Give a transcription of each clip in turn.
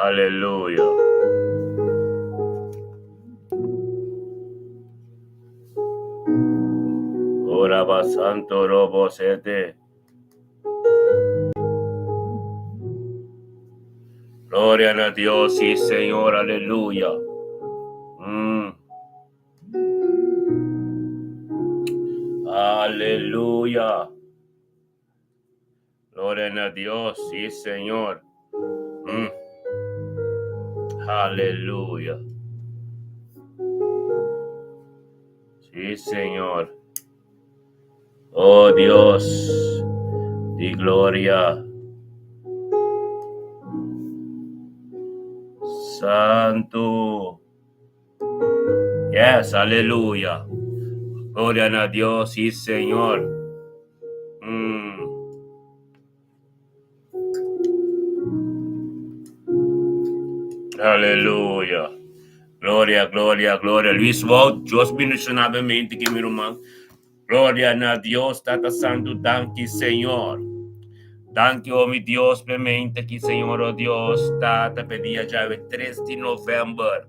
Aleluya. Ora ba santo robo sete. Gloria a Dios, sí, Señor, aleluya. Aleluya. Gloria a Dios, sí, Señor. Aleluya. Sí, Señor. Oh Dios, di gloria. Santo. Yes, aleluya. Gloria a Dios, sí, Señor. Aleluya. Gloria, gloria, gloria. Luis Wout, Dios bendicionadamente que mi hermano. Gloria na Dios, Tata Santo, danki Señor. Danki, oh mi Dios, mente aki, Señor, oh Dios, Tata, pe dia djawe 3 di november.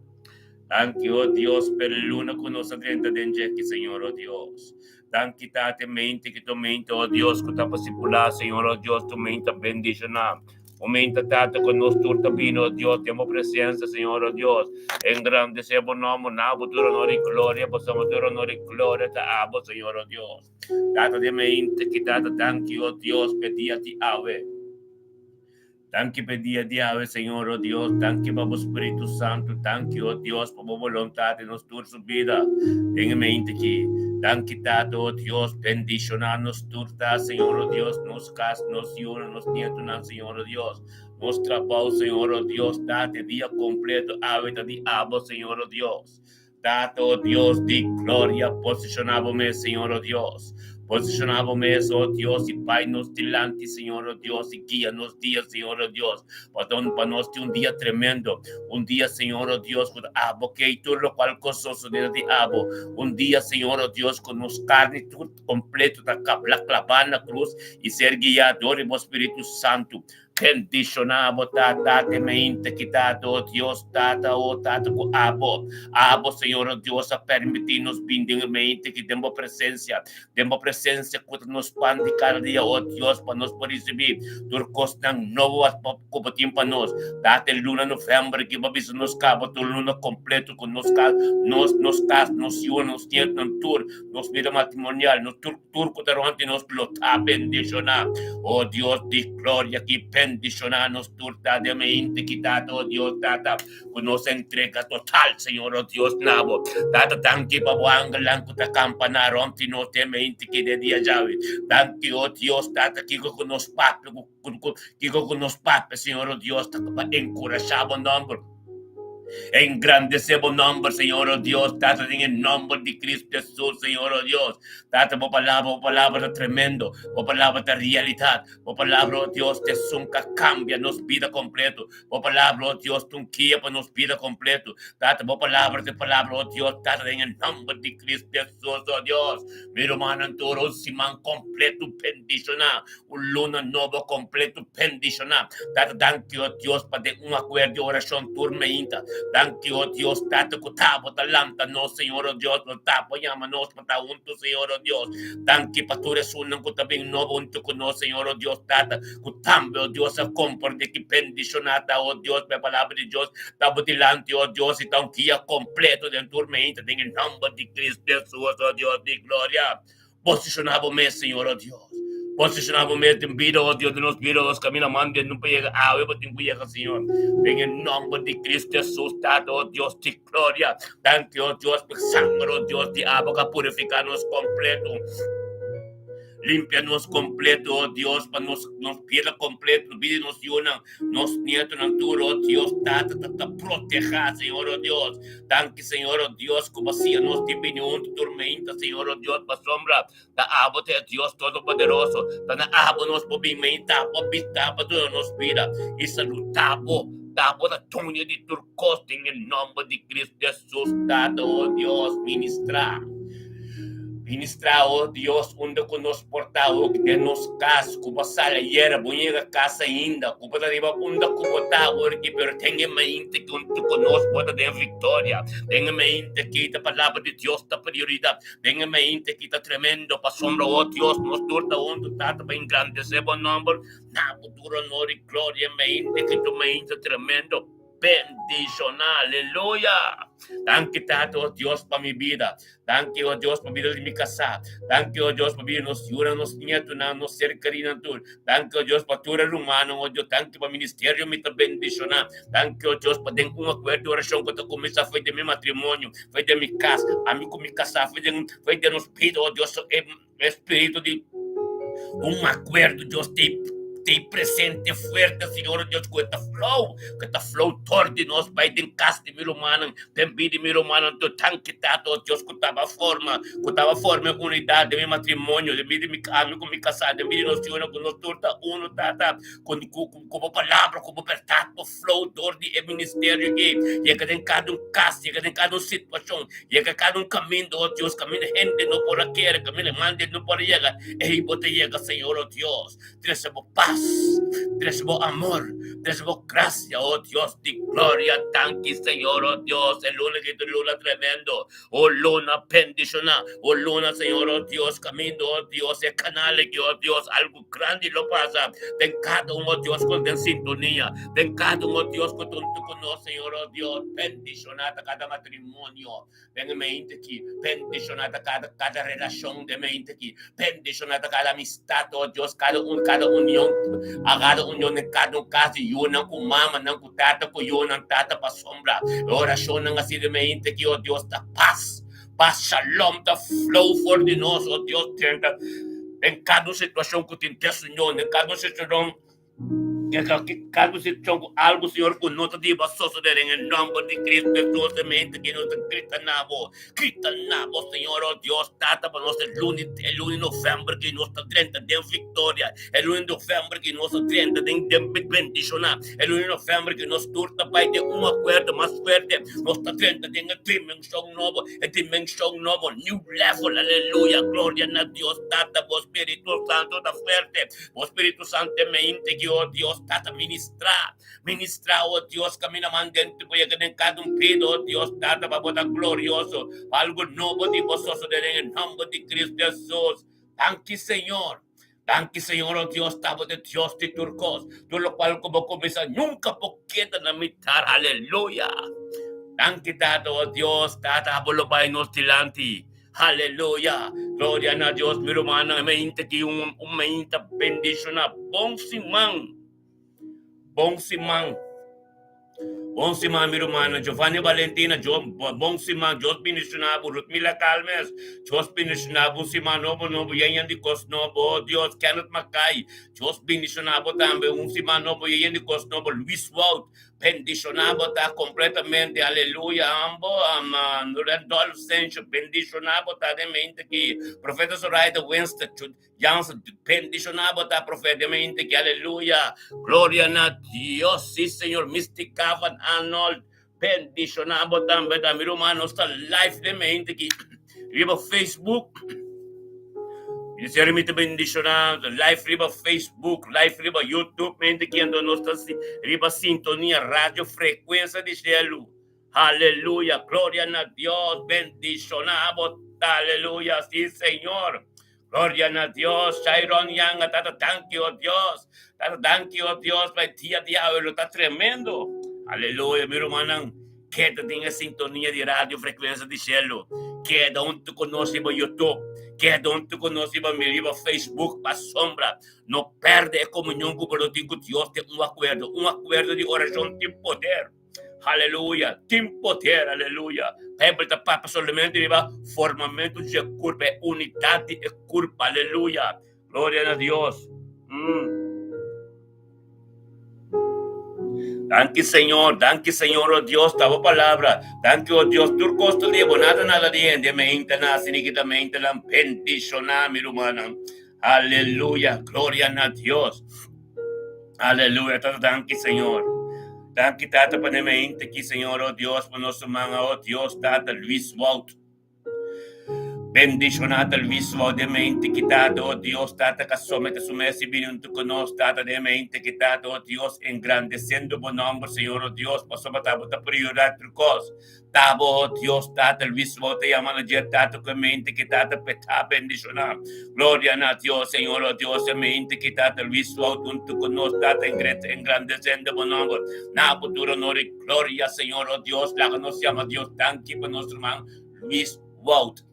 Danki, oh Dios, pe luna ku nos a drenta den dje aki, Señor, oh Dios. Danki, Tata, mente ki tu mente, oh Dios, ku ta pasipulá, Señor, oh Dios, tu mente bendishoná. Momento, Tata, ku nos tur ta bini, oh Dios, den bo presensia, Señor, oh Dios. Engrandesé bo nòmber, na bo tur honor i gloria, pasobra tur honor i gloria ta abo, Señor, oh Dios. Tata den mente ki Tata, danki, oh Dios, p'e dia di awe. Danki p'e dia di awe, Señor, oh Dios. Danki pa bo Spiritu Santu. Danki, oh Dios, pa bo boluntat den nos tur su bida den e mente ki. Danki, Tata, oh Dios, bendishoná nos tur ta, Señor, oh Dios, nos kas, nos yunan, nos nietonan, Señor, oh Dios, nos trabou, Señor, oh Dios, Tata, e dia kompleto awe ta di abo, Señor, oh Dios. Tata, oh Dios di gloria, posishoná bo mes, Señor, oh Dios. Posishoná bo mes, oh Dios, i bai nos dilanti, Señor, oh Dios, i guia nos dia, Señor, oh Dios. Pasobra pa nos tin un dia tremendo, un dia, Señor, oh Dios, ku ta abo kei tur lokual ku sosodé ta di abo. Un dia, Señor, oh Dios, ku nos karni tur kompleto ta kabla klabá na krus i ser guiá dor di bo Spiritu Santu. Bendishoná bo Tata te meinte kita do Dios Tata o Tata ku abo abo Señor o Dios a permití nos bin den e meinte ki den bo presensia den bo presensia ku ta nos pan di kada dia o Dios pa nos por risibí tur kosnan nobo ku bo tin pa nos Tata e luna november ki bo bisa nos kaba tur luna kompleto ku nos kas nos nos kas nos yunan nos nietonan tur nos bida matrimonial nos tur Tur ku ta rònt di nos lo ta bendishoná. O Dios di gloria, ki bendishoná nos tur ta den mente ki Tata, o Dios Tata, ku nos entrega total, Señor, o Dios, na bo. Tata, danki pa bo angelnan ku ta kampaná rònt di nos den mente ki den dia djawe. Danki, o Dios Tata, kiko ku nos papia ku kiko ku nos papia, Señor, o Dios, ta pa enkurashá bo nòmber. Engrandece bo nomber, Señor, oh Dios, Tata, den e nomber di Cristo Jesús, Señor, oh Dios. Tata, bo palabra, bo palabra ta tremendo, bo palabra ta realidad, bo palabra, oh Dios, ta esun ka cambia nos bida completo. Bo palabra, oh Dios, ta un guia pa nos bida completo. Tata, bo palabra ta e palabra, oh Dios, Tata, den e nomber di Cristo Jesús, oh Dios. Mi rumannan tur, un siman completo bendiciona. Un luna nobo kompleto bendishoná. Tata, danki, o Dios, pa den un akuerdo di orashon tur meinta. Danki, o Dios, Tata, ku ta bo ta lanta nos, Señor, o Dios, bo ta bo yama nos pa ta huntu, Señor, o Dios. Danki pa tur esunnan ku ta bin nobo huntu ku nos, Señor, o Dios, Tata, ku tambe, o Dios, a komprende ki bendishoná ta, o Dios, pa e Palabra di Dios ta bo dilanti, o Dios, i ta un guia kompleto den tur meinta, den e nòmber di Cristo Hesus, o Dios di gloria. Posishoná bo mes, Señor, o Dios. Posishoná bo mes den bida, o Dios, den nos bida, nos kaminda mande no pa yega awe, bo tin ku yega, Señor. Den e nòmber di Cristo Hesus, Tata, o Dios di gloria. Danki, o Dios, pa e sanger, o Dios, di abo ku a purifiká nos kompleto. Limpia nos kompleto, o Dios, pa nos nos bida kompleto, bida di nos yunan. Nos nietonan tur, oh Dios, Tata ta ta protehá, Señor, oh Dios. Danki, Señor, oh Dios, ku bo siña nos tin bini huntu tur meinta, Señor, oh Dios, pasobra ta abo ta e Dios Todopoderoso. Ta na abo nos por bin meinta, por bista, pa duna nos bida i salutá bo. Ta bo ta duño di tur kos den e nòmber di Cristo Hesus, Tata, oh Dios, ministrá. Ministrá, o Dios, unda ku nos por ta awor den nos kas, ku bo sali ayera, bo yega kas ainda, ku bo ta riba unda ku bo ta awor aki, pero den e mainta ki huntu ku nos bo ta den viktoria. Den e mainta ki ta palabra di Dios ta prioridat. Den e mainta ki ta tremendo pasobra, o Dios, nos tur ta huntu, Tata, pa engrandesé bo nòmber. Na bo tur honor i gloria, e mainta ki ta un mainta tremendo. Bendishoná. Aleluya! Danki Tata, o Dios, pa mi bida. Danki, o Dios, pa bida di mi kasá. Danki, o Dios, pa bida di nos yunan, nos nietunan, nos ser kerinan tur. Danki, o Dios, pa tur e rumannan, o Dios. Danki pa ministerio mi ta bendishoná. Danki, o Dios, pa den un akuerdo di orashon ku ta kuminsá for di mi matrimonio, for di mi kas, ami ku mi kasá, for den, for den nos bida, o Dios, e spiritu di un akuerdo, Dios, te te presente fuerte, Señor Dios, ku e ta flow, ku e ta flow tor di nos bai den kas di mi rumannan, den bida di mi rumannan, tur danki Tata, o Dios, ku taba forma, ku taba forma e unidat den mi matrimonio, den bida di mi ami ku mi kasá, den bida di nos yunan, ku nos tur ta uno, Tata, ku ku ku bo palabra, ku bo bèrdat por flow dor di e ministerio aki, yega den kada un kas, yega den kada un situashon, Yega kada un kaminda, o Dios, kaminda hende no por a kere, kaminda mande no por a yega, ei bo ta yega, Señor, o Dios. Trese bo pas, trese bo amor, trese bo grasia, o Dios di gloria. Danki, Señor, o Dios. E luna aki ta un luna tremendo, un luna bendishoná, un luna, Señor, o Dios, kaminda, o Dios, e kanal aki, o Dios, algu grandi lo pasa den kada un, o Dios, ku den sintonia, den kada un, o Dios, ku ta huntu ku nos, Señor, o Dios. Bendishoná ta kada matrimonio den e mente aki, bendishoná ta kada kada relashon den e mente aki, bendishoná ta kada amistat, o Dios, kada un, kada union, a kada union den kada un kas di yunan ku mamanan, ku tata ku yunan, Tata, pasobra e orashonnan asi den e mente aki, o Dios, ta pas. Pas shalom ta flow for di nos, o Dios, drenta den kada un situashon ku tin desunion, den kada un situashon Kada un situashon ku algu, Señor, ku no ta diba sosodé den e nòmber di Cristo Jesús, e mente ki nos ta grita na Bo, grita na Bo, Señor, o Dios Tata, pa nos e luna, e luna di novèmber ki nos ta drenta den viktoria, e luna di novèmber ki nos ta drenta den den bendishoná, e luna di novèmber ki nos tur ta bai den un akuerdo mas fuerte, nos ta drenta den e dimenshon nobo, e dimenshon nobo, new level, aleluya, gloria na Dios Tata, Bo Spiritu Santo ta fuerte. Bo Spiritu Santo e mente ki, o Dios, Tata, ministrá, ministrá, o Dios, camina man dentro bo yega den cada un pido, o Dios, Tata, pa bo ta glorioso, pa algo nobo di bo sosode den e nomber di Cristo Jesus. Danki, Señor. Danki, Señor, o Dios, ta bo ta e Dios di tur cos. Tur locual cu bo cuminsa nunca por keda na mitar. Aleluya. Danki, Tata, o Dios, Tata, abo lo bay nos dilanti. Aleluya! Gloria na Dios, mi rumannan, e mainta aki un un mainta bendishoná. Bon siman! Bon siman! Bon siman, mi rumannan. Giovanni Valentina, Dios, bon siman. Dios bendishoná bo. Rutmila Calmes, Dios bendishoná bo. Un siman nobo, nobo, yen yen di kos nobo. Oh Dios, Kenneth Mackay, Dios bendishoná bo tambe. Un siman nobo, yen yen di kos nobo. Luis Wout, Bendiciona bo ta completamente, aleluya, ambo, ama, Randolph Sencho, bendiciona bo ta den mente aki, Profeta Zoraida Winston, Jansen, bendiciona bo ta profeta den mente aki, aleluya, gloria na Dios, si Señor, Misty Cavan Arnold, bendiciona bo tambe ta, mi ruman, nos ta live den mente aki, riba Facebook. Ministerio mi ta bendiciona live riba Facebook, live riba YouTube, mente ki anto nos ta riba sintonia radio frecuencia di cielo. Aleluya, gloria na Dios, bendiciona bo, aleluya, sí Señor. Gloria na Dios, Shairon Yanga, tata danki oh Dios, tata danki oh Dios, pa e dia di awe lo ta tremendo. Aleluya, mi rumannan. Keda den e sintonia di Radio Frecuencia di Cielo. Keda huntu ku nos riba YouTube. Keda huntu ku nos riba riba Facebook pasobra no perde e komunion ku bo lo tin ku Dios den un akuerdo. Un akuerdo di orashon tin poder. Aleluya! Tin poder! Aleluya! Bijbel ta papia solamente riba formamentu dje kurpa, e unidat di e kurpa. Aleluya! Gloria na Dios. Mm. Danki Señor, danki Señor, oh Dios, ta bo palabra. Danki, oh Dios, tur kos ta di bo, nada nada di hende. Me hinta na asina ki ta me hinta nan bendishoná mi rumannan. Aleluya, gloria na Dios. Aleluya, tata, danki Señor. Danki Tata pa ne me hinta ki Señor, oh Dios, pa nos ruman, oh Dios, Tata Luis Wout. Bendishoná ta Luis Wout den mente ki Tata, o Dios, Tata ka somete su mes i bini huntu ku nos, Tata, den mente ki Tata, o Dios, engrandesiendo bo nòmber, Señor, o Dios, pasobra ta bo ta prioridat tur kos. Ta bo, o Dios, Tata, Luis Wout ta yama na dje, Tata, ku e mente ki Tata p'e ta bendishoná. Gloria na Dios, Señor, o Dios, e mente ki Tata Luis Wout huntu ku nos, Tata, engrandesiendo bo nòmber. Na bo tur honor i gloria, Señor, o Dios, laga nos yama Dios danki pa nos ruman Luis Wout.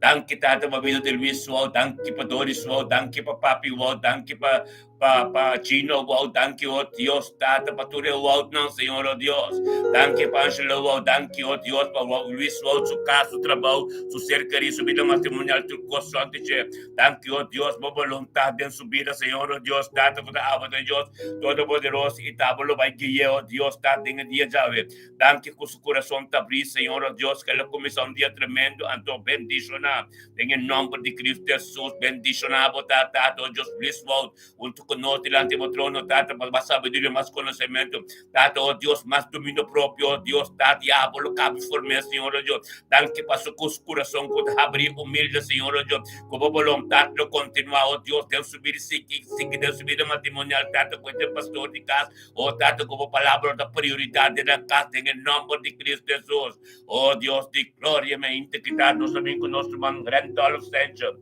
Danki Tata pa bida di Luis Wout, danki pa Doris Wout, danki pa Papi Wout, danki pa pa pa Gino Wout, danki o Dios Tata pa tur e Woutnan Señor o Dios. Danki pa Angelo Wout, danki o Dios pa Luis Wout su kas, su trabou, su ser kerí, su bida matrimonial, tur kos rònt di dje. Danki o Dios bo boluntat den su bida Señor o Dios Tata ku ta aba den Dios Todopoderoso i ta bo lo bai gui'é o Dios Tata den e dia djawe. Danki ku su kurason ta brí, Señor, o Dios, ku el a kuminsá un dia tremendo, anto bendishoná den e nòmber di Kristu Hesus. Bendishoná bo ta, Tata, o Dios, Luis Wout, huntu ku nos dilanti bo trono, Tata, pa mas sabiduria, mas konosementu, Tata, o Dios, mas dominio propio, o Dios, Tata, i abo lo kabi form'é, Señor, o Dios. Danki pa su ku su kurason ku ta habrí, humilde, Señor, o Dios, ku bo boluntat lo kontinuá, o Dios, den su bida, sigui, sigui den su bida matrimonial, Tata, ku e ta e pastor di kas, O Tata, ku bo palabra ta prioridat den nan kas, den e nòmber di Kristu Hesus. O Dios di gloria, mi a intekitá nos a bin ku nos ruman Randolph Sancho.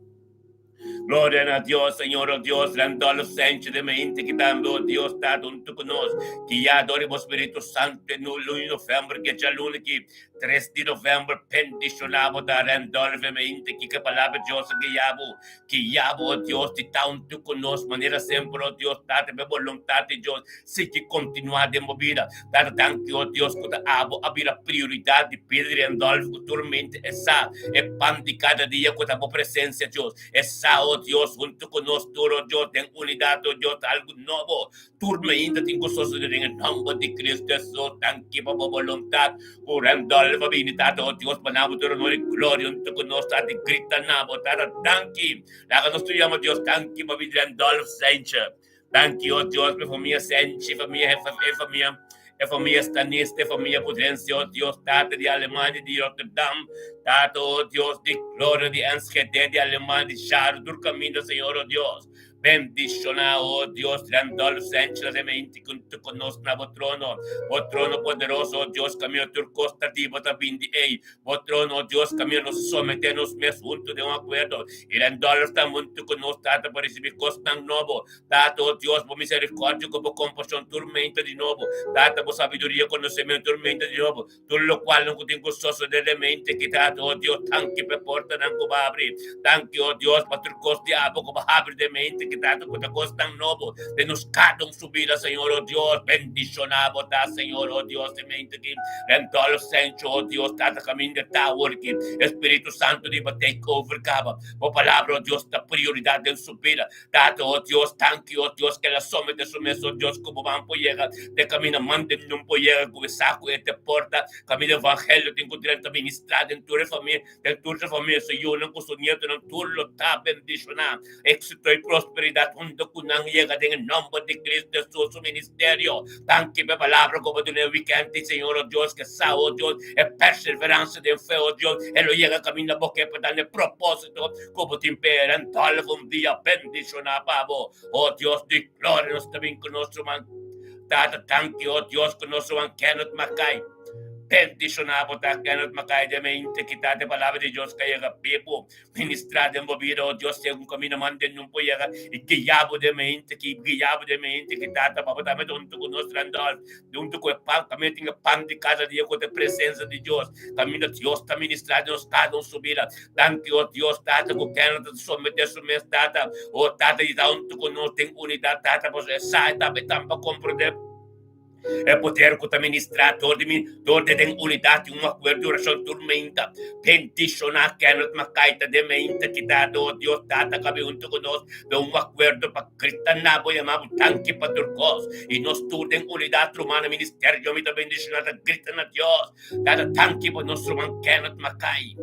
Gloria na Dios, Señor, o Dios, Randolph Sancho, den mi a intekitá mi, o Dios, Tata, huntu ku nos, guiá dor di bo Spiritu Santu e luna di novèmber, ke djaluna aki, tres di novèmber, bendishoná bo ta, Randolph, mi a intekí ku e palabra di Dios a guiá bo. Guia bo, o Dios, di ta huntu ku nos manera semper, o Dios, Tata, p'e boluntat di Dios sigui kontinuá den bo bida. Tata, danki, o Dios, ku ta abo a bira prioridat di bida di Randolph ku tur mente e sa e pan di kada dia ku ta bo presensia, Dios. E sa, o Dios, huntu ku nos tur, o Dios, den unidat, o Dios, ta algu nobo. Tur mainta tin ku sosodé den e nòmber di Kristu Hesus. Danki pa bo boluntat ku Randolph a bini, Tata. O Dios, pa na bo tur honor i gloria huntu ku nos, Tata, i grita na bo, Tata, danki. Laga nos tur yama Dios danki pa bini Randolph Saintje. Danki, o Dios, pa e famia Saintje, famia e famia e famia Stanist, e famia Prudencio, o Dios, Tata di Alemania, di Rotterdam, Tata, o Dios di gloria, di Enschede, di Alemania, di Charo, tur kaminda, Señor, o Dios. Bendishoná, o Dios, Randolph Sanchez e mente huntu ku nos na bo trono. Bo trono poderoso, o Dios, kaminda tur kos ta di bo ta bin di ei. Bo trono, o Dios, kaminda nos a someté nos mes huntu den un akuerdo. I Randolph ta huntu ku nos, Tata, pa risibí kosnan nobo. Tata, o Dios, bo miserikòrdia ku bo kompashon tur mente di nobo. Tata, bo sabiduria, konosementu tur mente di nobo. Tur lokualnan ku tin ku sosodé den mente ki Tata, o Dios, danki pa e portanan ku bo a habri. Danki, o Dios, pa tur kos di abo ku bo a habri den mente ki Tata, ku ta kosnan nobo den nos kada un su bida, Señor, o Dios. Bendishoná bo ta, Señor, o Dios, den mente ki Randolph Sancho, o Dios, Tata, kaminda ta awor ki e Spiritu Santu riba take over kaba. Bo palabra, o Dios, ta prioridat den su bida. Tata, o Dios, danki, o Dios, ke el a somete su mes, o Dios, ku bo ban por yega te kaminda manda nun por yega ku e sa ku e te porta kaminda evangelio tin ku drenta ministrá den tur e famia, den tur su famia, su yunan ku su nietonan, tur lo ta bendishoná. Éksito i prosperidat huntu ku nan yega den e nòmber di Kristu Hesus su ministerio. Danki pa e palabra ku bo duna e wikènt, Señor, o Dios, ke sa, o Dios, e perseveransia den fe, o Dios, e lo yega kaminda bo ke pa ta na e propósito Ku bo tin pera en tòlf un dia bendishoná pa bo, o Dios di gloria, nos ta bin ku nos ruman Tata, danki, o Dios, ku nos ruman Kenneth Mackay. Bendishoná bo ta Kenneth Mackay den mente kita te palabra di Dios ka yega bibu, ministrá den bo bida, o Dios, segun kaminda manda den nun por yega i guia bo den mente ki guia bo den mente ki Tata pa bo tambe ta huntu ku nos Randolph, huntu ku e pan, kaminda tin e pan di kada dia ku ta e presensia di Dios, kaminda Dios ta ministrá den nos kada un su bida. Danki, o Dios, Tata, ku Kenneth ta someté su mes, Tata. O Tata, i ta huntu ku nos den unidat, Tata, pasobra e sa e tambe tan pa komprendé e poder ku ta ministrá dor di mi, dor di den unidat i un akuerdo di orashon tur meinta. Bendishoná Kenneth Makai ta den meinta ki Tata, o Dios, Tata, kabe huntu ku nos den un akuerdo pa grita na bo yama bo danki pa tur kos. I nos tur den unidat, rumannan, ministerio mi ta bendishoná ta grita na Dios, Tata, danki pa nos ruman Kenneth Makai.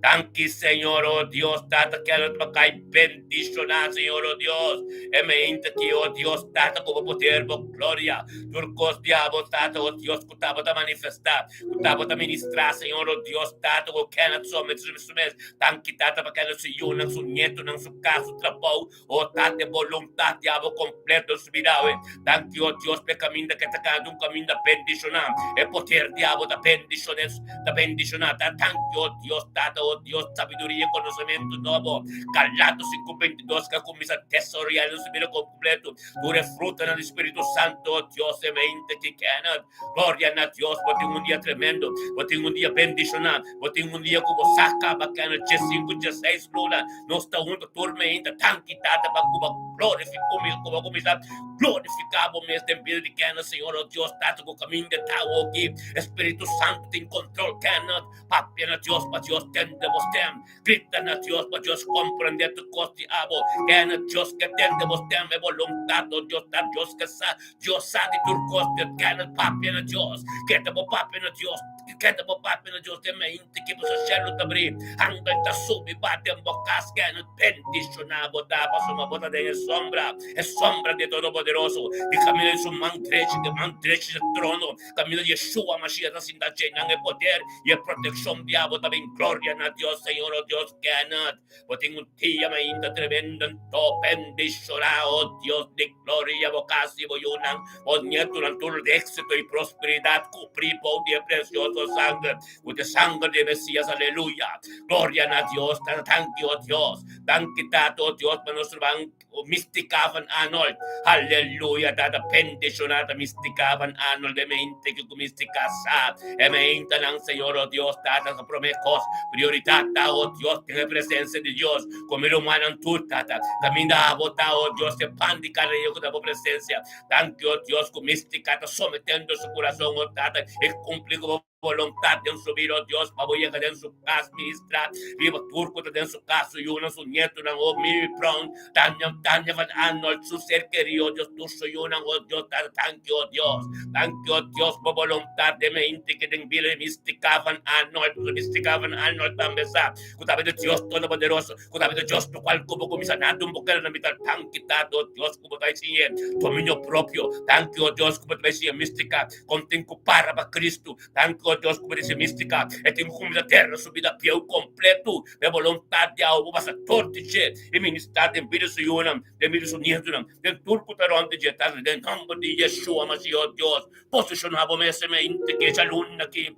Danki Señor, oh Dios, Tata, Kenneth pa kai bendishoná, Señor, oh Dios. E meinta ki, oh Dios, Tata, ku bo poder, bo gloria, tur kos di abo, Tata, oh Dios, ku tabata manifestá, ku tabata ministrá, Señor, oh Dios, Tata, ku Kenneth somete su mes. Danki, Tata, pa Kenneth su yunan, su nietonan, su kas, su trabou, oh Tata, e boluntat di abo kompleto den su bida awe. Danki, oh Dios, pa e kaminda ke ta kana, un kaminda bendishoná. E poder di abo ta bendishoné, ta bendishoná. Ta danki, oh Dios, Tata, oh Dios, sabiduria i konosementu nobo. Galatos 5:22 ke a kuminsá desaroyá den su bida kompleto. Tur e frutanan di Spiritu Santu, oh Dios, e mente ki Kenneth. Gloria na Dios, bo tin un dia tremendo, bo tin un dia bendishoná, bo tin un dia ku bo sa kaba Kenneth, 15, 16 luna. Nos ta hunto tur meinta danki Tata pa ku bo glorifi ku bo kuminsá glorifiká bo mes den bida di Kenneth Señor oh Dios Tata ku kaminda ta awoki Espiritu Santu tin kontrol Kenneth papia na Dios pa Dios tende bo stem grita na Dios pa Dios komprende tur kos di abo Kenneth Dios ke tende bo stem e boluntat oh Dios ta Dios ke sa Dios sa di tur kos Kenneth papia na Dios keda bo papia na Dios Keda bo papia na Dios den mente ki bo shelu ta bri, angel ta subi ba den bo kas kende bendishoná bo ta pasobra bo ta den e sombra, e sombra di e Todopoderoso, di kaminda di su man drechi, di man drechi di e trono, kaminda di Yeshua Mashiach ta sinta dje nan e poder i e protekshon di abo ta bin. Gloria na Dios, Señor, o Dios Kenneth, bo tin un dia mainta tremendo anto bendishoná, o Dios di gloria, bo kas i bo yunan. Bo nietonan tur di éxito i prosperidat kubrí bou di e presioso sanger, ku ta e sanger di e Mesías. Aleluya! Gloria na Dios! Tata, danki, o Dios. Danki, Tata, o Dios, pa nos ruman Mystica van Arnold. Aleluya! Tata, bendishoná ta Mystica van Arnold, e mente ki ku Mystica sa. E meintanan, Señor, o Dios, Tata, sa promé kos, prioridat ta, o Dios, den e presensia di Dios. Ku mi rumannan tur, Tata, kaminda abo ta, o Dios, e pan di kada dia ku ta bo presensia. Danki, o Dios, ku Mystica ta sometendo su kurason, o Tata, i kumpli ku bo boluntat den su bida, o Dios, pa bo yega den su kas, ministra riba tur ku ta den su kas, su yunan, su nietonan, o Mimi Brown, Tanya, Tanya van Arnold, su ser kerí, o Dios, tur su yunan, o Dios, Tata, danki, o Dios. Danki, o Dios, bo boluntat den mente ke den bida di Mystica van Arnold, Mystica van Arnold tambe sa ku ta di Dios Todopoderoso, ku ta di Dios lokual ku bo kuminsá na dun bo keda na mitar. Danki, Tata, o Dios, ku bo ta siñ'é dominio propio. Danki, o Dios, ku bo ta bai siñ'é místika kon tin ku para pa Kristu. Danki, o Dios, ku bo ta siñ'é místika e tin ku kuminsá tera su bida pieu kompletu pa e boluntat di awe. Bo pasa tur di dje i ministrá den bida su yunan, den bida su nietunan, den tur ku ta rònt di dje. Tata, den nòmber di Yeshua Mashiach, o Dios, posishoná bo mes mente ku e djaluna aki.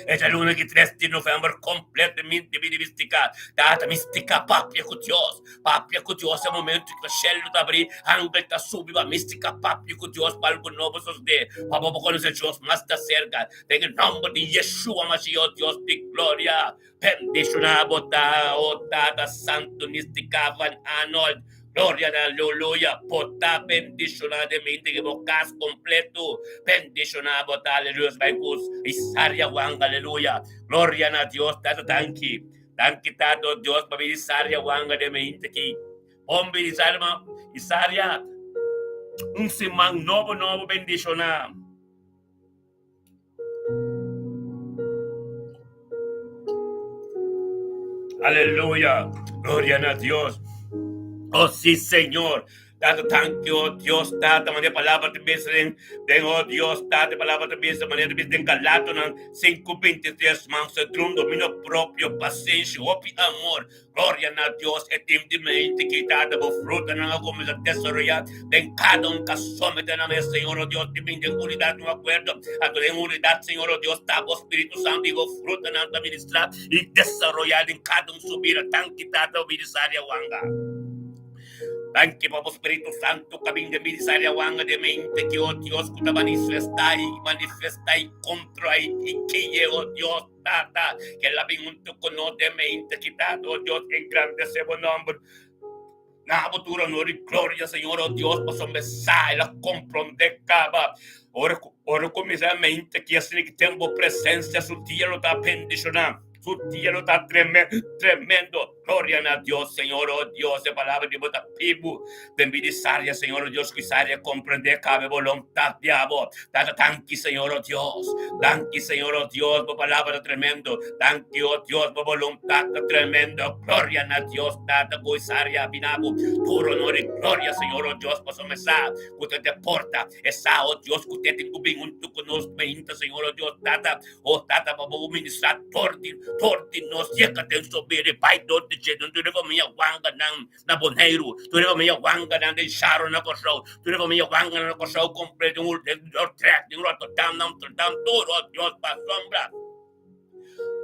E djaluna ki 3 di november kompletamente bini mistika. Tata mistika papia ku Dios. Papia ku Dios e momento ku shelu ta abri, angel ta subi pa mistika papia ku Dios pa algu nobo sosode. Pa bo por konosé Dios mas ta serka. Den e nomber di Yeshua Mashiach, Dios di gloria. Bendishoná bo ta, o Tata Santu Mistika van Arnold. Gloria na Aleluya. Bo ta bendishoná den mente di bo kas kompleto. Bendishoná bo ta, aleluya. Bai ku Isaria Wang, aleluya. Gloria na Dios. Tata, danki. Danki, Tata, Dios, pa bini Isaria Wang den mente aki. Bon bini Isaria, Isaria. Un siman nobo, nobo bendishoná. Aleluya. Gloria na Dios. Oh, sí, Señor. Tata, thank you, oh Dios, Tata, manera palabra te bisa den, den, oh Dios, Tata, palabra te bisa, manera te bisa den Galatonan 5:23, mansedrum, dominio propio, pasenshi, hopi amor, Gloria na Dios, e tim di mente ki tata bo frutanan a kuminsá desaroyá den kada un ka someté nan mes, Señor, o Dios, di bin den unidat, un akuerdo. Anto den unidat, Señor, o Dios, ta bo Spiritu Santu i bo frutanan ta ministrá i desaroyá den kada un su bida. Danki, Tata, bo binisaria wanga. Danki pa bo Spiritu Santu ka bin den binisaria wanga den mente ki, o Dios, ku ta manifestá i manifestá i kontrolá i guia, o Dios. Tata, ke la bin huntu ku nos den mente kitado, o Dios, engrandesé bo nòmber. Na bo tur honor i gloria, Señor, o Dios, pasobra mi sa i la komprondé kaba. Ora ku ora ku mi sa mente ki asina ki ten bo presensia, su dia lo ta bendishoná, su dia lo ta tremendo. Gloria na Dios, Señor, oh Dios, e palabra di bo ta pibu. Den bida Isaria, Señor, oh Dios, ku Isaria komprendé kabe boluntat di abo. Tata, danki, Señor, oh Dios. Danki, Señor, oh Dios, bo palabra ta tremendo. Danki, oh Dios, bo boluntat ta tremendo. Gloria na Dios, Tata, ku Isaria bina bo. Tur honor i gloria, Señor, oh Dios, pasobra mi sa ku ta te porta. E sa, oh Dios, ku te tin ku bin huntu ku nos mainta, Señor, oh Dios, Tata. Oh Tata, pa bo ministrá tor di tor di nos yega den sobere bai dor di dje. Tur e famia wanganan na Boneiru, tur e famia wanganan den Sharon na Kòrsou, tur e famia wanganan na Kòrsou kompleto den Dordrecht, den Rotterdam, na Amsterdam, tur, oh Dios, pa sombra.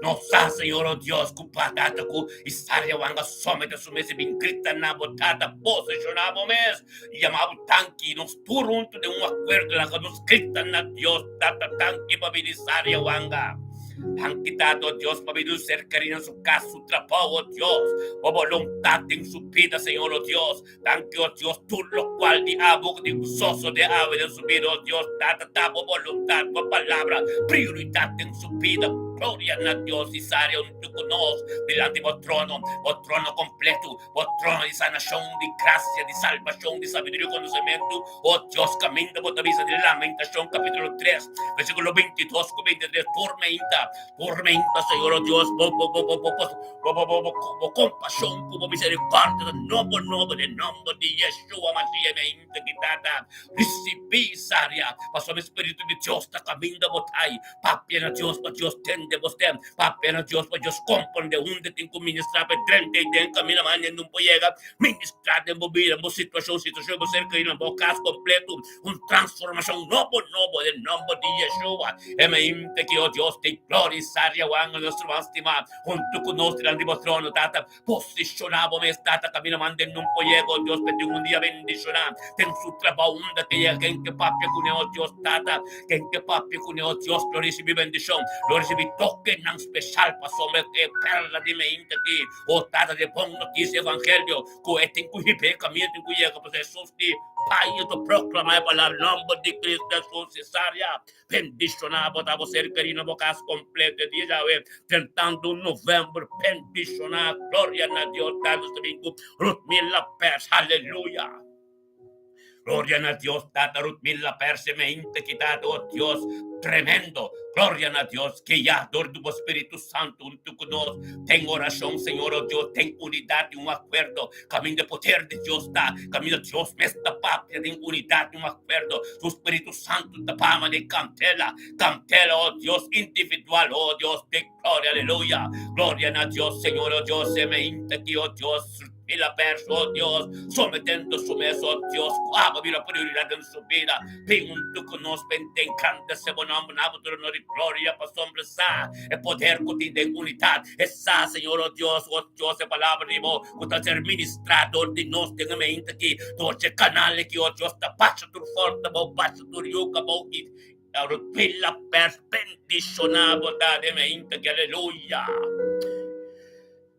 Nos sa, Señor, oh Dios, ku pa Tata ku Isaria wanga somete su mes i bin grita na bo Tata, posishoná bo mes. Yama bo danki, nos tur huntu den un akuerdo laga nos grita na Dios, Tata danki pa bini Saria Wanga. Danki Tata, oh Dios, pa bini un ser kerí na su kas, su trabou, oh Dios, bo boluntat den su bida, Señor, oh Dios. Danki, oh Dios, tur lokual di abo ku tin ku sosode awe den su bida, oh Dios, Tata, ta bo boluntat, bo palabra, prioridat den su bida. Gloria na Dios, i Saria huntu ku nos dilanti bo trono, bo trono kompletu. Bo trono di sanashon, di grasia, di salbashon, di sabiduria i konosementu, o Dios, kaminda bo ta bisa den Lamentashon kapítulo tres, versíkulo bintidos ku bintitres, Tormenta, tormenta, Señor, o Dios, bo, bo, bo, bo, bo, bo, bo, bo, bo, bo kompashon ku bo miserikòrdia ta nobo, nobo, den nòmber di Yeshua Mashiach, mi a hinta ki Tata, risibí saria, pasobra e Spiritu di Dios ta kaminda bo ta ai. Papia na Dios pa Dios tende bo stem. Papia na Dios pa Dios komprende unda tin ku ministrá pa e drenta i den kaminda mas hende no por yega. Ministrá den bo bida, bo situashon, situashon di bo ser kerí na bo kas kompleto. Un transformashon nobo nobo den nòmber di Yeshua. E mente ki, o Dios di gloria i saria wanga nos ruman stimá huntu ku nos dilanti bo trono, Tata. Posishoná bo mes, Tata, kaminda man den nun por yega, o Dios, pe tin un dia bendishoná den su trabou unda ke yega. Ken ke papia kuné, o Dios, Tata, ken ke papia kuné, o Dios, lo risibí bendishon, lo risibí tokenan speshal pasobra e perla di meinta aki, o Tata, di e bon notisia, evangelio, ku e tin ku hib'é kaminda tin ku yega, pasobra Hesus di, Pai, e ta proklamá e palabra, nòmber di Cristo Hesus, Cesarea. Bendishoná bo ta bo ser kerí na bo kas kompleto e dia djawe, trentando novèmber. Bendishoná, gloria na Dios. Ta nos ta bin ku Ruthmila Pers, aleluya. Gloria na Dios, Tata Ruthmila Pers, e mente ki Tata, oh Dios, tremendo. Gloria na Dios, ke ya dor di bo Spiritu Santu huntu ku nos den orashon, Señor, oh Dios, den unidat i un akuerdo. Kaminda e poder di Dios ta, kaminda Dios mes ta papia den unidat i un akuerdo, su Spiritu Santu ta pama den kantela, kantela, oh Dios, individual, oh Dios di gloria, aleluya. Gloria na Dios, Señor, oh Dios, e meinta aki, oh Dios, i la perso, oh Dios, sometendo su mes, oh Dios, ku abo bira prioridat den su bida. Bin huntu ku nos, bende engrandese bo nomber, na bo tur honor i gloria, pasobra sa e poder ku tin den unidat. E sa, Señor, oh Dios, oh Dios, e palabra di bo ku ta ser ministrá dor di nos den e mente aki, dor dje kanal aki, oh Dios, ta basha tur forsa bo, basha tur yuka bo i pila pers bendishoná bo ta den e mente aki. Aleluya!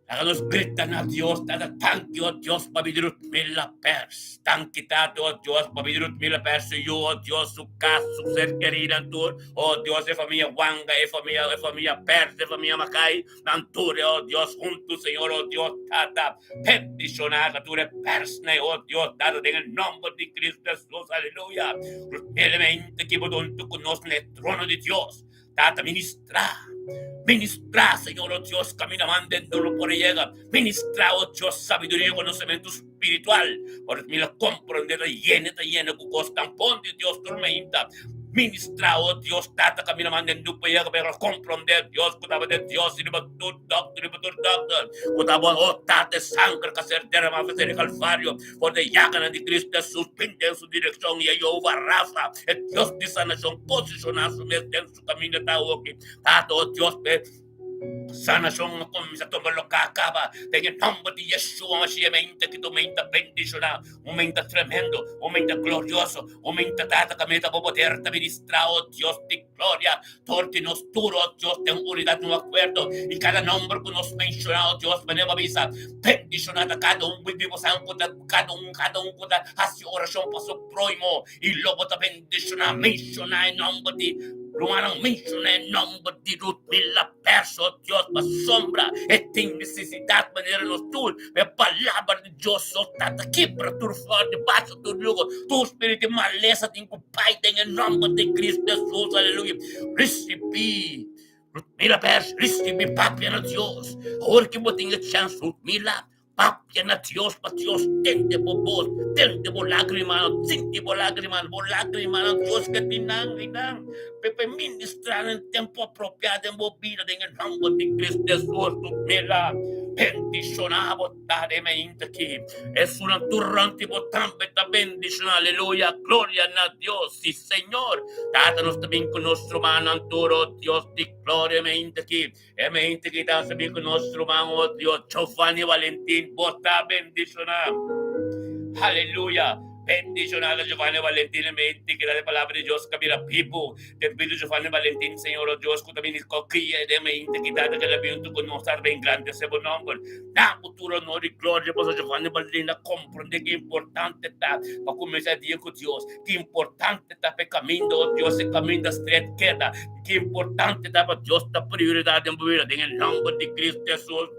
Laga nos grita na Dios, Tata, danki, oh Dios, pa bida Ruth Mila Pers. Danki, Tata, oh Dios, pa bida Ruth Mila Pers, su yu, oh Dios, su kas, su ser kerinan tur. Oh Dios, e famia Wanga, e famia, e famia Pers, e famia Makai, nan tur, oh Dios, huntu, Señor, oh Dios, Tata, bendiciona na tur e Persnan, oh Dios, Tata, den e nomber di Cristo Jesus, aleluya. Ruth Mila mente ki bo ta huntu ku nos na e trono di Dios. Tata, ministrá, ministrá, Señor, oh Dios, kaminda manda en no por yega. Ministrá, oh Dios, sabiduria i konosementu spiritual. Por mi la komprendé, ta yena, ta yena ku kos tan bon di Dios tur meinta. Ministrá, oh Dios, Tata, kaminda manda en no por yega, pero komprendé, Dios, ku tabata Dios riba tur dòkter, riba tur dòkter, ku tabata, oh Tata, e sanger ku a ser derramá for ser Kalvario. For de yaganan di Cristo Jesus bin den su direccion y e Jehová Rafa, e Dios di sanacion, posiciona su mes den su caminda ta awoki. Tata, oh Dios, p'e sanacion a cuminsa tuma loca caba. Den e nomber di Yeshua Mashiach mi a inta ki tu menta bendiciona, un menta tremendo, un menta glorioso, un menta Tata ca meta bo poder ta ministra, oh Dios di gloria, dor di nos tur, oh Dios, den unidad, den un acuerdo, y cada nomber cu nos menciona, oh Dios, manera bo a bisa, bendiciona ta cada un cu biba san cu ta cada un, cada un cu ta haci oracion pa su prohimo, y lo bo ta bendiciona, menciona e nomber di. Rumannan, menshoná e nòmber di Rutmila Perso, Dios pasobra e tin nesesidat manera nos tur. E palabra di Dios so ta ta kibra tur fòrti, basa tur yugo, tur spiritu di malesa tin ku bai den e nòmber di Kristu Hesus. Aleluya! Risibí Rutmila Perso, risibí papia na Dios. Awor ki bo tin e chèns, Rutmila, Papia na Dios pa Dios tende bo bos, tende bo lágrimanan, sinti bo lágrimanan, bo lágrimanan Dios ke tin nan einan pe pe ministrá den tempu apropiá den bo bida den e nòmber di Cristo Hesus tu mira bendishoná bo ta den mainta aki esunnan tur rònt di bo tambe ta bendishoná aleluya gloria na Dios si Señor Tata nos ta bin ku nos rumannan tur o Dios di gloria mainta aki. E mente ki ta sabí ku nos ruman, o Dios, Giovanni Valentin, bo ta bendishoná. Aleluya! Bendishoná ta Giovanni Valentin, e mente ki ta e palabra di Dios ka bira bibu den bida di Giovanni Valentin, Señor, o Dios, ku ta bini kokia den mente ki ta ta keda huntu ku nos, ta engrandesé bo nòmber. Na bo tur honor i gloria, pasobra Giovanni Valentin a komprondé ki importante ta pa kuminsá dia ku Dios, ki importante ta pa e kaminda, o Dios, e kaminda stret keda. Ki importante ta pa Dios ta prioridat den bo bida, den e nòmber di Kristu Hesus.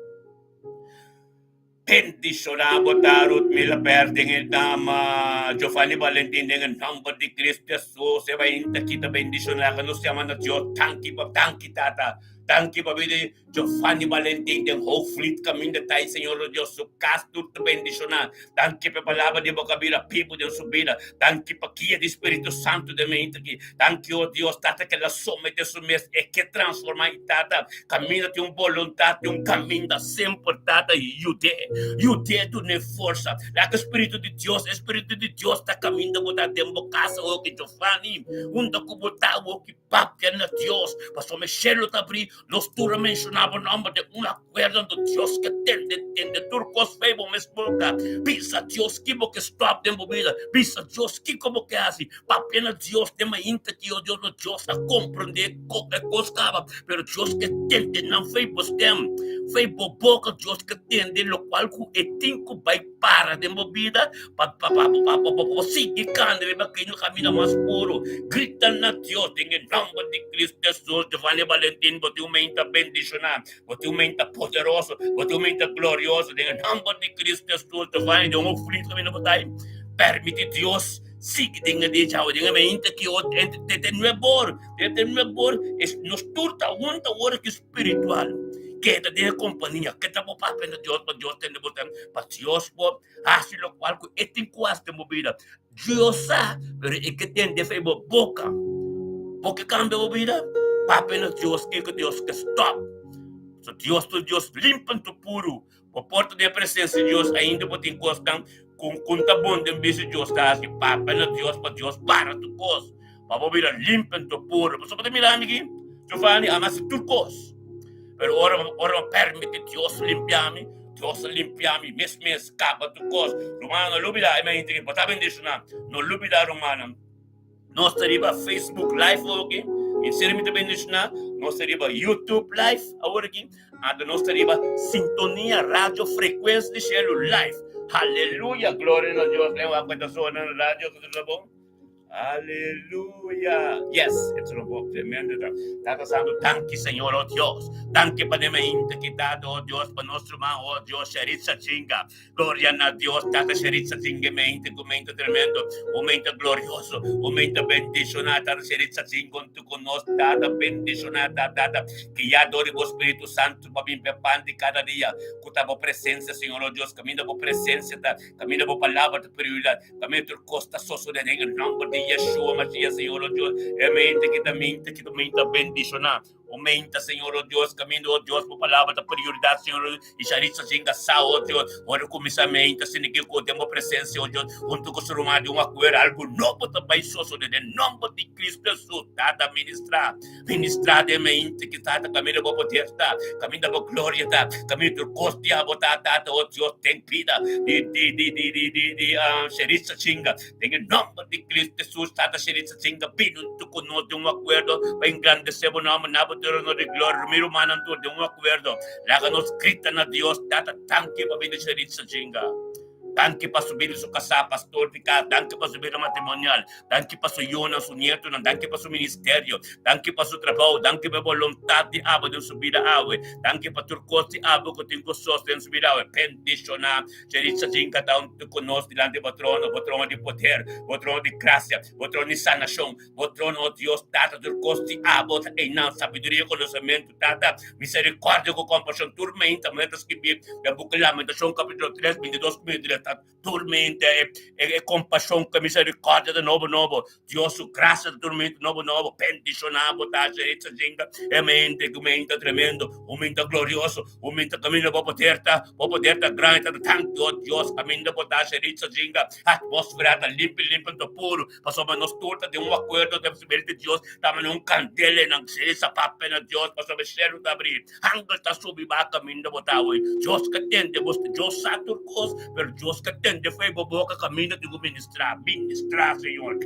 Bendishoná bo ta Ruth Mila Pers den e dama Giovanni Valentin den e nòmber di Kristu Hesus. E bainta ki ta bendishoná, ku nos yama na Dios. Danki pa, danki Tata. Danki pa bida di Giovanni Valentin den Hoogvliet kaminda ta e Señor nos Dios su kas tur ta bendishoná. Danki pa e palabra di bo ka bira bibu den su bida. Danki pa guia di Spiritu Santu den meinta aki. Danki o Dios Tata ke la somete su mes e ke transforma i Tata kaminda tin un boluntat tin un kaminda semper Tata yud'é yud'é dun'é forsa. Laga e Spiritu di Dios e Spiritu di Dios ta kaminda bo ta den bo kasa oki Giovanni unda ku bo ta oki Papia na Dios, pasobra e shelu ta abrí. Nos tur a menshoná bo nòmber den un akuerdo, anto Dios ke tende, tende tur kos fei bo mes boka. Bisa Dios ki bo ke stòp den bo bida. Bisa Dios kiko bo ke hasi. Papia na Dios den mainta ki o Dios, no Dios a komprondé e kos kaba, pero Dios ke tende nan fei bo stèm, fei bo boka. Dios ke tende lokual ku e tin ku bai para den bo bida. Pa pa pa pa pa pa sigui kanda riba kino kaminda mas puro. Grita na Dios den e nomber di Cristo Jesus. Giovanni Valentin, bo tin un menta bendishoná, bo tin un menta poderoso, bo tin un menta glorioso den e nomber di Cristo Jesus. Giovanni, den un flis kaminda bo ta ei, permiti Dios sigui den e dia djawe, den e menta ki o te nuebor, te nuebor, es nos tur ta hunta ora ki spiritual. Keda den e kompania, keda bo papia na Dios pa Dios tende bo tem, pa Dios bo Hasi lokual ku e tin ku hasi den bo bida. Dios sa, pero e ke tende fe bo boka. Bo ke kambia bo bida? Papia na Dios kiko Dios ke stòp. So Dios ta un Dios limpi anto puru. Bo por ta den e presensia di Dios ainda bo tin kosnan ku ku ta bon den bista di Dios ta hasi. Papia na Dios pa Dios para tur kos pa bo bira limpi anto puru. Pasobra bo ta mira mi aki, Giovanni, ami hasi tur kos. Pero ora ora mi permiti Dios limpia mi, Dios a limpia mi mes mes, kaba tur kos. Rumannan, no lubida, e mente ki bo ta bendishoná, no lubida rumannan. Nos ta riba Facebook Live awor aki, en serio mi ta bendishoná. Nos ta riba YouTube Live awor aki, anto nos ta riba Sintonia Radio Frekuensia di Shelu Live. Haleluya, gloria na Dios. Len wak ku ta sona na radio, ku ta bon. Aleluya! Yes, e ta bon, tremendo ta. Tata Santo, danki Señor, oh Dios. Danki pa den mainta ki tata, oh Dios, pa nos ruman, oh Dios, Sheritza Chinga. Gloria na Dios, Tata Sheritza Chinga, mainta ku mainta tremendo, un mainta glorioso, un mainta bendishoná, Tata Sheritza Chinga, huntu ku nos, Tata, bendishoná, Tata, Tata, guiá dor di bo Spiritu Santo pa bin p'e pan di kada dia, ku ta bo presensia, Señor, oh Dios, kaminda bo presensia ta, kaminda bo palabra ta prioridad. Tambe tur kos ta sosodé den e nòmber di Yeshua Mashiach, Señor o Dios. E mente ki ta mente ki ta mente bendishoná. O mente, Señor o Dios, kaminda o Dios, bo palabra ta prioridat, Señor o Dios. I Sharitza singa sa, o Dios, ora kuminsá mente asina ki ku den bo presensia, o Dios, huntu ku su ruman di un akuerdo, algu nobo ta bai sosodé den nòmber di Kristu Hesus. Tata, ministrá, ministrá den mente ki Tata, kaminda bo poder ta, kaminda bo gloria ta, kaminda tur kos di abo ta, Tata, o Dios, ten pida di di di di di di di Sheritza Chinga, den e nòmber di Kristu Hesus, Tata Sheritza Chinga, bini huntu ku nos den un akuerdo pa engrandesé bo nòmber na bo trono di gloria. Mi rumannan tur den un akuerdo, laga nos grita na Dios, Tata, danki pa bini Sheritza Chinga. Danki pa su bida, su kasá, pastor di kas. Danki pa su bida matrimonial. Danki pa su yunan, su nietonan. Danki pa su ministerio. Danki pa su trabou. Danki pa e boluntat di abo den su bida awe. Danki pa tur kos di abo ku tin ku sosten den su bida awe. Bendishoná Cheritza Jinka ta huntu ku nos dilanti bo trono, bo trono di poder, bo trono di grasia, bo trono di sanashon, bo trono, o Dios Tata, tur kos di abo ta einan, sabiduria i konosementu, Tata, miserikòrdia ku kompashon. Tur meinta manera ta skibí den buki Lamentashon kapítulo 3, 22 ku 23, ta tur meinta e e kompashon ku e miserikòrdia ta nobo nobo. Dios su grasia ta tur meinta nobo nobo. Bendishoná bo ta, Cheritza Jinka, e meinta ku meinta tremendo, un meinta glorioso. Un minta kaminda bo poder ta, bo poder ta grandi, ta tantu, oh Dios, kaminda bo ta Sheritza Jinga, atmósfera ta limpi, limpi anto puru, pasobra nos tur ta den un akuerdo den Spiritu di Dios, ta manera un kandela nan Sheritza papia na Dios, pasobra e shelu ta abri, angel ta subi baha kaminda bo ta awe, Dios ka tende bo, Dios sa tur kos, pero Dios ka tende fe bo boka kaminda tin ku ministrá, ministrá Señor.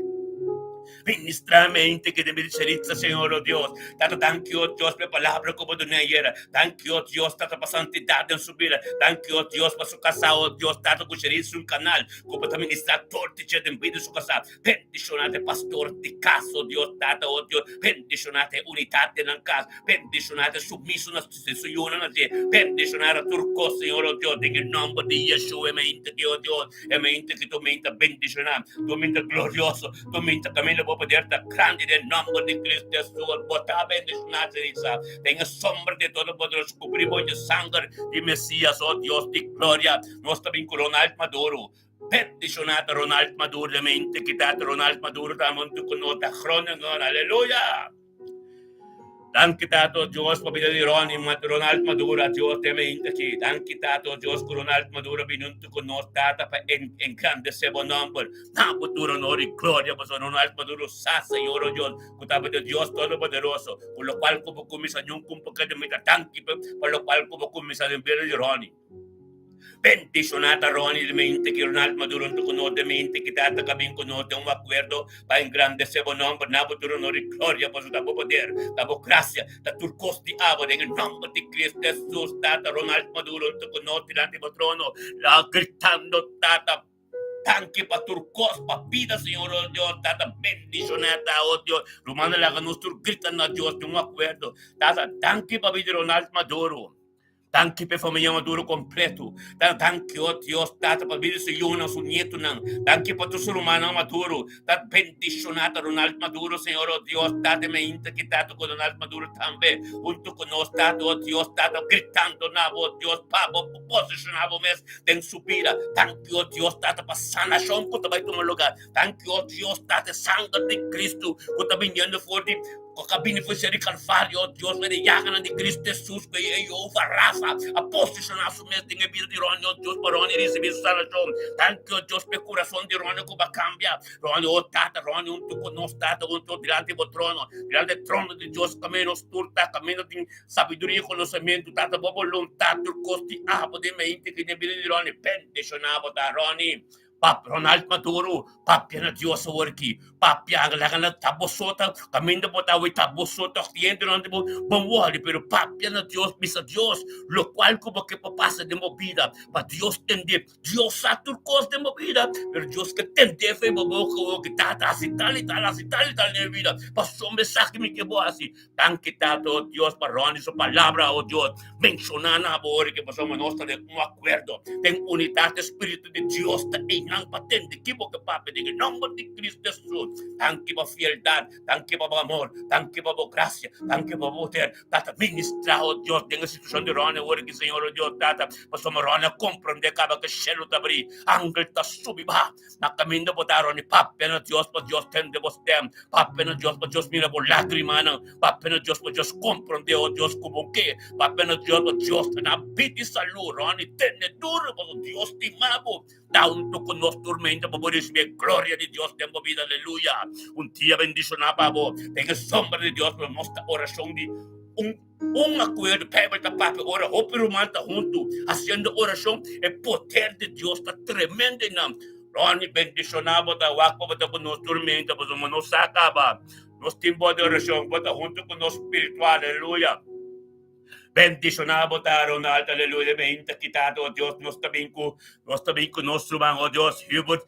Ministra mente que debe Sheritza, Señor, oh Dios. Tata, danki, oh Dios, pa e palabra ku bo duna ayera. Danki, oh Dios, Tata, pa santidat den su bida. Danki, oh Dios, pa su kasá, oh Dios, Tata, ku Sheritza un kanal ku bo ta ministrá tur di dje den bida di su kasá. Bendishoná te pastor di kas, oh Dios, Tata, oh Dios. Bendishoná te unidat den nan kas. Bendishoná te sumiso na su yunan na dje. Bendishoná ta tur kos, Señor, oh Dios, den e nòmber di Yeshua, e mente ki, oh Dios. E mente ki tu mente bendishoná, tu mente glorioso, tu mente kaminda bo poder ta grandi den nòmber di Cristo Jesús. Bo ta bendishoná, Teresa. Den e sombra di Todopoderoso kubrí bo dje sanger di Mesías, oh Dios di gloria. Nos ta bin ku Ronald Maduro. Bendishoná ta Ronald Maduro, e mente ki ta Ronald Maduro ta huntu ku nos ta Groningen. Aleluya! Danki Tato Dios pa bida di Ronnie Ronald Maduro a Dios te mente aki. Danki Tato Dios ku Ronald Maduro bini huntu ku nos Tata pa engrandese bo nomber. Na bo tur honor i gloria pasobra Ronald Maduro sa Señor o Dios ku tabata Dios Todopoderoso ku lokual ku bo kuminsa niun kumpa keda mi ta danki pa lokual ku bo kuminsa den bida di Ronnie. Bendishoná ta Ronnie de mente ki Ronald Maduro huntu ku nos de mente ki Tata ka bin ku nos den un akuerdo pa engrandesé bo nòmber na bo tur honor i gloria pasobra ta bo poder, ta bo grasia, ta tur kos di abo den e nòmber di Cristo Hesus Tata Ronald Maduro huntu ku nos dilanti bo trono la gritando Tata Danki pa tur kos pa bida Señor oh Dios Tata bendishoná ta oh Dios Rumannan laga nos tur grita na Dios den un akuerdo Tata danki pa bida Ronald Maduro. Danki p'e famia Maduro kompleto. Ta danki, o Dios Tata, pa bida su yunan, su nietonan. Danki pa tur su rumannan Maduro. Ta bendishoná ta Ronald Maduro, Señor, o Dios Tata, e mainta ki Tata ku Ronald Maduro tambe huntu ku nos, Tata, o Dios Tata, gritando na bo, o Dios, pa bo posishoná bo mes den su bida. Danki, o Dios Tata, pa sanashon ku ta bai tuma lugar. Danki, o Dios Tata, e sanger di Cristo ku ta biniendo for di. Ku ka bini for ser di Kalvario, o Dios, mira e yaganan di Cristo Jesus ku e Jehovah Rafa a posishoná su mes den e bida di Ronnie, o Dios, pa Ronnie risibí su salbashon. Danki, o Dios, pa e kurason di Ronnie ku bo a kambia. Ronnie, o Tata, Ronnie huntu ku nos, Tata, huntu dilanti bo trono, dilanti e trono di Dios, kaminda nos tur ta, kaminda tin sabiduria i konosementu, Tata, bo boluntat tur kos di abo den mente ki den bida di Ronnie. Bendishoná bo ta, Ronnie. Pap Ronald Maduro, papia na Dios awor aki. Papia, laga na ta bo so ta kaminda bo ta awe ta bo so ta cliente nan bo bon wòrdu, pero papia na Dios, bisa Dios lokual ku bo ke pa pasa den bo bida, pa Dios tende. Dios sa tur kos den bo bida, pero Dios ke tende fe bo boka awor ki tata hasi tal i tal, hasi tal i tal den mi bida, pasobra esaki mi ke bo hasi. Danki Tata, oh Dios, pa Ronnie su palabra, oh Dios. Menshoná na bo ora ke pasobra nos ta den un akuerdo, den unidat, e Spiritu di Dios ta einan pa tende ki bo ke papia den e nòmber di Cristo Hesus. Danki pa fieldat, danki pa bo amor, danki pa bo grasia, danki pa bo poder. Tata, ministrá, oh Dios, den e situashon di Ronnie ora ki, Señor, oh Dios, Tata, pasobra Ronnie a komprondé kaba ke shelu ta abrí, angel ta subi baha. Na kaminda bo ta roni, papia na Dios pa Dios tende bo stem, papia na Dios pa Dios mira bo lagrimanan, papia na Dios pa Dios komprondé, oh Dios, ku bo ke, papia na Dios pa Dios ta na pidi salu, roni tene duru pasobra Dios stima bo, tantu ku nos turmenta pa bo risibí e gloria di Dios den bo bida, aleluya. Un dia bendishoná pa bo den e sombra di Dios, pero nos ta orashon di un. Un akuerdo, Bijbel ta papia ora hopi ruman ta huntu hasiendo orashon, e poder di Dios ta tremendo ei nan. Ronnie, bendishoná bo ta wak pa bo ta ku nos tur meinta pasobra nos sa kaba. Nos tin bo di orashon, bo ta huntu ku nos spiritual, aleluya. Bendishoná bo ta, Ronald, aleluya, mi hinta kitado, oh Dios, nos ta bin ku, nos ta bin ku nos ruman, oh Dios, Hubert,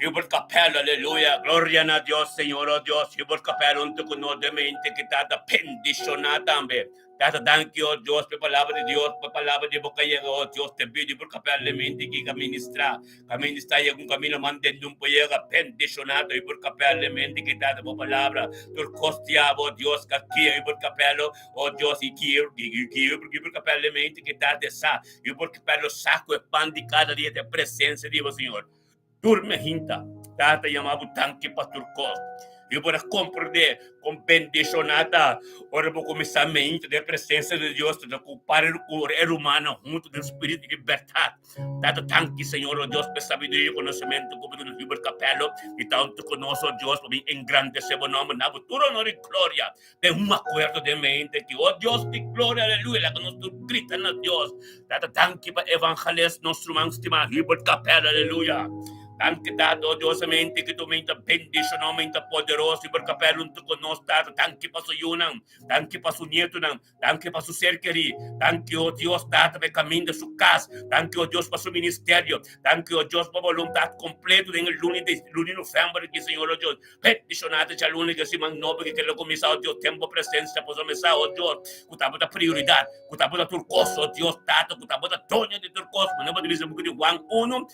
Hubert Capello, aleluya, gloria na Dios, Señor, oh Dios, Hubert Capello hunto ku nos den mi hinta kitado, bendishoná tambe. Tata, danki, oh Dios, pa e palabra di Dios, pa e palabra di bo ka yega, oh Dios, te bida Hubert Capello den mi hinta ki ka ministrá, ka ministrá yega un kaminda mantende un por yega, bendishoná ta Hubert Capello den mi hinta kitado, bo palabra, tur kos diabo, oh Dios, ka kia Hubert Capello, Oh Dios, i ki i por kapel de mente ki ta de sa, i por kapel lo sa ku e pan di kada dia ta e presensia di bo, Señor. Tur mi hinta, Tata yama bo danki pa tur kos. I por a komprendé kon bendishoná ta ora bo kuminsá meinta den e presensia di Dios, ta ku pare ku e rumannan huntu den spiritu di libertat. Tata, danki, Señor, oh Dios, pa e sabiduria i konosementu ku bo duna Hubert Capello i ta huntu ku nos, oh Dios, pa bin engrandesé bo nòmber na bo tur honor i gloria. Den un akuerdo den mente ki, oh Dios di gloria, aleluya, laga nos tur grita na Dios. Tata, danki pa evangelis nos ruman stimá Hubert Capel, aleluya. Danki, Tata, oh Dios, e mente ki tu menta bendishoná, menta poderoso, Hubert Capel huntu ku nos, Tata. Danki pa su yunan, danki pa su nietonan, danki pa su ser kerí. Danki, oh Dios, Tata, pa e kaminda su kas. Danki, oh Dios, pa su ministerio. Danki, oh Dios, pa boluntat kompleto den e luna di luna di novèmber aki, Señor, oh Dios. Bendishoná ta djaluna ke siman nobo ke keda kuminsá, oh Dios, den bo presensia pasobra mi sa, oh Dios, ku ta bo ta prioridat, ku ta bo ta tur kos, oh Dios Tata, ku ta bo ta doño di tur kos. Manera bo ta bisa buki di Juan uno,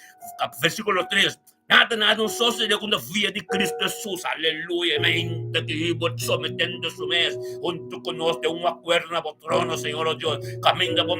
versíkulo tres, Nada, nada no sosode ku no via di Kristu Hesus. Aleluya! E mainta ki bo sometendo su mes huntu ku nos den un akuerdo na bo trono, Señor, oh Dios, kaminda bo.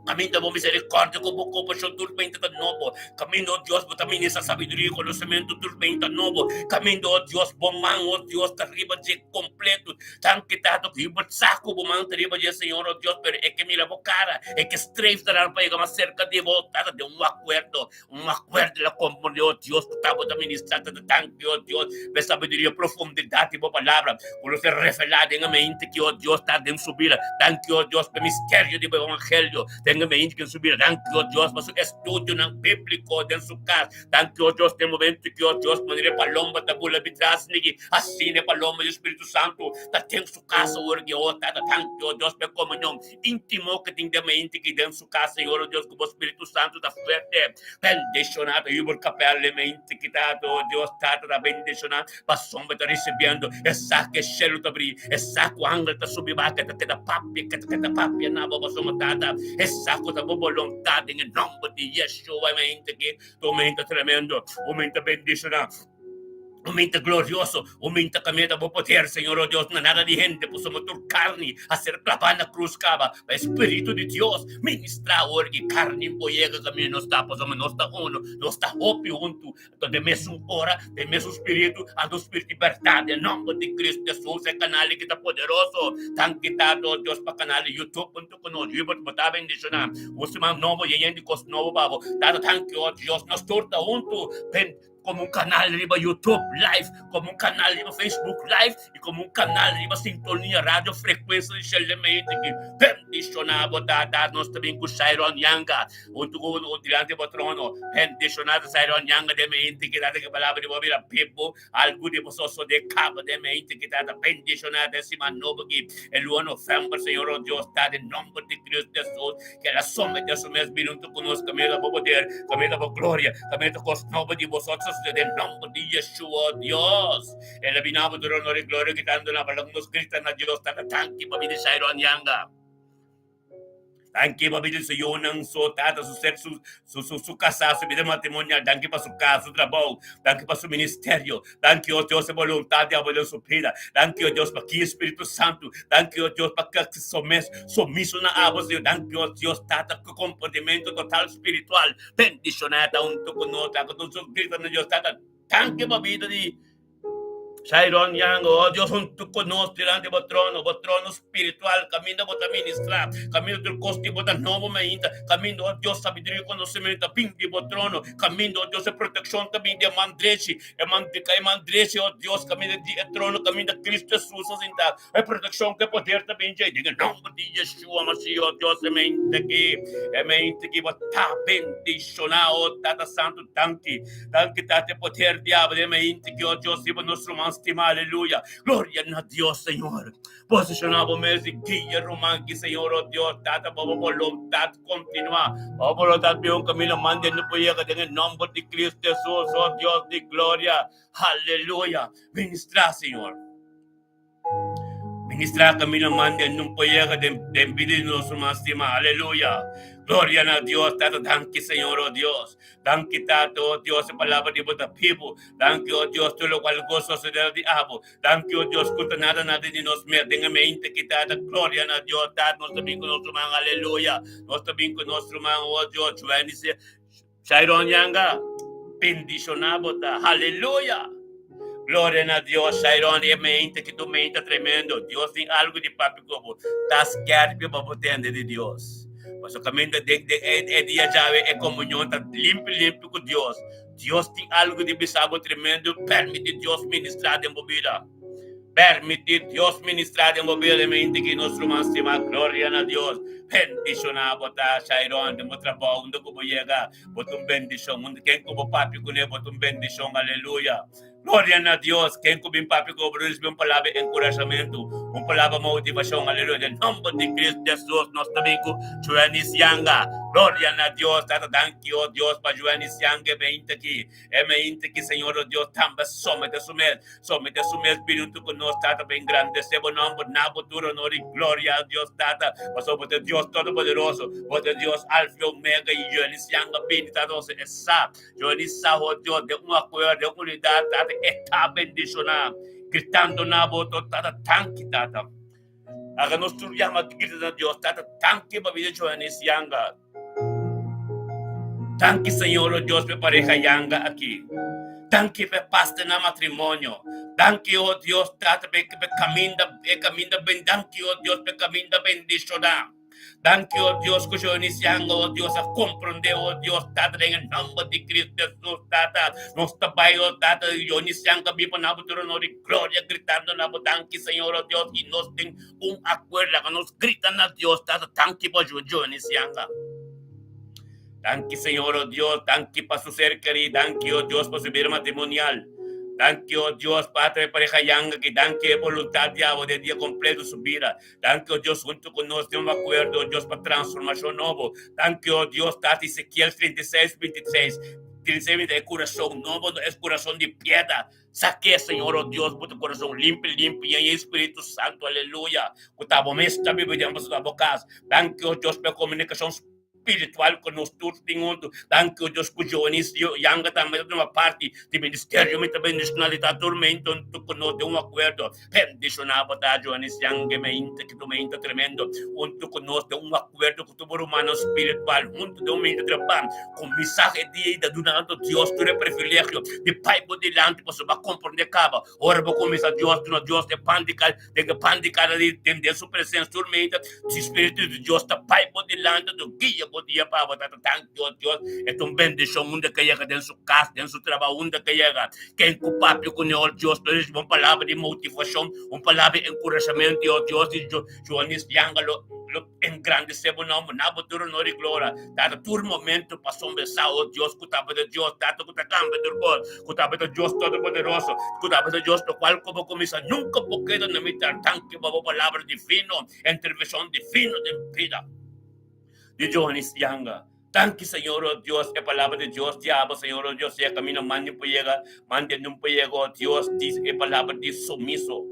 Kaminda bo misericordia ku bo kompashon tur beinta ta nobo. Kaminda, o Dios, bo ta ministra sabiduria i konosementu tur beinta nobo. Kaminda, o Dios, bo man, o Dios, ta riba dje kompletu. Danki, Tata, ku bo sa ku bo man ta riba dje, Señor, o Dios, pero e ke mira bo kara, e ke streef ta nan pa yega mas serka di bo, Tata, den un akuerdo, un akuerdo la komprende, o Dios, ku ta bo ta ministra, Tata. Danki, o Dios, pa e sabiduria, profundidat di bo palabra. Ku lo ser revelá den e mente ki, o Dios, ta den su bida. Danki, o Dios, pa e misterio di bo evangelio den e mente ki su bida. Danki, o Dios, pa su estudionan bíbliko den su kas. Danki, o Dios, den momento ki, o Dios, manera e palomba ta bula bitras nigi, asina e palomba di Spiritu Santu ta den su kas awor ki, o Tata. Danki, o Dios, pa e komunion íntimo ku tin den mente ki den su kas, Señor, o Dios, ku bo Spiritu Santu ta fuerte. Bendishoná ta Hubert Capel e mente ki ta, o Dios, Tata ta bendishoná. Pasobra ta risibiendo e sa ku e shelu ta bri, e sa ku angel ta subi baha, ke ta keda papia, ke ta keda papia na bo pasobra Tata, e sa ku ta bo boluntat den e nomber di Yeshua. E mente aki ta un mente tremendo, un mente bendishoná, un mente glorioso, un mente kaminda ta bo poder, Señor, o Dios, na nada di hende, pasobra tur karni a ser klabá na krus kaba pa e Spiritu di Dios ministrá awor ki karni por yega kaminda nos ta, pasobra nos ta uno, nos ta hopi huntu. Anto den mesun ora, den mesun spiritu, anto spiritu di bèrdat, den nòmber di Kristu Hesus, e kanal aki ta poderoso. Danki Tata, o Dios, pa kanal di YouTube huntu ku nos. Hubert, bo ta bendishoná. Un siman nobo yen yen di kos nobo pa bo. Tata, danki, o Dios, nos tur ta huntu den komo un kanal riba YouTube live, komo un kanal riba Facebook live i komo un kanal riba Sintonia Radio Frekuensia di Shell Mente ki bendishoná bo, Tata. Nos ta bin ku Shairon Yanga. Huntu ku bo dilanti bo trono, bendishoná ta Sairon yanga den mente ki ta ke palabra di bo bira bibu, algu di bo sosodé kaba den mente ki ta ta bendishoná den siman nobo aki, e luna novèmber, Señor o Dios, ta den nòmber di Kristu Hesus, ke el a someté su mes bini huntu ku nos, kaminda bo poder, kaminda bo gloria, kaminda kos nobo di bo sosodé den nòmber di Yeshua, o Dios. El a bini abo tur honor i gloria kitando na palabra ku nos grita na Dios, Tata, danki pa bini Sairon yanga. Danki pa bida su yunan, su tata, su ser, su, su, su, su kasá, su bida matrimonial. Danki pa su kas, su trabou. Danki pa su ministerio. Danki, oh Dios, e boluntat di abo den su bida. Danki, oh Dios, pa guia Spiritu Santu. Danki, oh Dios, pa ke somes, sumiso na abo, Señor. Danki, oh Dios, Tata, ku komportamentu total spiritual. Bendishoná ta huntu ku nos. Laga tur su grita na Dios, Tata, danki pa bida di. Shairon Yang, oh Dios, huntu ku nos dilanti bo trono, bo trono spiritual, kaminda bo ta ministrá, kaminda tur kos di bo ta nobo mainta, kaminda, oh Dios, sabiduria i konosementu ta bin di bo trono, kaminda, oh Dios, e protekshon ta bin di e man drechi, e man di e man drechi, oh Dios, kaminda di e trono, kaminda Kristu Hesus a sintá, e protekshon ku e poder ta bin dje, den e nòmber di Yeshua Mashiach, oh Dios, e mente aki, e mente aki bo ta bendishoná, oh Tata Santu, danki. Danki Tata e poder di abra e mente ki o Dios riba nos ruman. ruman stimá, aleluya. Gloria na Dios, Señor. Posishoná bo mes i guia ruman ki, Señor, oh Dios, Tata, pa bo boluntat kontinuá. Pa bo boluntat bin un kaminda mande no por yega den e nòmber di Cristo Hesus, oh Dios di gloria. Aleluya. Ministrá, Señor. Ministrá kaminda mande no por yega den den bida di nos ruman stimá. Aleluya. Gloria na Dios, Tata, danki, Señor, oh Dios. Danki, Tata, oh Dios, e palabra di bo ta bibu. Danki, oh Dios, tur lokual ku sosodé di abo. Danki, oh Dios, ku ta nada nada di nos mes den e mente ki Tata. Gloria na Dios, Tata, nos ta bin ku nos ruman, aleluya. Nos ta bin ku nos ruman, oh Dios, Joenny Shairon Yanga, bendishoná bo ta, aleluya. Gloria na Dios, Shairon, e mente ki tu mente tremendo. Dios tin algu di papia ku bo. Ta skerpi pa bo tende di Dios. Pasobra kaminda den den e dia djawe e komunion ta limpi limpi ku Dios. Dios tin algu di bisa bo tremendo, permiti Dios ministra den bo bida. Permiti Dios ministra den bo bida, mente ki nos ruman stima, gloria na Dios. Bendiciona bo ta, Shairon, den bo trabou, unda ku bo yega, bo ta un bendicion. Unda ken ku bo papia kuné, bo ta un bendicion, aleluya. Gloria na Dios, ken ku bin papia ku bo, bo risibi un palabra di enkurashamentu, un palabra motivashon, aleluya. Den nomber di Cristo Jesus, nos ta bin ku Joenis Yanga. Gloria na Dios, Tata, danki, oh Dios, pa Joenis Yanga e meinta aki. E meinta ki Señor oh Dios tambe somete su mes, somete su mes bini huntu ku nos, Tata, pa engrandesé bo nomber, na bo tur honor i gloria, oh Dios, Tata, pasobra bo ta Dios Todopoderoso, bo ta Dios Alfa i Omega, i Joenis Yanga bini, Tata, nos e sa. Joenis sa, oh Dios, den un akuerdo, den unidat, Tata, e ta bendishoná, gritando na bo, Tata, danki, Tata. Laga nos tur yama grita na Dios, Tata, danki pa bida Joenis Yanga. Danki, Señor, oh Dios, pa e pareha Yanga aki. Danki pa e pas den nan matrimonio. Danki, oh Dios, Tata, pa e kaminda, e kaminda ben, danki, oh Dios, pa e kaminda bendishoná. Danki, oh Dios, ku Joenis Yanga, oh Dios, a komprondé, oh Dios, Tata, den e nòmber di Cristo Jesus, Tata, nos ta bai, oh Tata, Joenis Yanga biba na bo tur honor i gloria, gritando na bo danki, Señor, oh Dios, i nos tin un akuerdo, laga nos grita na Dios, Tata, danki pa Joenis Yanga. Danki, Señor, oh Dios, danki pa su ser kerí, danki, oh Dios, pa su bida matrimonial. Danki, oh Dios, Padre, pareha Yanga aki, danki e boluntat di abo den dia kompleto su bida. Danki, oh Dios, huntu ku nos den un akuerdo, oh Dios, pa transformashon nobo. Danki, oh Dios, Tata, Ezekiel 36, 26, 36, 26, e kurason nobo no es kurason di piedra. Sak'é, Señor, oh Dios, bo ta kurason limpi, limpi, yen e Spiritu Santu, aleluya, ku ta bo mes ta biba den boso, ta bo kas. Danki, oh Dios, pa e komunikashon spiritual ku nos tur tin huntu. Danki, o Dios, ku Joanis Yanga tambe ta tuma parti di ministerio. Mi ta bendishoná di ta tur mente huntu ku nos den un akuerdo. Bendishoná bo ta, Joanis Yanga, e mente ki tuma mente tremendo huntu ku nos den un akuerdo ku tur bo rumannan spiritual huntu den un mente trabá. Kuminsá e dia i ta duna anto Dios tur e privilegio di bai bo dilanti pasobra bo a komprondé kaba. Ora bo kuminsá Dios duna Dios e pan di Den e pan di kada di den den su presencia tur mente si spiritu di Dios ta bai bo dilanti ta guia bo dia pa bo tata danki oh Dios e ta un bendicion unda ke yega den su cas den su trabao unda ke yega ken ku papia kune oh Dios lo ricibi un palabra di motivacion un palabra di encurashamento oh Dios di Joanis Yanga lo lo engrandece bo nomber na bo tur honor y gloria tata tur momento pasobra sa oh Dios ku tabata Dios tata ku ta cambia tur cos. Ku tabata Dios Todopoderoso, ku tabata Dios lokual ku bo kuminsá nunka por keda na mitar. Danki pa bo palabra divino, intervenshon divino den bida di Johannes Yanga. Danki Señor, oh Dios, e palabra di Dios di abo, Señor, oh Dios, e kaminda mandi por yega, mandi nun por yega, oh Dios, di e palabra di sumiso.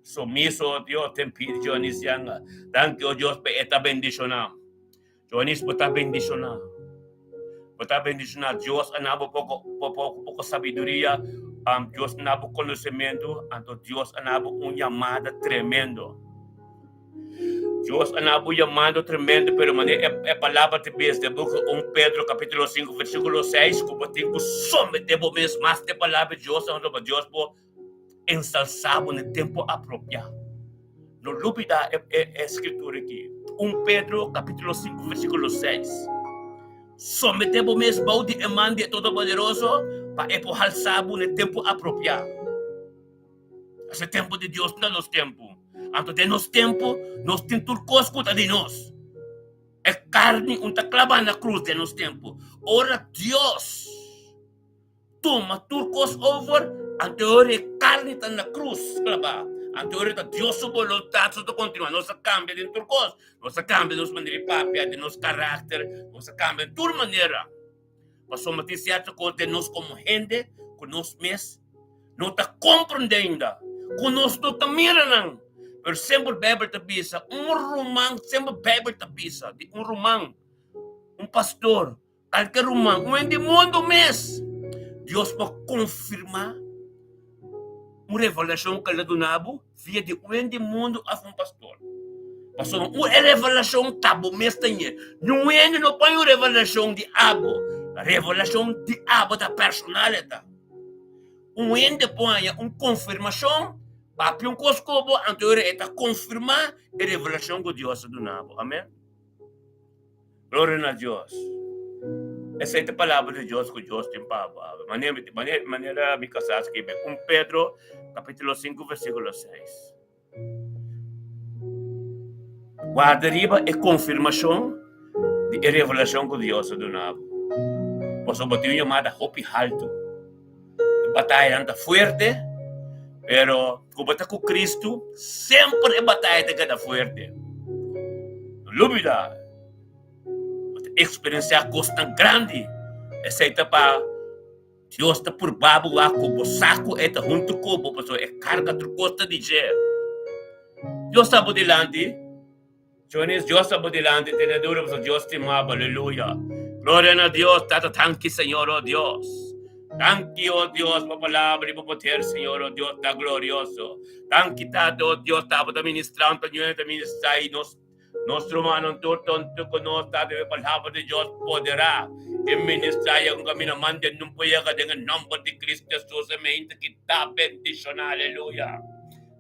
Sumiso, oh Dios, den bida di Johannes Yanga. Danki, oh Dios, pa e ta bendishoná. Joanis, bo ta bendishoná. Bo ta bendishoná. Dios a na bo poko, poko, poko sabiduria. Um, Dios a na bo konosementu. Anto Dios a na bo un yamada tremendo. Dios a na bo yamado tremendo, pero manera e, e palabra te bes den buki 1 Pedro capítulo 5 versículo 6, ku bo tin ku someté bo mes mas te palabra di Dios, anto pa Dios por ensalsá bo na tempu apropiá. No lubidá e, e, e skritura aki. 1 Pedro kapítulo 5 versíkulo 6. Someté bo mes bou di e man di e Todopoderoso pa e por halsá bo na tempu apropiá. Ese tempu di Dios no ta nos tempu. Anto den nos tempu nos tin tur kos ku ta di nos. E karni un ta klabá na krus den nos tempu. Ora Dios tuma tur kos over. Anto ora e karni ta na krus klabá, anto ora ta Dios su boluntat so ta kontinuá. Nos a kambia den tur kos. Nos a kambia nos manera di papia, den nos karakter, nos a kambia den tur manera. Pasobra tin sierto kos den nos komo hende ku nos mes no ta komprendé ainda, ku nos no ta mira nan. Pero semper Beibel ta bisa, un ruman, semper Beibel ta bisa di un ruman, un pastor, Kalke ruman, un hende mundu mes, Dios por konfirmá un revelashon ku el a duna bo via di un hende mundu òf un pastor. Pasobra un revelashon ta bo mes ta ñe. Niun hende no pone un revelashon di abo. Revelashon di abo ta personal e ta. Un hende por haña un konfirmashon, papia un kos ku bo, anto e ta konfirmá e revelashon ku Dios a duna bo. Amen. Gloria na Dios. Esei ta palabra di Dios ku Dios tin pa bo awe. Manera, manera, manera mi kasá a skibi 1 Pedro kapítulo 5 versíkulo 6. Warda riba e konfirmashon di e revelashon ku Dios a duna bo. Pasobra bo tin un yamada hopi haltu. E batayanan ta fuerte, pero ku bo ta ku Kristu, semper e bataya ta keda fuerte. No lubida, bo ta eksperensiá kosnan grandi. Esei ta pa Dios ta purba bo wak ku bo sa ku e ta huntu ku bo, pasobra e karga tur kos ta di dje. Dios ta bo dilanti. Jonis, Dios ta bo dilanti, tene duro pasobra Dios stima bo, aleluya. Gloria na Dios, Tata, tanki Señor, oh Dios. Danki, oh Dios, bo palabra y bo poder, Señor, oh Dios, ta glorioso. Danki, Tata, oh Dios, ta bo ta ministra, ta ñuña ta ministra y nos nos rumannan tur tonto ku nos, Tata, e palabra di Dios poderá e ministra y un camino mande nun por yega den e nomber di Cristo Jesus, e mente ki ta bendiciona, aleluya.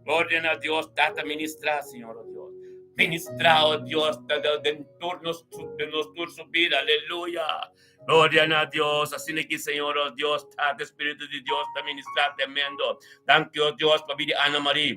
Gloria na Dios, Tata, ministra, Señor, oh Dios. Ministra, oh Dios, den tur nos, den nos tur su vida, aleluya. Gloria na Dios, asina ki Señor, oh Dios, Tata, Espíritu di Dios, ta ministra tremendo. Danki, oh Dios, pa bida Ana Marie.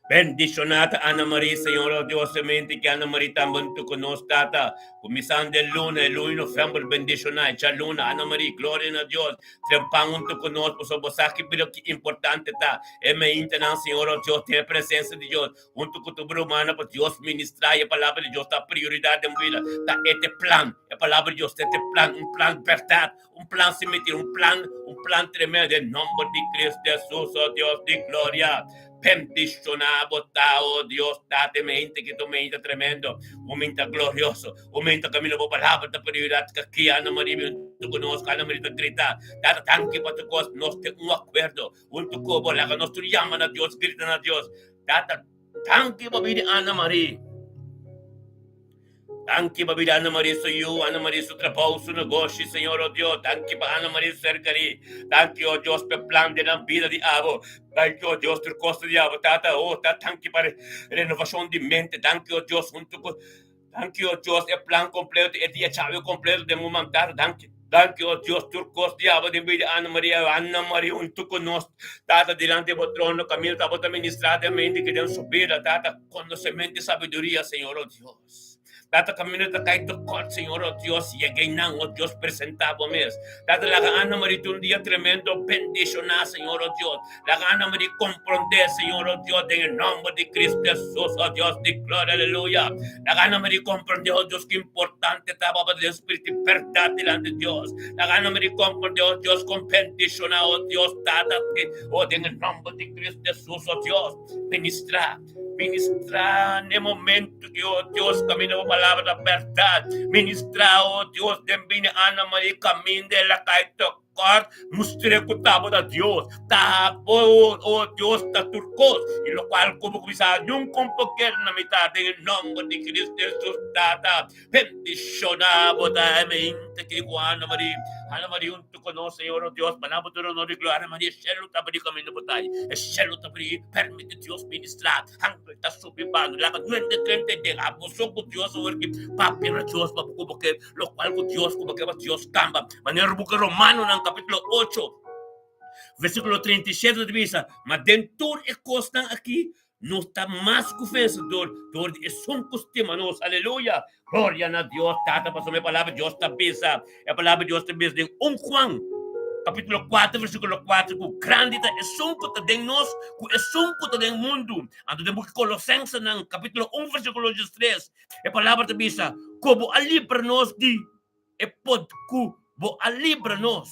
Bendicioná ta Ana Marie, Señor, oh Dios, semente ki Ana Marie tambe ku nos, Tata. Kuminsando e luna, e luna di november, bendicioná, e djaluna, Ana Marie, gloria na Dios. Trempan huntu ku nos, pasobra bo sa ki bira ki importante ta e meintenan, Señor, oh Dios, den e presensia di Dios, huntu ku tur bo rumannan, pa Dios ministrá i e Palabra di Dios ta prioridat den bo bida. Ta e te plan, e Palabra di Dios ta e te plan, un plan bèrdat, un plan sin mentira, un plan, un plan tremendo, den nomber di Cristo Jesus, oh Dios di gloria. Bendishoná bo ta, oh Dios, Tata, e meinte ki ta un meinte tremendo, un meinte glorioso. Aumenta camino bo palabra ta prioridad ka ki Ana Maria mi hunto cu nos Ana Maria ta grita Tata danki pa tur cos nos tin un acuerdo hunto cu bo laga nos tur yama na Dios grita na Dios Tata danki pa bida Ana Maria danki pa bida Ana Maria su yu Ana Maria su trabou su negoshi Señor oh Dios danki pa Ana Maria su ser keri danki oh Dios pa e plan den nan bida di abo danki oh Dios tur cos ta di abo Tata oh ta danki pa renovacion di mente danki oh Dios hunto cu Danki, o Dios, e plan kompleto, e dia chave kompleto den bo mantar. Danki, danki, o Dios, tur kos di abo den bida Ana Maria, Ana Maria huntu ku nos, Tata, dilanti bo trono, kaminda ta bo ta ministrá den mente ki den su bida, Tata, konosementu i sabiduria, Señor, o Dios. Tata, kaminda ta kai tekort, Señor, o Dios, yega einan, o Dios, presentá bo mes. Tata, laga Ana Maria tin un dia tremendo, bendishoná, Señor, o Dios. Laga Ana Maria komprondé, Señor, oh Dios, den e nòmber di Cristo Hesus, oh Dios di gloria, aleluya. Laga Ana Maria komprondé, oh Dios, ki importante ta pa bo den spiritu di bèrdat dilanti Dios. Laga Ana Maria komprondé, oh Dios, kon bendishoná, oh Dios, Tata, oh, den e nòmber di Cristo Hesus, oh Dios, ministrá. Ministrá n'e momento ki, oh Dios, kaminda bo palabra ta bèrdat. Ministrá, oh Dios, den bini Ana Maria kaminda el a kai tok. Kòrt, mustr'é ku ta bo ta Dios, ta bo, o Dios, ta tur kos, i lokual ku bo kuminsá niun kompoker na mitat, den e nòmber di Cristo Hesus, Tata, bendishoná bo ta e mente ki ku Ana Maria, Ana Maria huntu ku nos, Señor, o Dios, baná bo tur honor i gloria, Ana Maria, e shelu ta abrí kaminda bo ta, e shelu ta abrí, permití Dios ministrá, angel ta subi bano, laga nuende trenta i den, abo so ku Dios awor ki papia na Dios pa bo ku bo ke. Lokual ku Dios ku bo ke pa Dios kamba. Manera buki Romanonan kapítulo ocho versíkulo 37 ta bisa, Ma den tur e kosnan akí nos ta mas ku vensedor dor di esun ku stima nos. Aleluya! Gloria na Dios Tata pasobra e palabra di Dios ta bisa, e palabra di Dios ta bisa den un Juan. kapítulo 4 versíkulo 4 ku grandi ta esun ku ta den nos ku esun ku ta den mundu. Anto den buki Kolosensenan kapítulo 1 versíkulo 13 e palabra ta bisa ku bo a libra nos di e pod ku bo a libra nos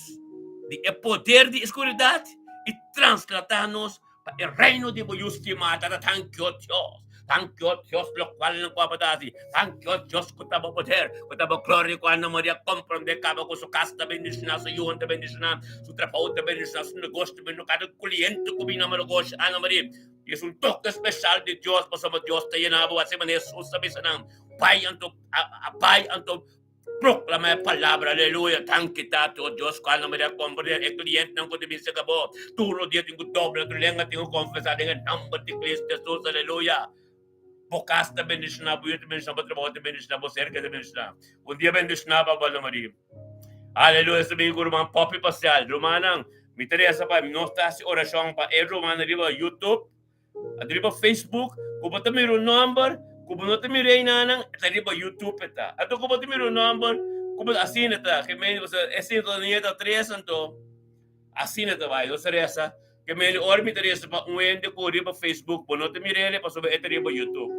di e poder di e skuridat i translatá nos pa e reino di bo Yu stimá. Tata, tanki, o Dios, tanki, o Dios, lokual nan ku abo ta hasi. Tanki, o Dios, ku ta bo poder, ku ta bo gloria, ku Ana Maria komprondé kaba ku su kas ta bendishoná, su yunan ta bendishoná, su trabou ta bendishoná, su negoshi ta bendishoná, kada kliente ku bini na bo negoshi, Ana Maria, i es un toke speshal di Dios, pasobra Dios ta yena bo. Asina manera Hesus ta bisa nan, Bai anto, bai anto. Proclama e palabra, aleluya. Danki Tata, oh Dios, cu alma di a comprende e clientenan cu ta bin cerca bo. Tur lo dia tin cu dobla tur lenga, tin cu confesa den e nomber di Cristo Jesus, aleluya. Bo cas ta bendiciona, bo yu ta bendiciona, bo trabao ta bendiciona, bo cerca ta bendiciona. Un dia bendiciona pa bo, Alma Maria. Aleluya, esta bin cu ruman Poppy Pacial. Rumannan, mi ta reza pa nos ta haci oracion pa e rumannan riba YouTube. Anto riba Facebook ku bo ta mira un nòmber ku bo no ta mira einanan e ta riba YouTube e ta. Anto ku bo ta mira un nòmber ku bo asina ta ke mende pasobra e sintonia ta tres anto asina ta bai. Nos ta resa ke mende ora mi ta resa pa un hende ku riba Facebook bo no ta mira el pasobra e ta riba YouTube.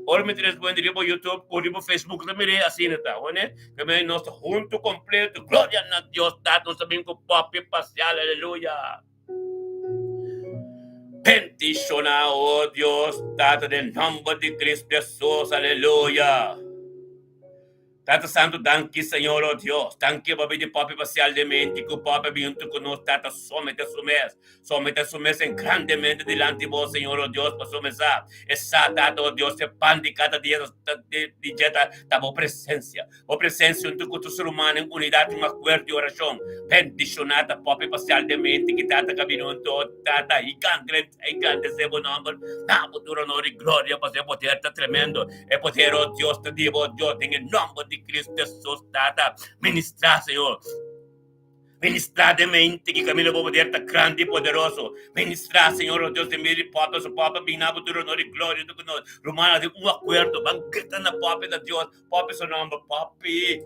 Ora mi ta resa pa un hende riba YouTube ku riba Facebook ta mir'é asina ta. Wene ke mende nos ta huntu kompleto gloria na Dios Tata nos ta bin ku papia pasial aleluya. Bendiciona, oh Dios, Tata, den nomber di Cristo Jesus, aleluya. Tata Santo, danki, Señor, oh Dios. Danki pa bidi papi parcialmente ku papi bin junto ku nos, Tata, somete su mes. Somete su mes en grandemente dilanti bo, Señor, oh Dios, pa somesa. Esa, Tata, oh Dios, e pan di cada dia di dje ta, ta bo presencia. Bo presencia hunto cu tur ser humano en unidad un acuerdo y oracion. Bendiciona ta popi parcialmente ki Tata ka bini hunto, Tata, y engrandece bo nomber. Na bo tur honor y gloria, pasobra e poder ta tremendo. E poder, oh Dios, ta di bo, Dios, den e nomber di Cristo Jesus, Tata. Ministra, Señor. Ministrá den mente ki kaminda bo poder ta grandi i poderoso. Ministrá, Señor, o Dios di mi, di pòpia su pòpia, bin na bo tur honor i gloria huntu ku nos. Rumannan, den un akuerdo, ban grita na pòpia na Dios. Pòpia su nòmber, Pòpi.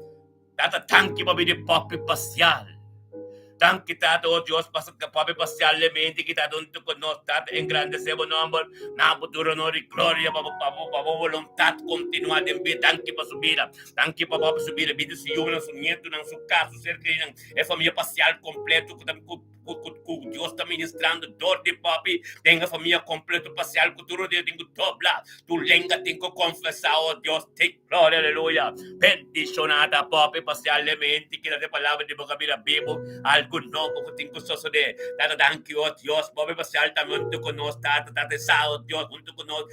Tata, danki pa bini pòpi pasial. Danki, Tata, o Dios, pa pòpi pasial den mente ki ta huntu ku nos. Tata, engrandesé bo nòmber. Na bo tur honor i gloria pa bo boluntat kontinuá den bida. Danki pa su bida. Danki pa bo su bida, bida su yunan, su nietunan, su kas, su ser kerinan, e famia pasial kompleto ku ta ku ku ku Dios ta ministrando dor di papi den e famia kompleto pasial ku tur dia tin ku dobla tur lenga tin ku konfesá o Dios te gloria aleluya bendishonada papi pasialmente keda e palabra di bo ka bira bibu algu nobo ku tin ku sosodé tata danki o Dios papi pasial tambe huntu ku nos tata tata sa o Dios huntu ku nos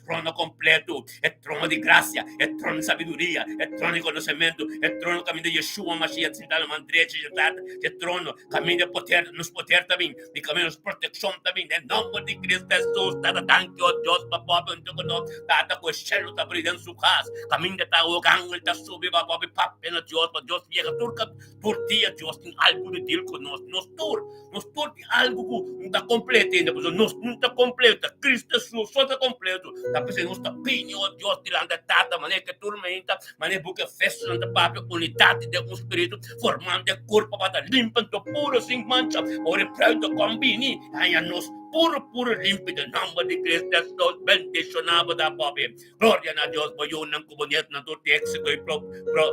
trono kompleto, e trono di grasia, e trono di sabiduria, e trono di konosementu, e trono kaminda Yeshua Mashiach sintá na man drechi dje Tata, dje trono kaminda e poder, nos poder ta bin, di kaminda nos protekshon ta bin, den nòmber di Cristo Hesus, Tata danki o Dios pa papia huntu ku nos, Tata ku e shelu ta bri den su kas, kaminda ta awor angel ta subi pa papia papia na Dios, pa Dios yega tur tur dia Dios tin algu di dil ku nos, nos tur. Nos tur tin algu ku no ta kompleto ainda, pasobra nos no ta kompleto, ta Cristo Hesus so ta kompleto. Ta p'esei nos ta pini, o Dios, dilanti e Tata, manera ke tur meinta, manera e buki Efesonan ta papia, unidat den un spiritu, formando e kurpo pa ta limpi anto puru sin mancha, ora e prueba kon bini, haña nos puru puru limpi den nòmber di Cristo Hesus. Bendishoná bo ta, papi. Gloria na Dios, bo yunan ku bo nietunan tur tin éksito i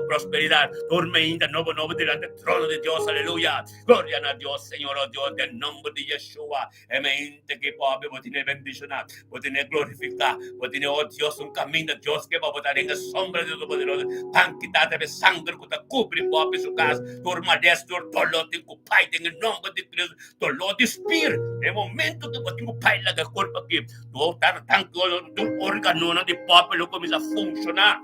prosperidat. Tur meinta nobo nobo dilanti e trono di Dios. Aleluya! Gloria na Dios, Señor, oh Dios, den nomber di Yeshua. E meinta ki pobe bo tene bendishoná, bo tene glorifiká, bo tene, oh Dios, un kaminda Dios ke bo ta den e sombra di Todopoderoso. Danki, Tata, pa e sanger ku ta kubri pobe su kas. Tur malesa, tur doló tin ku bai den e nomber di Cristo. Doló di spir, e momento ku bo tin ku bai laga e kurpa aki. Tur tur organonan di popi lo kuminsá funshoná.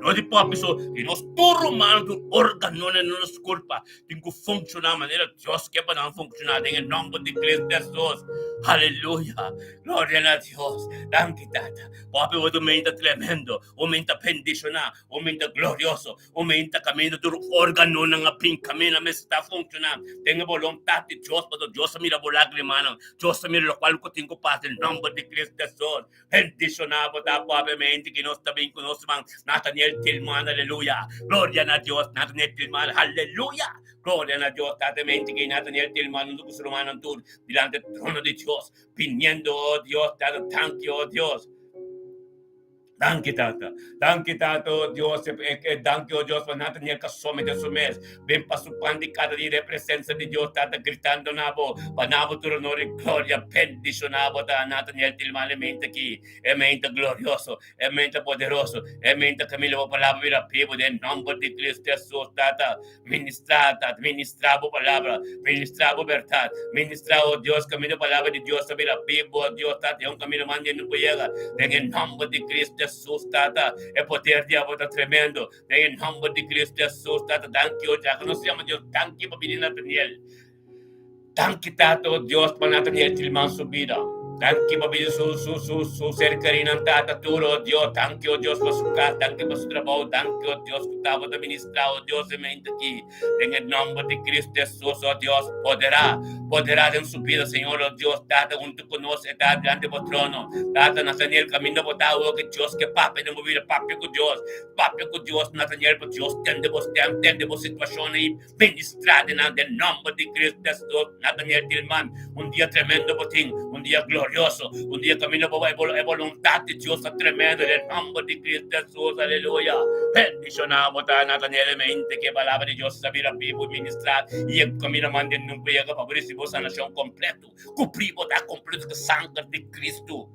No di popi so, di nos tur humano, tur organonan di nos kurpa tin ku funshoná manera Dios ke pa nan funshoná den e nòmber di Cristo Hesus. Aleluya! Gloria na Dios! Danki Tata. Popi bo ta un menta tremendo, un menta bendishoná, un menta glorioso. Aumenta kaminda tur organonan a bin kaminda mester ta funshoná den e boluntat di Dios pasobra Dios a mira bo lagrimanan, Dios a mira lokual ku tin ku pasa den nòmber di Cristo Hesus. Bendishoná bo ta suavemente ki nos ta bin ku nos man Nathaniel Tilman aleluya gloria na Dios Nathaniel Tilman aleluya. Gloria na Dios, Tata mente que Nathaniel Tilman hunto cu su rumannan tur dilanti e trono di Dios, piniendo, oh Dios, Tata, danki, oh Dios. Danki Tata. Danki Tata, oh Dios, danki, oh Dios, pa Nathaniel ka somete su mes ben pa su pan di kada dia den presencia di Dios, Tata, gritando na bo, pa na bo tur honor y gloria. Bendiciona bo ta Nathaniel Tilman e mente aki, e mente glorioso, E mente poderoso, e mente kaminda bo palabra bira bibu den nomber di Cristo Jesus, Tata. Ministra, Tata, ministra bo palabra, ministra bo bèrdat, ministra, o Dios, kaminda palabra di Dios ta bira bibu, o Dios, Tata, e un kaminda mas hende no por yega, den e nomber di Cristo Jesus, Tata. E poder di abo ta tremendo, den e nomber di Cristo Jesus, Tata. Danki, o Dios, nos yama Dios danki pa bini Nathaniel. Danki Tata o Dios pa Nathaniel Tilman su bida. Danki pa bida su su su su ser kerinan Tata tur o Dios. Danki o Dios pa su kas, danki pa su trabou, danki o Dios ku tabata ministra o Dios e mente aki. Den e nomber di Cristo Jesus o Dios podera, podera den su bida Señor o Dios Tata huntu ku nos e ta dilanti bo trono. Tata Nathaniel kaminda bo ta awo ke Dios ke papia den bo bida, papia ku Dios, papia ku Dios Nathaniel pa Dios tende bo stem, tende bo situashon i Ministrá den nan den nomber di Cristo Jesus. Nathaniel Tilman, un dia tremendo bo tin, un dia glorioso, un dia kaminda bo e e boluntat di Dios ta tremendo den nomber di Cristo Jesus. Aleluya. Bendishoná bo ta Nathaniel e mente ku e palabra di Dios ta bira bibu i ministrá i e kaminda manda nunka yega pa bo risibi bo sanashon kompleto. Kubrí bo ta kompleto ku sanger di Cristo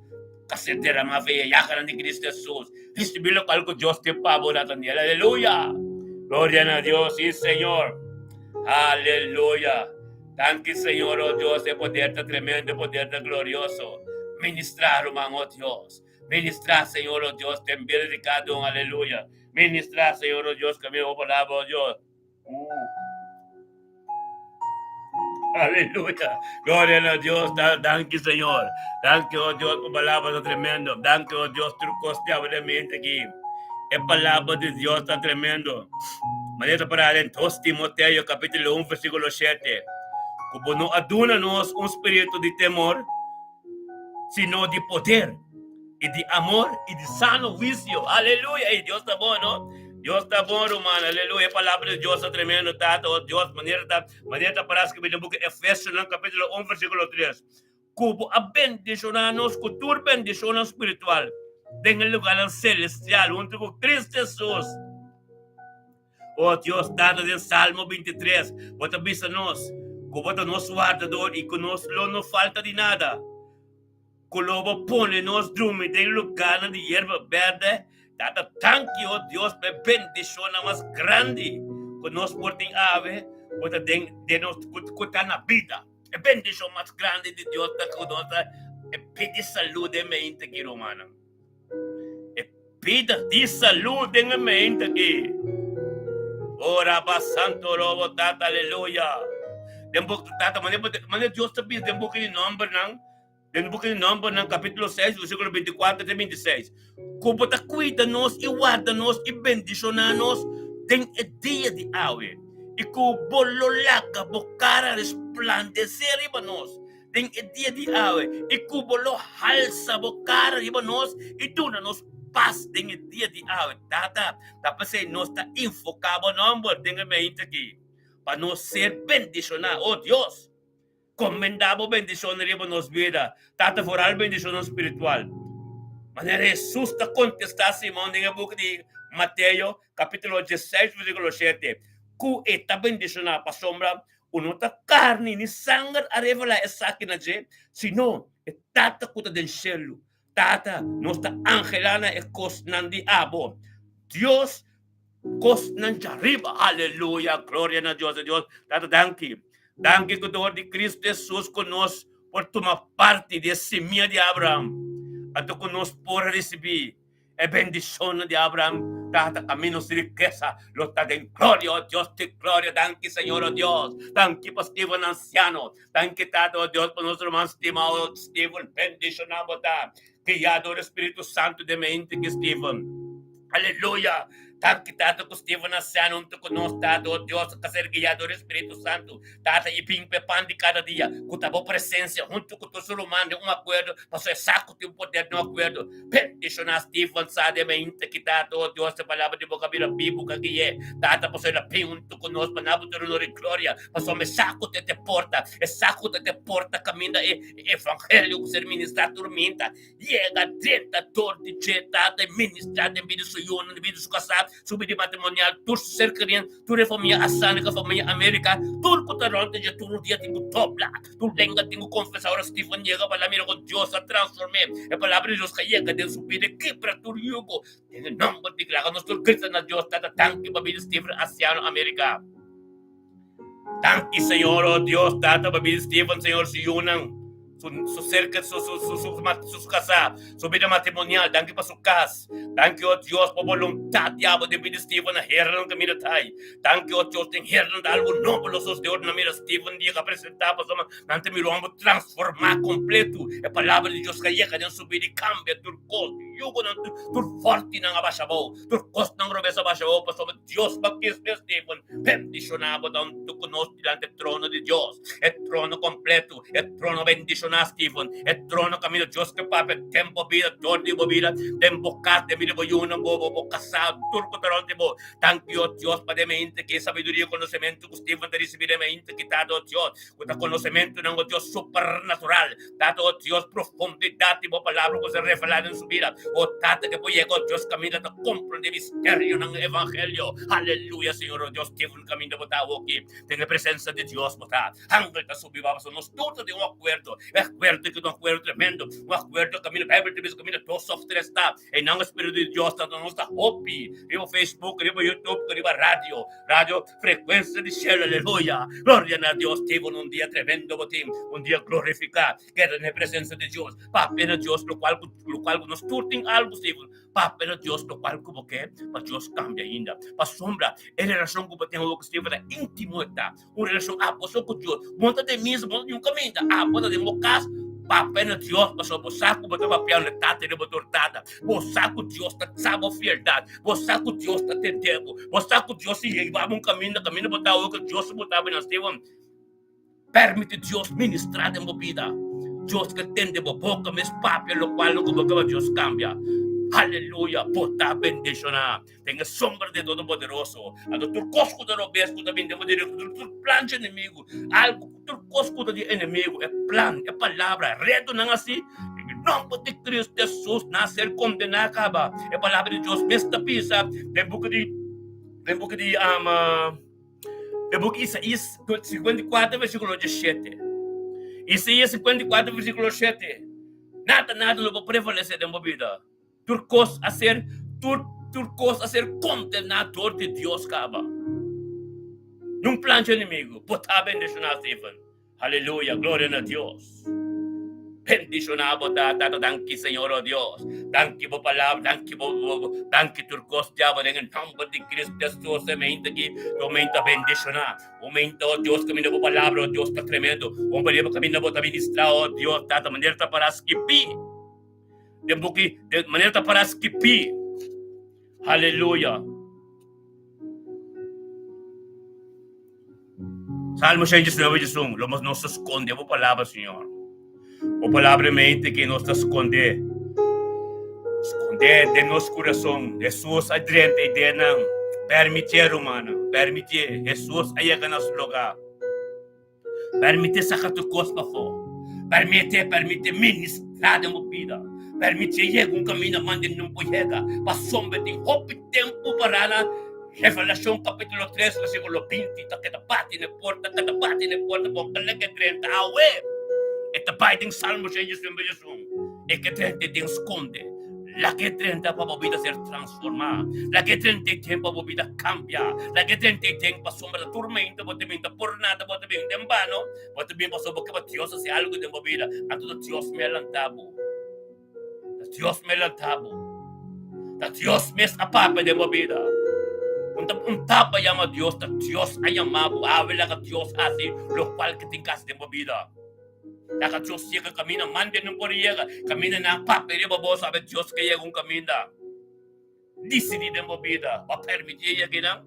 ka ser deramá via e yaganan di Cristo Jesus. Risibí lokual ku Dios tin pa bo, Nathaniel. Aleluya! Gloria na Dios, sí Señor. Aleluya! Danki Señor, oh Dios, e poder ta tremendo, e poder ta glorioso. Ministrá, ruman, oh Dios. Ministrá, Señor, oh Dios, den bida di kada un. Aleluya! Ministrá, Señor, oh Dios, kaminda bo palabra, oh Dios. Aleluya. Gloria na Dios. Danki, Señor. Danki, oh Dios, por palabra ta tremendo. Danki, oh Dios, tur cos te habla de mente aquí. E palabra de Dios ta tremendo. Manera para en 2 Timoteo capítulo 1 versículo 7. Como no aduna nos un spiritu di temor, sino di poder i di amor i di sano huisio. Aleluya! Ey, Dios ta bon, no? Dios ta bon, ruman. Aleluya! E palabra di Dios ta tremendo, Tata. Oh, Dios, manera ta, manera ta pará skibí den buki Efesionan kapítulo 1 versíkulo 3. Ku bo a bendishoná nos ku tur bendishonnan spiritual den e lugarnan selestial huntu ku Cristo Hesus. O Dios Tata, den Salmo 23, bo ta bisa nos ku bo ta nos wardador i ku nos lo no falta di nada. Ku lo bo pone nos drumi den lugarnan di yerba berde. Tata, danki, o Dios, pa e bendishonnan mas grandi ku nos por tin awe, ku ta den den nos, ku ta na bida. E bendishon mas grandi di Dios ta ku nos ta e pidi salú den mente aki, rumannan. E pida di salú den e mente aki. Ora ba santo robo tata, aleluya. Den boek tata, manera Dios ta bisa den buki di nombernan, Den buki di Nòmbernan, kapítulo 6, versíkulo 24 te 26, ku bo ta kuida nos i warda nos i bendishoná nos den e dia di awe, i ku bo lo laga bo kara resplandesé riba nos den e dia di awe, i ku bo lo halsa bo kara riba nos i duna nos pas den e dia di awe. Tata, ta p'esei nos ta invoká bo nòmber den e meinta akí, pa nos ser bendishoná, o Dios. Komendá bo bendishon riba nos bida, Tata, foral bendishonnan spiritual. Manera Hesus ta kontestá Simon den e buki di Mateo, kapítulo dieseis, versíkulo shete, ku e ta bendishoná pasobra ku no ta karni ni sanger a revelá esaki na dje, sino e Tata ku ta den shelu. Tata, nos ta anhelá na e kosnan di abo. Dios, kosnan djariba. Aleluya! Gloria na Dios! Dios, Tata, danki. Danki ku dor di Kristu Hesus ku nos por tuma parti di e simia di Abraham, anto ku nos por risibí e bendishonnan di Abraham. Tata, ami nos rikesa lo ta den gloria, o Dios di gloria. Danki, Señor, o Dios. Danki pa Steven ansiano. Danki, Tata, o Dios, pa nos ruman stima, o Steven. Bendishoná bo ta, guiá dor e Spiritu Santu den mente ki Steven. Aleluya! Danki Tata ku Steven a sena huntu ku nos Tata, o Dios a ser guiá dor di Spiritu Santu Tata i bin pa e pan di kada dia ku ta bo presensia huntu ku tur su ruman den un akuerdo pasobra e sa ku tin poder den un akuerdo. Bendishoná Steven sa den mainta ki Tata, o Dios e palabra di bo ka bira bibu ka gui'é Tata pasobra el a bin huntu ku nos pa na bo tur honor i gloria pasobra e sa ku ta te porta e sa ku ta te porta kaminda e evangelio ku ser ministrá tur minta. Yega drenta dor di dje tata i ministrá den bida su yunan, den bida su kasá, su bida matrimonial, tur su ser keriendo, tur e famia Asana ku e famia Amerika, tur ku ta rònt di dje tur un dia tin ku dobla, tur lenga tin ku konfesá. Ora Stephen yega pa la mira kon Dios a transform'é, e palabra di Dios ka yega den su bida i kibra tur yugo. Den e nòmber di Laga nos tur grita na Dios, Tata, danki pa bida Stephen Asiano Amerika. Danki Señor, oh Dios, Tata, pa bida Stephen, Señor, su yunan, su, su cerca, su, su, su, su, su, su casá, su vida matrimonial, danki pa su cas. Danki, oh Dios, pa voluntad diablo den bida Stephen na hernan que mira tai. Danki, oh Dios, den hernan da algo nobo los os de oro na mira Stephen dia ka presenta pasobra nan ta mira un homber transformá completo. E palabra di Dios ka yega den su vida y cambia tur cos, yugonan tur, tur fortinan a basha abou, tur cosnan robes a basha abou pasobra Dios pa Cristo Esteban bendishoná bo ta huntu ku nos dilanti e trono di Dios, e trono kompletu, e trono bendishoná Steven, e trono kaminda Dios ke papia den bo bida, dor di bo bida, den bo kas, den bida di bo yunan, bo bo bo kasá, tur ku ta rònt di bo. Danki o Dios pa den mente ki e sabiduria i konosementu ku Steven ta risibí den mente ki ta do Dios, ku ta konosementunan o Dios supernatural. Tata, o Dios, profundidat di bo palabra ku ser revelá den su bida. O Tata, ke por yega, o Dios, kaminda ta komprendé misterionan di evangelio. Aleluya, Señor, o Dios, tin un kaminda bo ta awoki. Den e presensa di Dios bo ta. Angel ta subi bo, pasobra nos tur ta den un akuerdo. E akuerdo aki ta un akuerdo tremendo, un akuerdo kaminda Beibel ta bisa kaminda dos òf tres ta. Einan e Spiritu di Dios ta, nos ta hopi riba Facebook, riba YouTube, riba radio. Radio Frecuencia di Cielo, aleluya! Gloria na Dios, tin un dia tremendo bo tin, un dia glorifica, keda den e presencia di Dios, papia na Dios locual cu locual cu nos tur tin algo Steven, papia na Dios locual cu bo ke pa Dios cambia ainda, pasobra e relacion cu bo tin awor cu Steven ta intimo e ta, un relacion abo so cu Dios, bo no ta den misa, bo no ta den un caminda, abo ta den bo cas, papia na Dios pasobra bo sa cu bo ta papia na Tata riba tur Tata, bo sa cu Dios ta sa bo fieldad. Bo sa ku Dios ta tende bo. Bo sa ku Dios ta yega bo un kaminda, kaminda bo ta awor ku Dios bo ta bini. Esteban, permiti Dios ministra den bo bida. Dios ke tende bo boka mes papia lokual lo ku bo ke pa Dios kambia. Aleluya! Bo ta bendishoná den e sombra di e Todopoderoso. Anto tur kos ku ta robes ku ta bini den bo direkshon, tur tur plan dje enemigu, algu tur kos ku ta di enemigu, e plan, e palabra, retonan asi, Den e nomber di Cristo Jesus nan ser condená caba. E palabra di Dios mes ta bisa den buki di den buki di um, den buki Isaías 54 versículo 17. Isaías 54 versículo 7. Nada nada lo por prevalecer den bo vida. Tur kos a ser tur tur kos a ser kondená dor di Dios kaba. Nun plan dje enemigu por ta bendishoná Steven. Aleluya, gloria na Dios. Bendishoná bo ta, Tata, danki Señor, oh Dios. Danki bo palabra, danki bo, bo, bo danki tur kos diablo den e nomber di Cristo Jesus. E mente aki, tu mente bendishoná. Un mente, oh Dios, kaminda bo palabra, oh Dios, ta tremendo. Un palabra kaminda bo ta ministrá, oh Dios, Tata, manera ta para skibí. Den buki, de manera ta para skibí. Aleluya. Salmo 119, 1. Lo nos ta skonde bo palabra, Señor. Bo palabra mente ke nos ta skonde. Skonde den nos kurason. Hesus a drenta e denan. Permitié, rumannan. Permitié. Hesus a yega na su lugá. Permitié saka tur kos pafó. Permitié, permitié ministrá den bo bida. Permitié yega un kaminda mande nun por yega. Pasobra tin hopi tempu pará na Revelashon kapítulo 3 versíkulo 20 ta keda bati na e porta, keda bati na e porta, bo ka lek e drenta awe. E ta bai den Salmo 121, E ke drenta e den skonde. Laga e drenta pa bo bida ser transformá. Laga e drenta e den pa bo bida kambia. Laga e drenta e den pasobra ta turmenta bo ta bin, ta por nada bo ta bin den bano. Bo ta bin pasobra bo ke pa Dios hasi algu den bo bida. Anto ta Dios me a lanta bo. Ta Dios me lanta bo. Ta Dios mes a papia den bo bida. Un ta un tapa yama Dios, ta Dios a yama bo. Awe laga Dios hasi lokual ke tin ke hasi den bo bida. Laga Dios yega kaminda mande no por yega. Kaminda nan papia riba bo, sabe Dios ke yega un kaminda. disidí den bo bida. Bo a permití e yakinan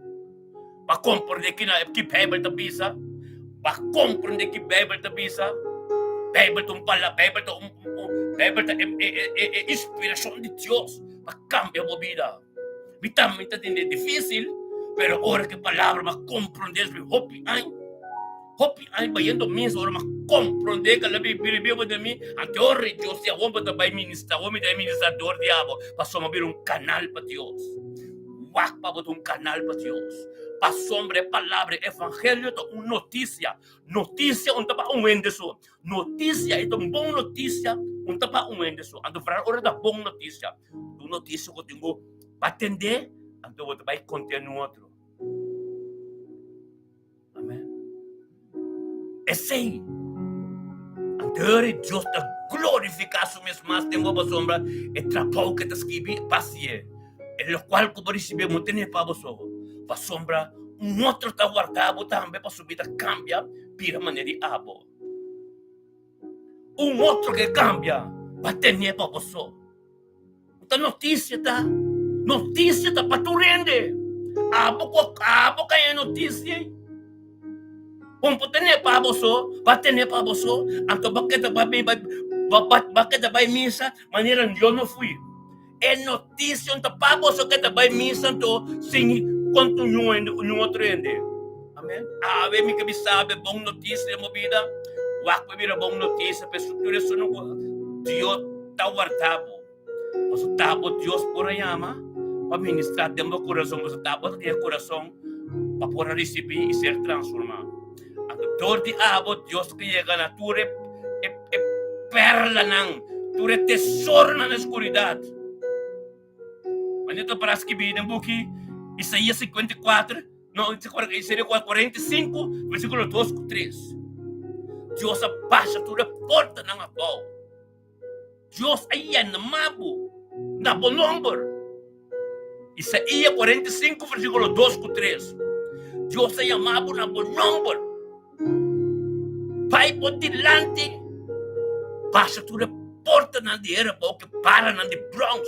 pa komprendé kina ki Beibel ta bisa? Pa komprendé ki Beibel ta bisa? Beibel ta un palabra, Beibel ta un, Beibel ta e, e, e, e inspirashon di Dios pa kambia bo bida. Mi tambe ta tende difísil, pero ora ku e palabra m'a komprendé despues hopi aña, hopi aña bayendo misa, ora m'a komprendé ku el a bira biba den mi, anto ora Dios di awor bo ta bai ministrá, awor mi ta e ministrador di abo, pasobra m'a bira un kanal pa Dios. Wak pa bo ta un kanal pa Dios. Pasobra e palabra, e evangelio ta un notisia. Notisia un ta pa un hende so. Notisia, e ta un bon notisia, un ta pa un hende so. Anto foral ora ta bon notisia. Un notisia ku tin ku atendé, anto bo ta bai konta un otro. Amen. Esei, anto ora Dios ta glorifiká su mes mas den bo pasobra e trabou ku e ta skibi pa hasié, e lokual ku bo risibí bo tene pa bo so, pasobra un otro ta warda bo tambe pa su bida kambia bira manera di abo. Un otro ke kambia pa tene pa bo so. Ta notisia ta, notisia ta pa tur hende. Abo ku abo ka e notisia ei. Kon por tene pa abo so, ba tene pa abo so, anto ba keda ba ba ba ba keda bai misa manera yo no fui. E notisia ta pa abo so keda bai misa anto sin konta un hende un otro hende. Amen. Awe mi ke bisa bo bon notisia den bo bida, wak pa bira bon notisia pa esun tur esun ku Dios ta warda bo. Pasobra ta bo Dios por a yama pa ministrá den bo kurason, pasobra ta bo ta tin e kurason pa por a risibí i ser transformá. Anto dor di abo Dios ke yega na tur e e pèrlanan, tur e tesoronan den skuridat. Manera ta para skibí den buki Isaías 54, no, Isaías 45, versíkulo 2 ku 3. Dios a basha tur e portanan abou. Dios a yama bo na bo nomber. Isaías 45, versíkulo 2 ku 3. Dios a yama bo na bo nomber. Bai bo dilanti, pasa tur e portanan di hera bou ku e baranan di brons,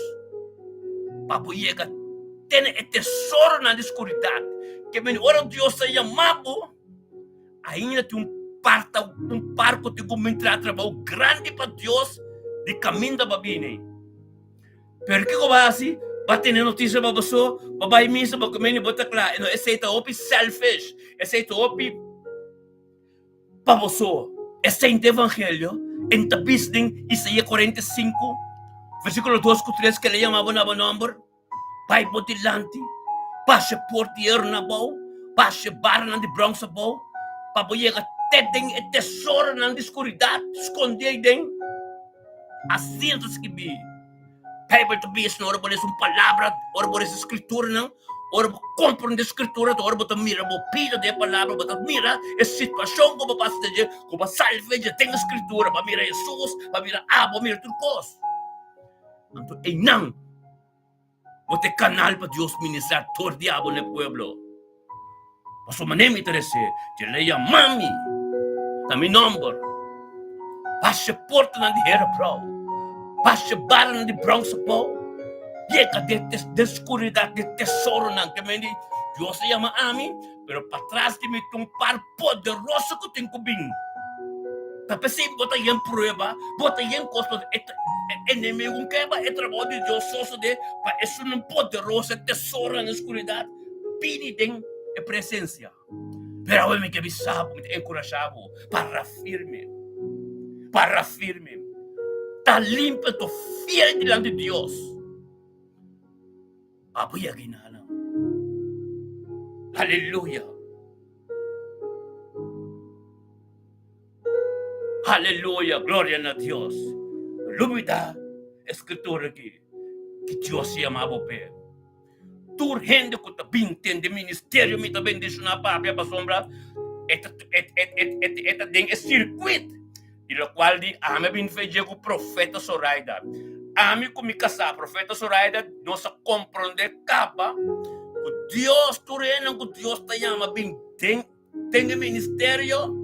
pa bo yega tene e tesoronan di skuridat. Ke mende ora Dios a yama bo, ainda tin un parta, un par ku tin ku mintra trabou grandi pa Dios di kaminda pa bini. Pero kiko bo hasi? Bo a tene notisia pa bo so, bo bai misa, bo kome ni bo ta kla. No, esei ta hopi selfish. Esei ta hopi pa bo so. Esei ta evangelio. En ta bisa den Isaías 45, versíkulo 2 ku 3, ke el a yama bo na bo nòmber. Bai bo dilanti, pasa e port di hierro na abou, pasa e baranan di brons abou, pa bo yega te den e tesoronan di skuridat skondí ei den. Asina ta skibí. Bijbel ta bisa ora bo lesa un palabra, ora bo lesa Skrituranan, ora bo komprendé Skritura, ora bo ta mira bo bida den e palabra, bo ta mira e situashon ku bo pasa den dje, ku bo sali for dje den e Skritura, bo mira Hesus, bo mira abo, bo mira tur kos. Anto einan Bo ta e kanal pa Dios ministrá tur di abo na e pueblo. Pasobra manera mi ta resé, dje lei yama mi na mi nòmber. Basha portanan di hera brou, basha baranan di bròns abou, yega den den skuridat den tesoronan. Ke mende Dios a yama ami, pero patras di mi tin un par poderoso ku tin ku bin. Ta p'esei bo ta yen prueba, bo ta yen kos, pasobra e enemigu un keba e trabou di Dios sosodé pa esunnan poderoso, e tesoronan den skuridat bini den e presensia. Pero awe mi ke bisa bo, mi ta enkurashá bo, para firme, para firme, ta limpio, ta fiel dilanti Dios. Abo yega inana. Aleluya. Aleluya, gloria na Dios. Lubida e scritura aki ki Dios yama bo p'e. Tur hende ku ta bin tende ministerio mi ta bendiciona papia pasobra e ta e ta den e circuit Di lokual di ami a bin fe dje ku Profeta Zoraida. Ami ku mi kasá, Profeta Zoraida, nos a komprondé kaba ku Dios, tur hendenan ku Dios ta yama bin den den e ministerio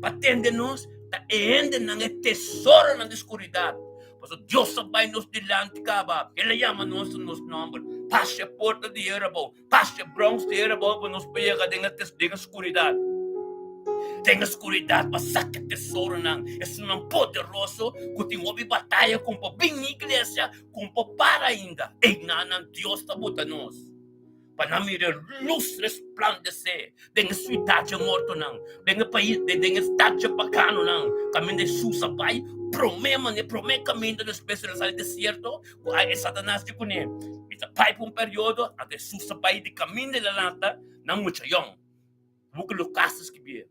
pa tende nos, ta e hendenan, e tesoronan di skuridat. Pasobra Dios a bai nos dilanti kaba. El a yama nos na nos nòmber. Pasa e porta di hera abou. Pasa e bròns di hera abou pa nos por yega den e skuridat. Den e skuridat pa saka e tesoronan, esunnan poderoso ku tin hopi bataya ku por bin iglesia, ku por para ainda. Einanan Dios ta buta nos. Pa nan mira e lus resplandesé den e siudat dje mortonan, den e pais, den e stat dje paganonan, kaminda Hesus a bai promé manera, promé kaminda despues el a sali desierto, ku a e Satanas di kuné, Mi ta bai pa un periodo, anto Hesus a bai di kaminda el a lanta na mucha yòn. Buki Lukas ta skibié.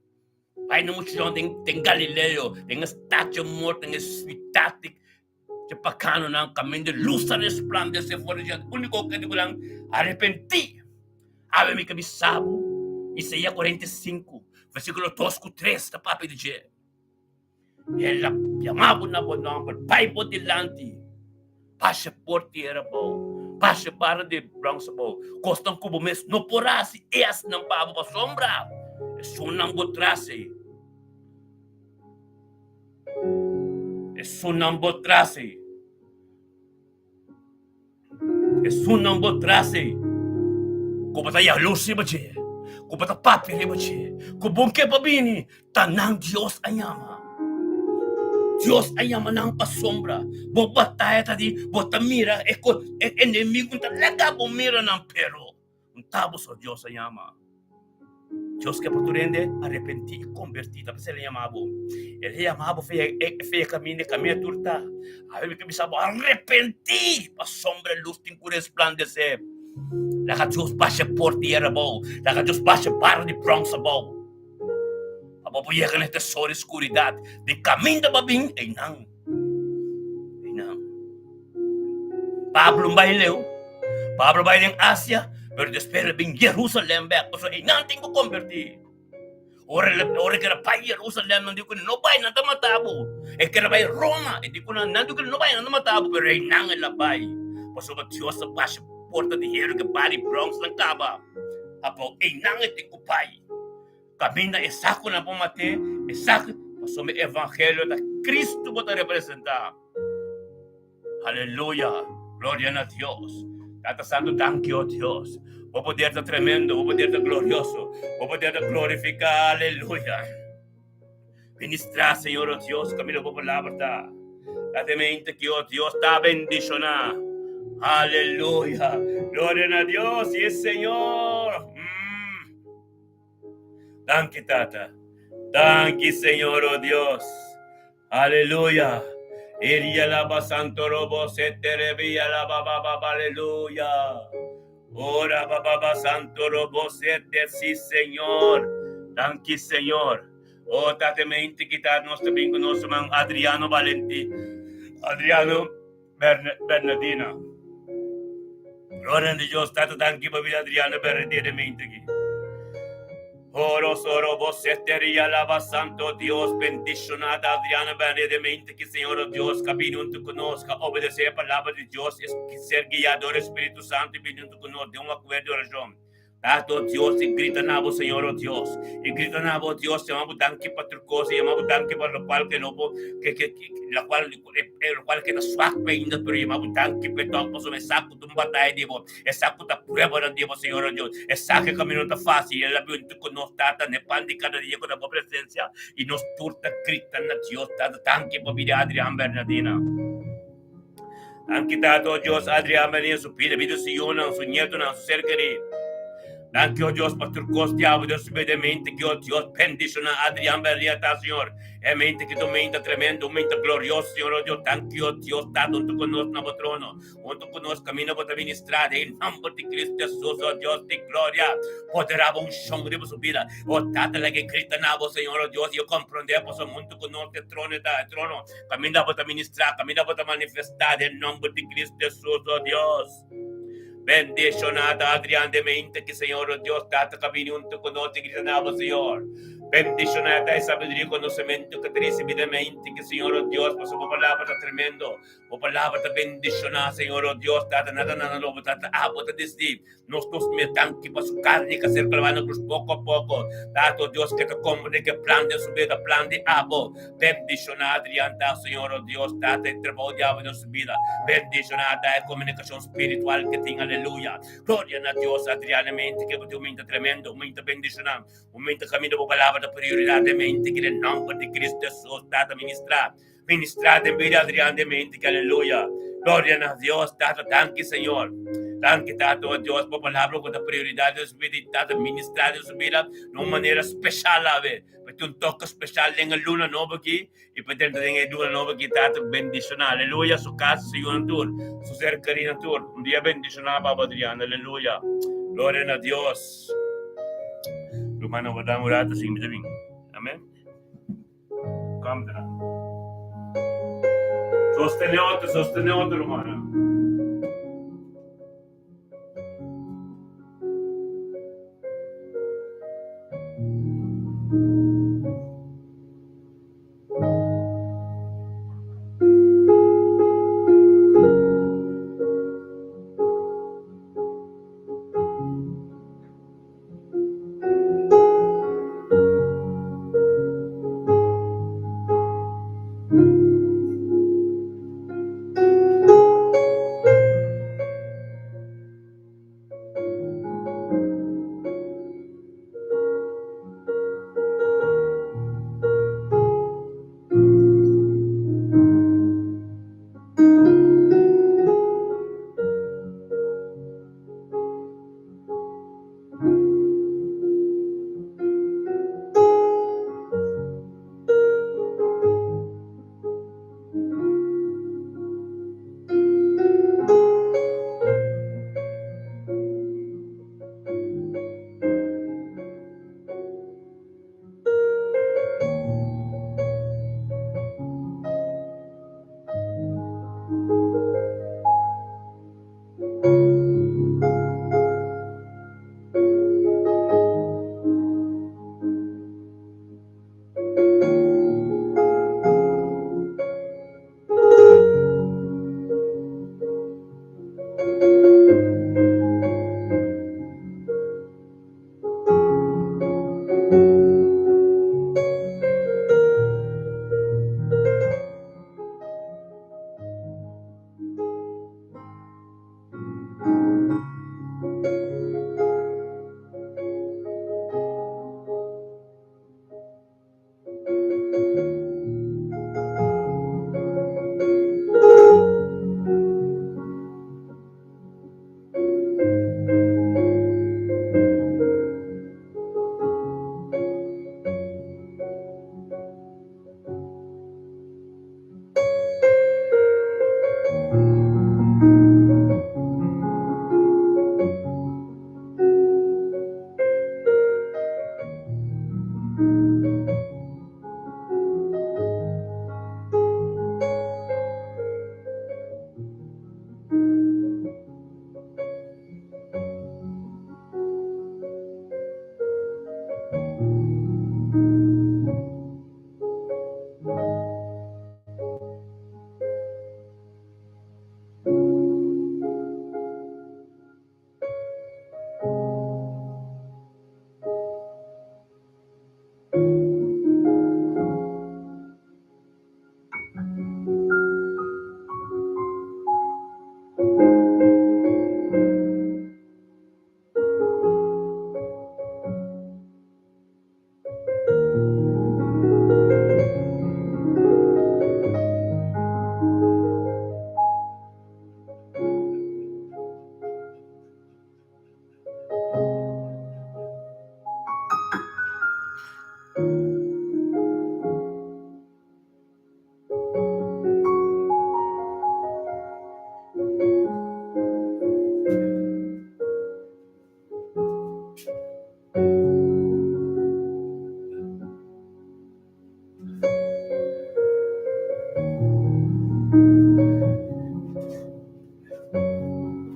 Bai na mucha yòn den den Galileo, den e stat dje morto, den e siudat di Dje paganonan kaminda lus ta resplandesé for di dje. Úniko ke di ku nan arepentí. Awe mi ke bisa bo, Isaías 45, versíkulo 2 ku 3 ta papia di dje. El a yama bo na bo nòmber, bai bo dilanti, basha por tera abou, basha bara di bròns abou. Kosnan ku bo mes no por hasi, e hasi nan pa bo pasobra esunnan bo tras ei. Esunnan bo tras ei. Esunnan bo tras ei. Ku bo ta yalus riba dje, ku bo ta papia riba dje, ku bo ke pa bini, ta nan Dios a yama. Dios a yama nan pasobra bo bataya ta di bo ta mira e enemigu ta laga bo mira nan, pero un ta bo so Dios a yama. Dios ke pa tur hende arepentí i kombertí. Ta p'esei el a yama bo. El a yama bo fe e kaminda, e kaminda tur ta. Awe mi ke bisa bo, arepentí! Pasobra e lus tin ku resplandesé. Laga Dios basha e porta di hera abou. Laga Dios basha e bara di bròns abou. Pa bo por yega na e tesoro di skuridat. Di kaminda bo a bin, einan. Einan. Pablo bai leu. Pablo bai den Asia, pero despues el bin Jerusalem bek, pasobra einan tin ku kombertí. Ora el ora el kere bai Jerusalem, nan di ku no bai, nan ta mata bo. El kere bai Roma, e di ku nan, nan di ku no bai, nan ta mata bo, pero einan el a bai, pasobra Dios a basha porta di heru ku e bar di brons nan kaba. Apo einan e tin ku bai. Kaminda e sakunan por mat'é, e sak, pasobra e evangelio ta Cristo bo ta representá. Aleluya! Gloria na Dios! Tata Santu, danki, o Dios. Bo poder ta tremendo, bo poder ta glorioso, bo poder ta glorifiká. Aleluya! Ministrá, Señor, o Dios, kaminda bo palabra ta. Tata mente ki, o Dios, ta bendishoná. Aleluya! Gloria na Dios i e Señor! Mm. Danki, Tata. Danki, Señor, o Dios. Aleluya. Iria laba santo robo sete rebia laba baba aleluya. Ora baba ba santo robo sete sí Señor. Danki Señor. Oh tate mente kita nos te bin con nos man Adriano Valenti. Adriano Bernardina. Gloria a Dios, tata danki pa vida Adriano Bernardina mente aquí. Oro soro boseteria lava santo Dios bendicionada Adriana Bernardina mente que Señor Dios que vino junto con nos, que obedece a palabra de Dios, es ser guiador Espíritu Santo vino junto con nos de un acuerdo de oración. Tata, oh Dios, i grita na bo, Señor, oh Dios. I grita na bo, Dios, yama bo danki pa tur kos, i yama bo danki pa lokual ke no bo, ke, ke, ke, lokual, lokual ke ta swak pa ainda, pero yama bo danki pa e tòg, pasobra e sa ku ta un bataya di bo, e sa ku ta pruebanan di bo, Señor, oh Dios. E sa ku e kamino ta fásil, i el a bin huntu ku nos, Tata, na e pan di kada dia ku ta bo presensia, i nos tur ta grita na Dios, Tata, danki pa bida Adrian Bernardina. Danki Tata, oh Dios, Adrian Maria, su bida, bida su yunan, su nietonan, su ser kerí. Danki, oh Dios, pa tur kos di abo, Dios, su mente ki, oh Dios, bendiciona Adrian Maria, ta, Señor. E mente ki tu mente tremendo, un mente glorioso, Señor, oh Dios. Danki, oh Dios, Tata, huntu ku nos na bo trono, huntu ku nos kaminda bo ta ministra, den nomber di Cristo Jesus, oh Dios di gloria. Poderá bo unshon riba su bida. Oh Tata, laga e grita na bo, Señor, oh Dios, i e komprondé pasobra huntu ku nos e trono ta, e trono. Kaminda bo ta ministrá, kaminda bo ta manifestá den nomber di Cristo Jesus, oh Dios. Bendishoná ta Adrián de mente ki Señor, oh Dios, Tata ka bini huntu ku nos i grita na bo, Señor. Bendishoná ta e sabiduria i konosementu ku ta risibí den mente ki Señor o Dios, pasobra bo palabra ta tremendo. Bo palabra ta bendishoná, Señor o Dios, Tata, nada nada lo bo Tata, abo ta disidí. Nos nos mira danki pa su karni ku a ser klabá na krus poko a poko. Tata o Dios, ke ta komprendé ku e plan den su bida ta plan di abo. Bendishoná Adrian ta, Señor o Dios, Tata, e trabou di abo den su bida. Bendishoná ta e komunikashon spiritual ke tin, aleluya. Gloria na Dios, Adrian, e mente ke bo tin un mente tremendo, un mente bendishoná. Un mente kaminda bo palabra ta prioridat den mente ki den nòmber di Cristo Hesus Tata ministrá ministrá den bida Adrian den mente ki aleluya gloria na Dios Tata danki Señor danki Tata o Dios bo palabra ku ta prioridat den su bida i Tata ministrá den su bida na un manera speshal awe pa tin un toke speshal den e luna nobo aki i pa drenta den e luna nobo aki Tata bendishoná aleluya su kas su yunan tur su ser kerinan tur un dia bendishoná pa bo Adrian aleluya gloria na Dios. Rumannan, bo dam un rato sin mi ta bin. Amen. Kom tra. Sostene otro, sostene otro, rumannan.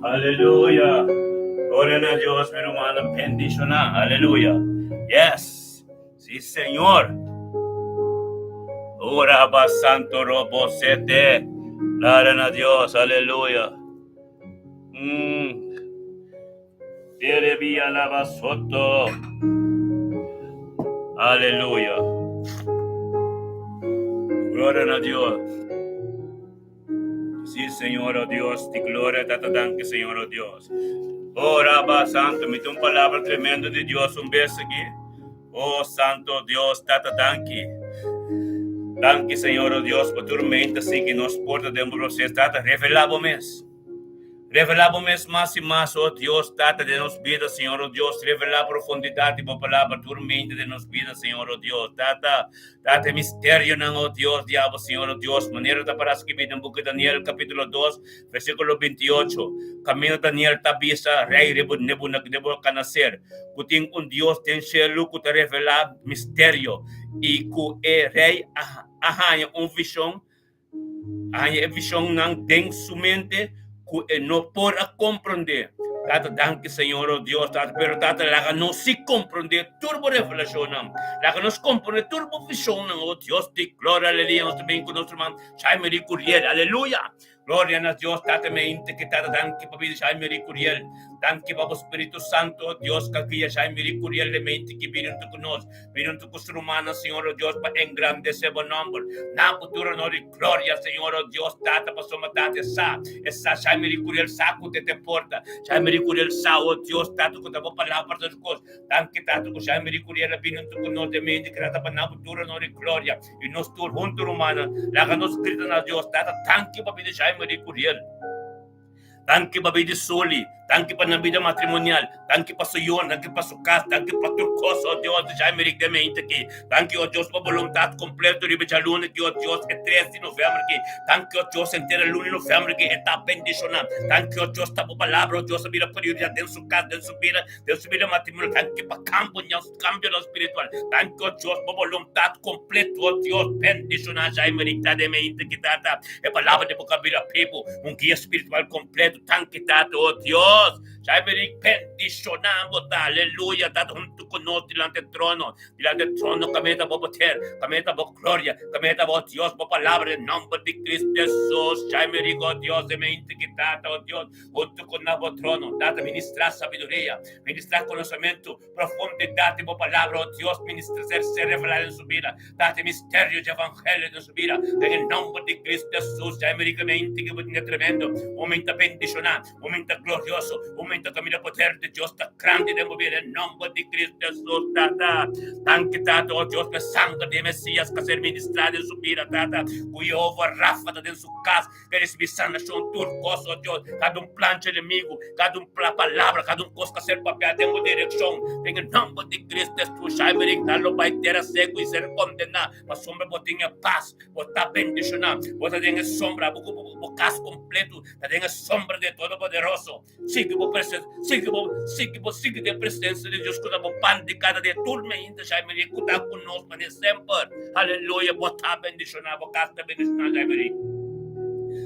Aleluya. Gloria na Dios, mi rumannan bendishoná. Aleluya. Yes. Sí, Señor. Ora ba santo robo sete. Gloria na Dios, aleluya. Tere via lava soto. Aleluya. Gloria na Dios. Sí, Señor, oh Dios, di gloria, tata danki, Señor, oh Dios. Oh, Rabba Santo, mi tin un palabra tremendo di Dios un bes aki. Oh, Santo Dios, tata danki. Danki, Señor, oh Dios, pa tur mente sigui nos porta den bo proces. Tata, revela bo mes. Revelá bo mes mas i mas, o Dios, Tata, den nos bida, Señor, o Dios. Revelá profundidat di bo Palabra tur mente den nos bida, Señor, o Dios. Tata, Tata, e misterionan, o Dios, di abo, Señor, o Dios, manera ta pará skibí den buki Daniel, kapítulo dos, versíkulo bintiocho, kaminda Daniel ta bisa Rei Nebukadneser ku tin un Dios den shelu ku ta revelá misterio i ku e rei a haña un vishon. A haña e vishonnan den su mente ku e no por a komprondé. Tata, danki Señor, o Dios, Tata, pero Tata, laga nos sí komprondé tur bo revelashonnan. Laga nos komprondé tur bo vishonnan, o Dios di gloria, aleluya. Nos ta bin ku nos ruman Jaime Rico Curiel, aleluya. Gloria na Dios, Tata, mi a inta ki Tata, danki pa bida Jaime Rico Curiel. Danki pa bo Spiritu Santo, o Dios, ka guia Jaime Rico Curiel den mi a inta ki bini huntu ku nos. Bini huntu ku su rumannan, Señor, o Dios, pa engrandesé bo nòmber. Nan ku tur honor i gloria, Señor, o Dios, Tata, pasobra Tata e sa, e sa, Jaime Ricuriel sa ku te te porta. Jaime Ricuriel sa, o Dios, Tata, ku ta bo palabra ta su kos. Danki, Tata, ku Jaime Ricuriel a bini huntu ku nos den medio di krata pa nan ku tur honor i gloria. I nos tur huntu, rumannan, laga nos grita na Dios, Tata, danki pa bida Jaime Ricuriel. Danki pa bida Soli, danki pa nan bida matrimonial, danki pa su yunan, danki pa su kas, danki pa tur kos, o Dios, di Jaime Rick den mente aki. Danki, o Dios, pa boluntat kompleto riba djaluna aki, o Dios, e tres di novèmber aki. Danki, o Dios, henter e luna di novèmber aki e ta bendishoná. Danki, o Dios, ta bo palabra, o Dios, a bira prioridat den su kas, den su bida, den su bida matrimonial. Danki pa kampo, kambionan spiritual. Danki, o Dios, pa boluntat kompleto, o Dios, bendishoná Jaime Rick ta den mente aki, Tata. E palabra di bo ka bira pibu, un guia spiritual kompleto. Danki, Tata, o Dios. Jaime Rick, bendishoná bo ta, aleluya, Tata, huntu ku nos dilanti e trono, dilanti e trono kaminda ta bo poder, kaminda ta bo gloria, kaminda ta bo Dios, bo palabra, den nòmber di Cristo Hesus. Jaime Rick, o Dios, e mente ki Tata, o Dios, huntu ku na bo trono, Tata, ministrá sabiduria, ministrá konosementu, Profundidad di bo palabra, oh Dios, ministra ser ser revelado den su bida. Date misterio di evangelio den su bida. Den e nomber di Cristo Jesus, ya emericamente que bo tinga tremendo. Un menta bendiciona, un menta glorioso, un menta camina poder di Dios ta grande den bo bida. Den nomber di Cristo Jesus, Tata. Danki, Tata, oh Dios, pa e sangre di e Mesias ka ser ministrado den su bida, Tata. Cu Jehovah Rafa ta den su cas. Ke risibi sanashon tur kos, o Dios, kada un plan dje enemigu, kada un palabra, kada un kos ka ser papiá den bo direkshon, den e nòmber di Cristo Hesus, Shaimerik nan lo bai tera seku i ser kondená, pasobra bo tin e pas, bo ta bendishoná, bo ta den e sombra, bo ku bo kas kompletu ta den e sombra di e Todopoderoso. Sigui bo presen, sigui bo, sigui bo, sigui den presensia di Dios ku ta bo pan di kada dia tur mainta, Shaimerik, ku ta ku nos manera semper. Aleluya, bo ta bendishoná, bo kas ta bendishoná, Shaimerik.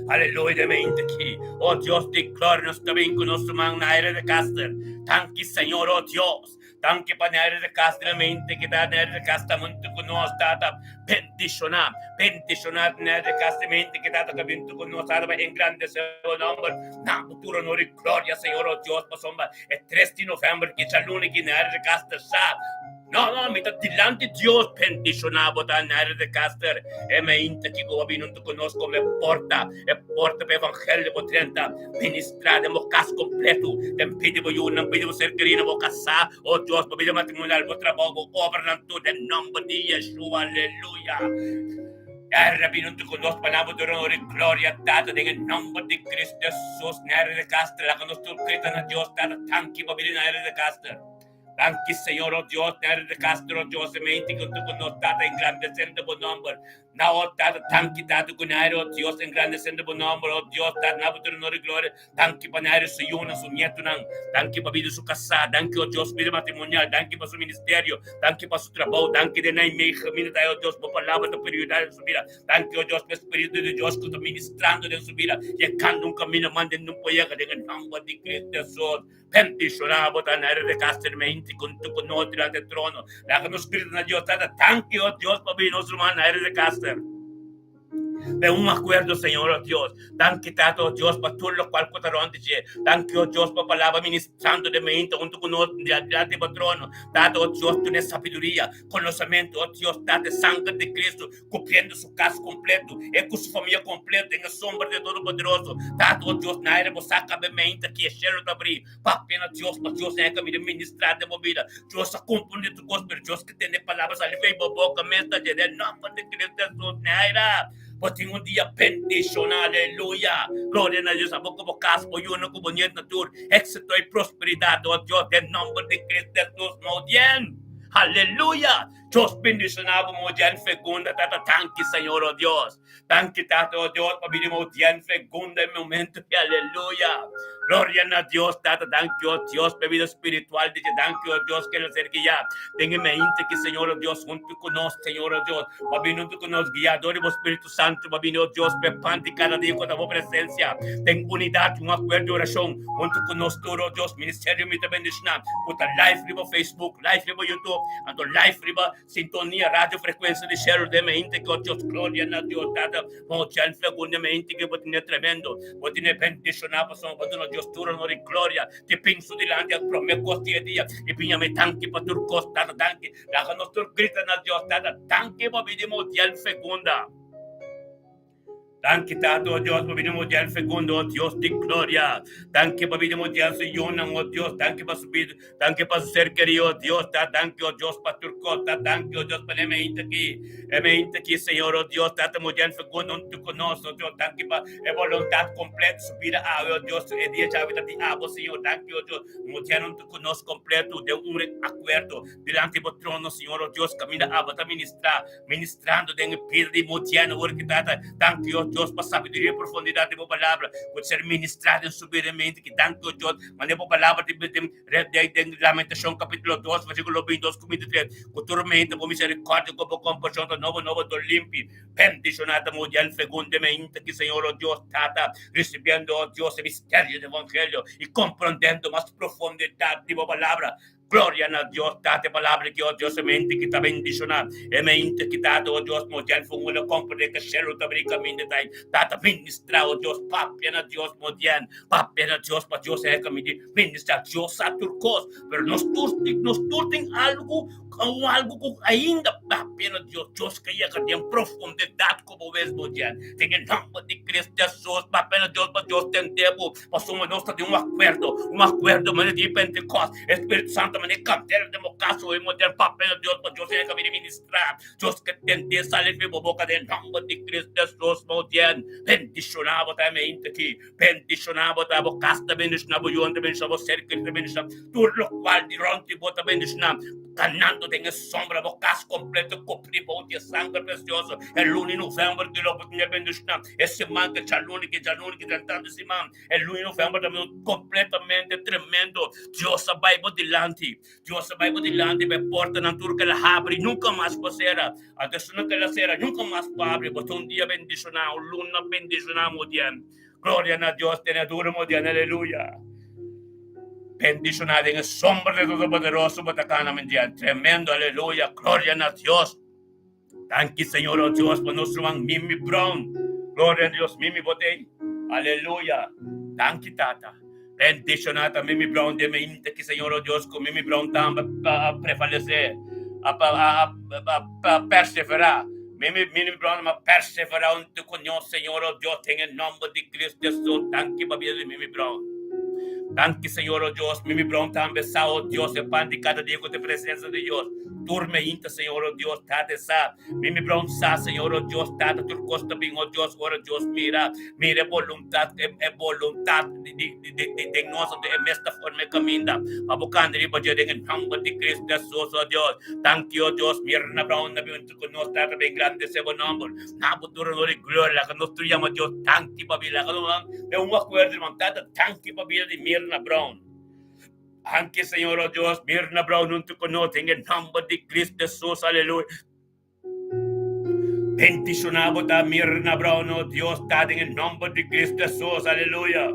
Aleluya, den mente aki. O Dios di gloria, nos ta bin ku nos ruman Naira de Caster. Danki, Señor, o Dios. Danki pa Naira de Caster den mente ki ta Naira de Caster huntu ku nos, Tata. Bendishoná, bendishoná Naira de Caster mente ki tata ta bintu ku nos, Tata, pa engrandesé bo nòmber. Na bo tur honor i gloria, Señor, o Dios, pasobra e tres di novèmber ki djaluna ki Naira de Caster sa. No, no, mi ta dilanti Dios, bendishoná bo ta Naira de Caster. E mainta ki bo a bini huntu ku nos komo e porta, e porta pa evangelio bo drenta, ministrá den bo kas kompletu, den bida di bo yunan, bida di bo ser kerí, na bo kasá, o Dios, bo bida matrimonial, bo trabou, bo obranan tur, den nòmber di Yeshua, aleluya. Naira a bini huntu ku nos pa nan bo duna honor i gloria, Tata, den e nòmber di Cristo Hesus. Naira de Caster, laga nos tur grita na Dios, Tata, tanki pa bini Naira de Caster. Danki Señor, oh Dios, Neri de Castro, Dios e mente ku tu ku nos Tata engrandesendo bo nomber. Na oh Tata, danki Tata ku Neri, oh Dios, engrandesendo bo nomber, oh Dios, Tata, na bo tur honor i gloria. Danki pa Neri, su yunan, su nietunan. Danki pa bida su kasá. Danki, oh Dios, bida matrimonial. Danki pa su ministerio. Danki pa su trabou. Danki den Nijmegen, mina ta, oh Dios, bo palabra ta prioridad den su bida. Danki, oh Dios, pa e Spiritu di Dios ku ta ministrando den su bida, yegando un kamino manda den un por yega den e nomber di Cristo Hesus. Bendishoná bo ta Neri de Castro mente. mente ku ku nos dilanti e trono. Laga nos grita na Dios, Tata, danki, oh Dios, pa bini nos ruman Naira de Caster. Den un akuerdo, Señor, oh Dios. Danki, Tata, oh Dios, pa tur lokual ku ta rònt di dje. Danki, oh Dios, pa palabra ministrando den mente huntu ku nos dilanti bo trono. Tata, oh Dios, duna sabiduria, konosementu, oh Dios, Tata, e sanger di Cristo kubriendo su kas kompleto, e ku su famia kompleto den e sombra di e Todopoderoso. Tata, oh Dios, naira bo sa kabe mente aki e shelu ta abrí. Papia na Dios, pa Dios na e kaminda ministrá den bo bida. Dios a komprondé tur kos, pero Dios ke tende palabra sali fei bo boka mes ta dje den nòmber di Cristo Hesus. Naira, bo tin un dia bendishoná. Aleluya! Gloria na Dios. Abo ku bo kas, bo yunan ku bo nietnan tur, éksito i prosperidat, oh Dios, den nòmber di Cristo Hesus. Modien! Aleluya! Dios bendishoná bo, Modien Fegunda. Tata, danki, Señor, oh Dios. Danki Tata, oh Dios, pa bini mo dien fegunda e momento ki aleluya. Gloria na Dios, Tata, danki, oh Dios, pa e bida spiritual di dje. Danki, oh Dios, ke lo ser guiá den e mente ki, Señor, oh Dios, huntu ku nos, Señor, oh Dios, pa bini huntu ku nos, guiá dor di bo Spiritu Santu, pa bini, oh Dios, pa e pan di kada dia ku ta bo presensia, den unidat, un akuerdo di orashon, huntu ku nos tur, oh Dios. Ministerio mi ta bendishoná ku ta live riba Facebook, live riba YouTube, anto live riba Sintonia radio frecuencia di shelu den mente cu Dios gloria na Dios tata mo chen fegun den mente cu bo tene tremendo bo tene bendiciona pasobra bo duna Dios tur honor y gloria te bin su dilanti al prome cos di e dia y bin yama e danki pa tur cos tata danki laga nos tur grita na Dios tata danki bo bini mo chen fegunda. Danki Tata, o Dios, pa bini mundial fecundo, o Dios di gloria. Danki pa bini mundial su yunan, o Dios. Danki pa su bida, danki pa su ser kerido, o Dios. Ta danki, o Dios, pa tur kos. Ta danki, o Dios, pa e mente aki, e mente aki, Señor, o Dios. Tata mundial fecundo huntu ku nos, o Dios. Danki pa e boluntat kompleto su bida awe, o Dios. E dia djawe ta di abo, Señor. Danki, o Dios, mundial huntu ku nos kompleto den un akuerdo dilanti bo trono, Señor, o Dios, kaminda abo ta ministrá. Ministrando den e bida di Modiano ora ki tata danki o Dios pa sabiduria i profundidad di bo palabra ku ta ser ministrá den su bida i mente ki danki o Dios manera bo palabra di den den Lamentacion capitulo dos versiculo 22 ku 23 ku tur mente bo misericordia ku bo compasion ta nobo nobo tur limpi bendiciona ta Modiano fegunde mente ki Señor o Dios tata ricibiendo o Dios e misterio di evangelio i comprondendo mas profundidad di bo palabra Gloria na Dios, Tata, e palabra ki, oh Dios, e mente ki ta bendiciona, e mente ki Tata, oh Dios, mo djen fun unda comprende ke shelu ta bri caminda ta Tata, ministra, oh Dios, papia na Dios, mo djen, papia na Dios, pa Dios e caminda ministra, Dios sa tur cos, pero nos tur, nos tur tin algo, un algo cu ainda papia na Dios, Dios ke yega den profundidad cu bo mes, mo djen, den e nomber di Cristo Jesus, papia na Dios, pa Dios tende bo. Pasobra nos ta den un akuerdo, un akuerdo manera di Pentekost. E Spiritu Santu manera e kandela den bo kas hoy mo den papia na Dios pa Dios yega bini ministra. Dios ke tende sali fi bo boka den nomber di Cristo Jesus mo den. Bendiciona bo ta e mente aki. Bendiciona bo ta bo kas ta bendiciona, bo yunan ta bendiciona, bo ser kerido ta bendiciona, tur lokual di rond di bo ta bendiciona. Kanando den e sombra bo kas kompleto kubri bou di e sanger presioso. E luna di november di lo bo tin e bendiciona. E siman ke djaluna ke djaluna ke djaltantu siman e luna di november ta bini kompletamente tremendo. Dios a bai bo dilanti. Dios a bai bo dilanti pa e portanan tur ke el a habri nunka mas por sera. Anto esunnan ke el a sera nunka mas por habri. Bo ta un dia bendiciona, un luna bendiciona mudien. Gloria na Dios tene duro mudien. Aleluya. Bendiciona den e sombra de Todopoderoso bo ta kana mudien. Tremendo. Aleluya. Gloria na Dios. Danki Señor oh Dios pa nos ruman Mimi Brown. Gloria a Dios Mimi bo t'ey. Aleluya. Danki Tata. Bendiciona ta Mimi Brown den mente ki Señor oh Dios ku Mimi Brown tambe a prevalece a a persevera. Mimi Mimi Brown a persevera hunto ku nos Señor oh Dios den e nomber di Cristo Jesus. Danki pa bida di Mimi Brown. Danki Señor oh Dios. Mimi Brown tambe sa oh Dios e pan di kada dia ku ta e presencia di Dios. Tur me hinta, Señor, oh Dios, Tata sa. Mi mi brown sa, Señor, oh Dios, Tata, tur cos ta bin, oh Dios, ora Dios mira, mira e boluntad, e, e boluntad di, di, di, di, di, den nos, anto e mes ta forma e caminda pa bo canta riba dje den e nomber di Cristo Jesus, oh Dios. Danki, oh Dios, Mirna Brown na bin hunto cu nos, Tata, pa engrandece bo nomber. Na bo tur honor y gloria, laga nos tur yama Dios danki pa bida, laga nos den un acuerdo, hermano, Tata, danki pa bida di Mirna Brown. Anke Señor, oh Dios, Mirna Brown hunto cu nos den e nomber di Cristo Jesus, aleluya. Bendiciona bo ta Mirna Brown, oh Dios, ta den e nomber di Cristo Jesus, aleluya.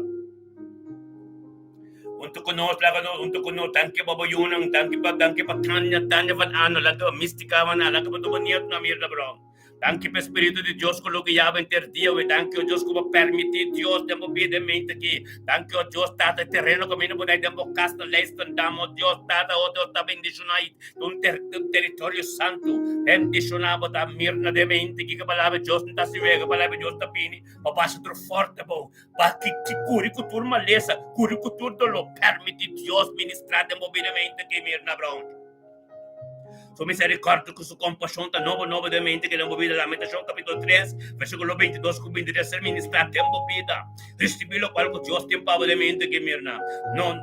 Huntu ku nos, laga nos huntu ku nos. Danki pa bo yunan, danki pa danki pa Tania, Tania van Ano, laga pa Mystica van Ano, laga pa tur bo nietunan, Mirna Brown. Danki pa e Spiritu di Dios ku lo guia bo henter dia awe. Danki, o Dios, ku bo permití Dios den bo bida e mente aki. Danki, o Dios, Tata, e tereno kaminda bo dai den bo kas na Leidschendam, o Dios, Tata, o Dios, ta bendishoná i ta un un teritorio santu. Bendishoná bo ta Mirna den mente aki ku palabra di Dios no ta hasi wega, palabra di Dios ta bini pa basa tur forte bo, pa ki ki kuri ku tur malesa, kuri ku tur doló. Permití Dios ministrá den bo bida mente aki, Mirna Brown. Su misericordia cu su compasion ta nobo nobo den mente ke den bo bida. Lamentacion capitulo 3, versiculo 22 cu 23 ser ministra den bo bida. Ricibi locual cu Dios tin pa bo den mente ke mirna. No,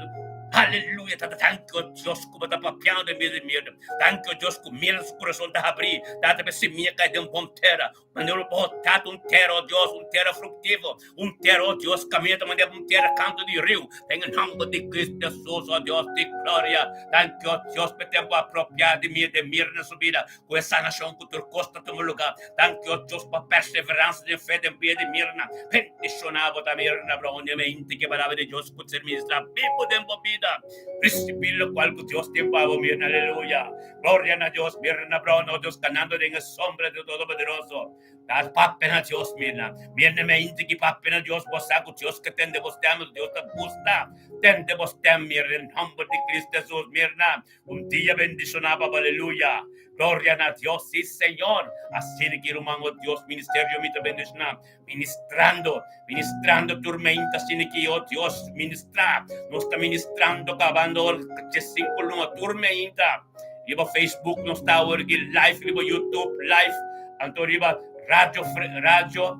aleluya, tata danki o Dios cu bo ta papiando den bida di mirna. Danki o Dios cu mirna su curason ta habri. Tata pe semilla cay den bon tera. Manera lo por tata un tera, oh Dios, un tera fructivo, un tera, oh Dios, camina ta manera un tera canto di riu. Den e nomber di Cristo Jesus, oh Dios di gloria, danki, oh Dios, p'e tempo apropiado di mira den mira na su bida, cu e sanacion cu tur cos ta tuma lugar. Danki, oh Dios, pa perseverancia den fe den bida di Mirna. Bendiciona bo ta Mirna, bro, un mente cu e palabra di Dios cu ser ministra bibo den bo bida. Ricibi locual cu Dios tin pa bo, Mirna. Aleluya. Gloria na Dios, Mirna bro, no Dios canando den e sombra di Todopoderoso. Ta papia na Dios, Mirna. Mirna me inti ki papia na Dios, bo sa ku Dios ke tende bo stem, Dios ta gusta tende bo stem, Mirna, en nomber di Cristo Jesus, Mirna. Un dia bendiciona pa bo, aleluya. Gloria na Dios, si Señor. Asina ki ruman, o Dios, ministerio mi ta bendiciona. Ministrando, ministrando tur meinta asina ki, o Dios, ministra. Nos ta ministrando kabando ora 5 luna tur meinta. Riba Facebook nos ta awor aki live, riba YouTube live, anto riba radio, radio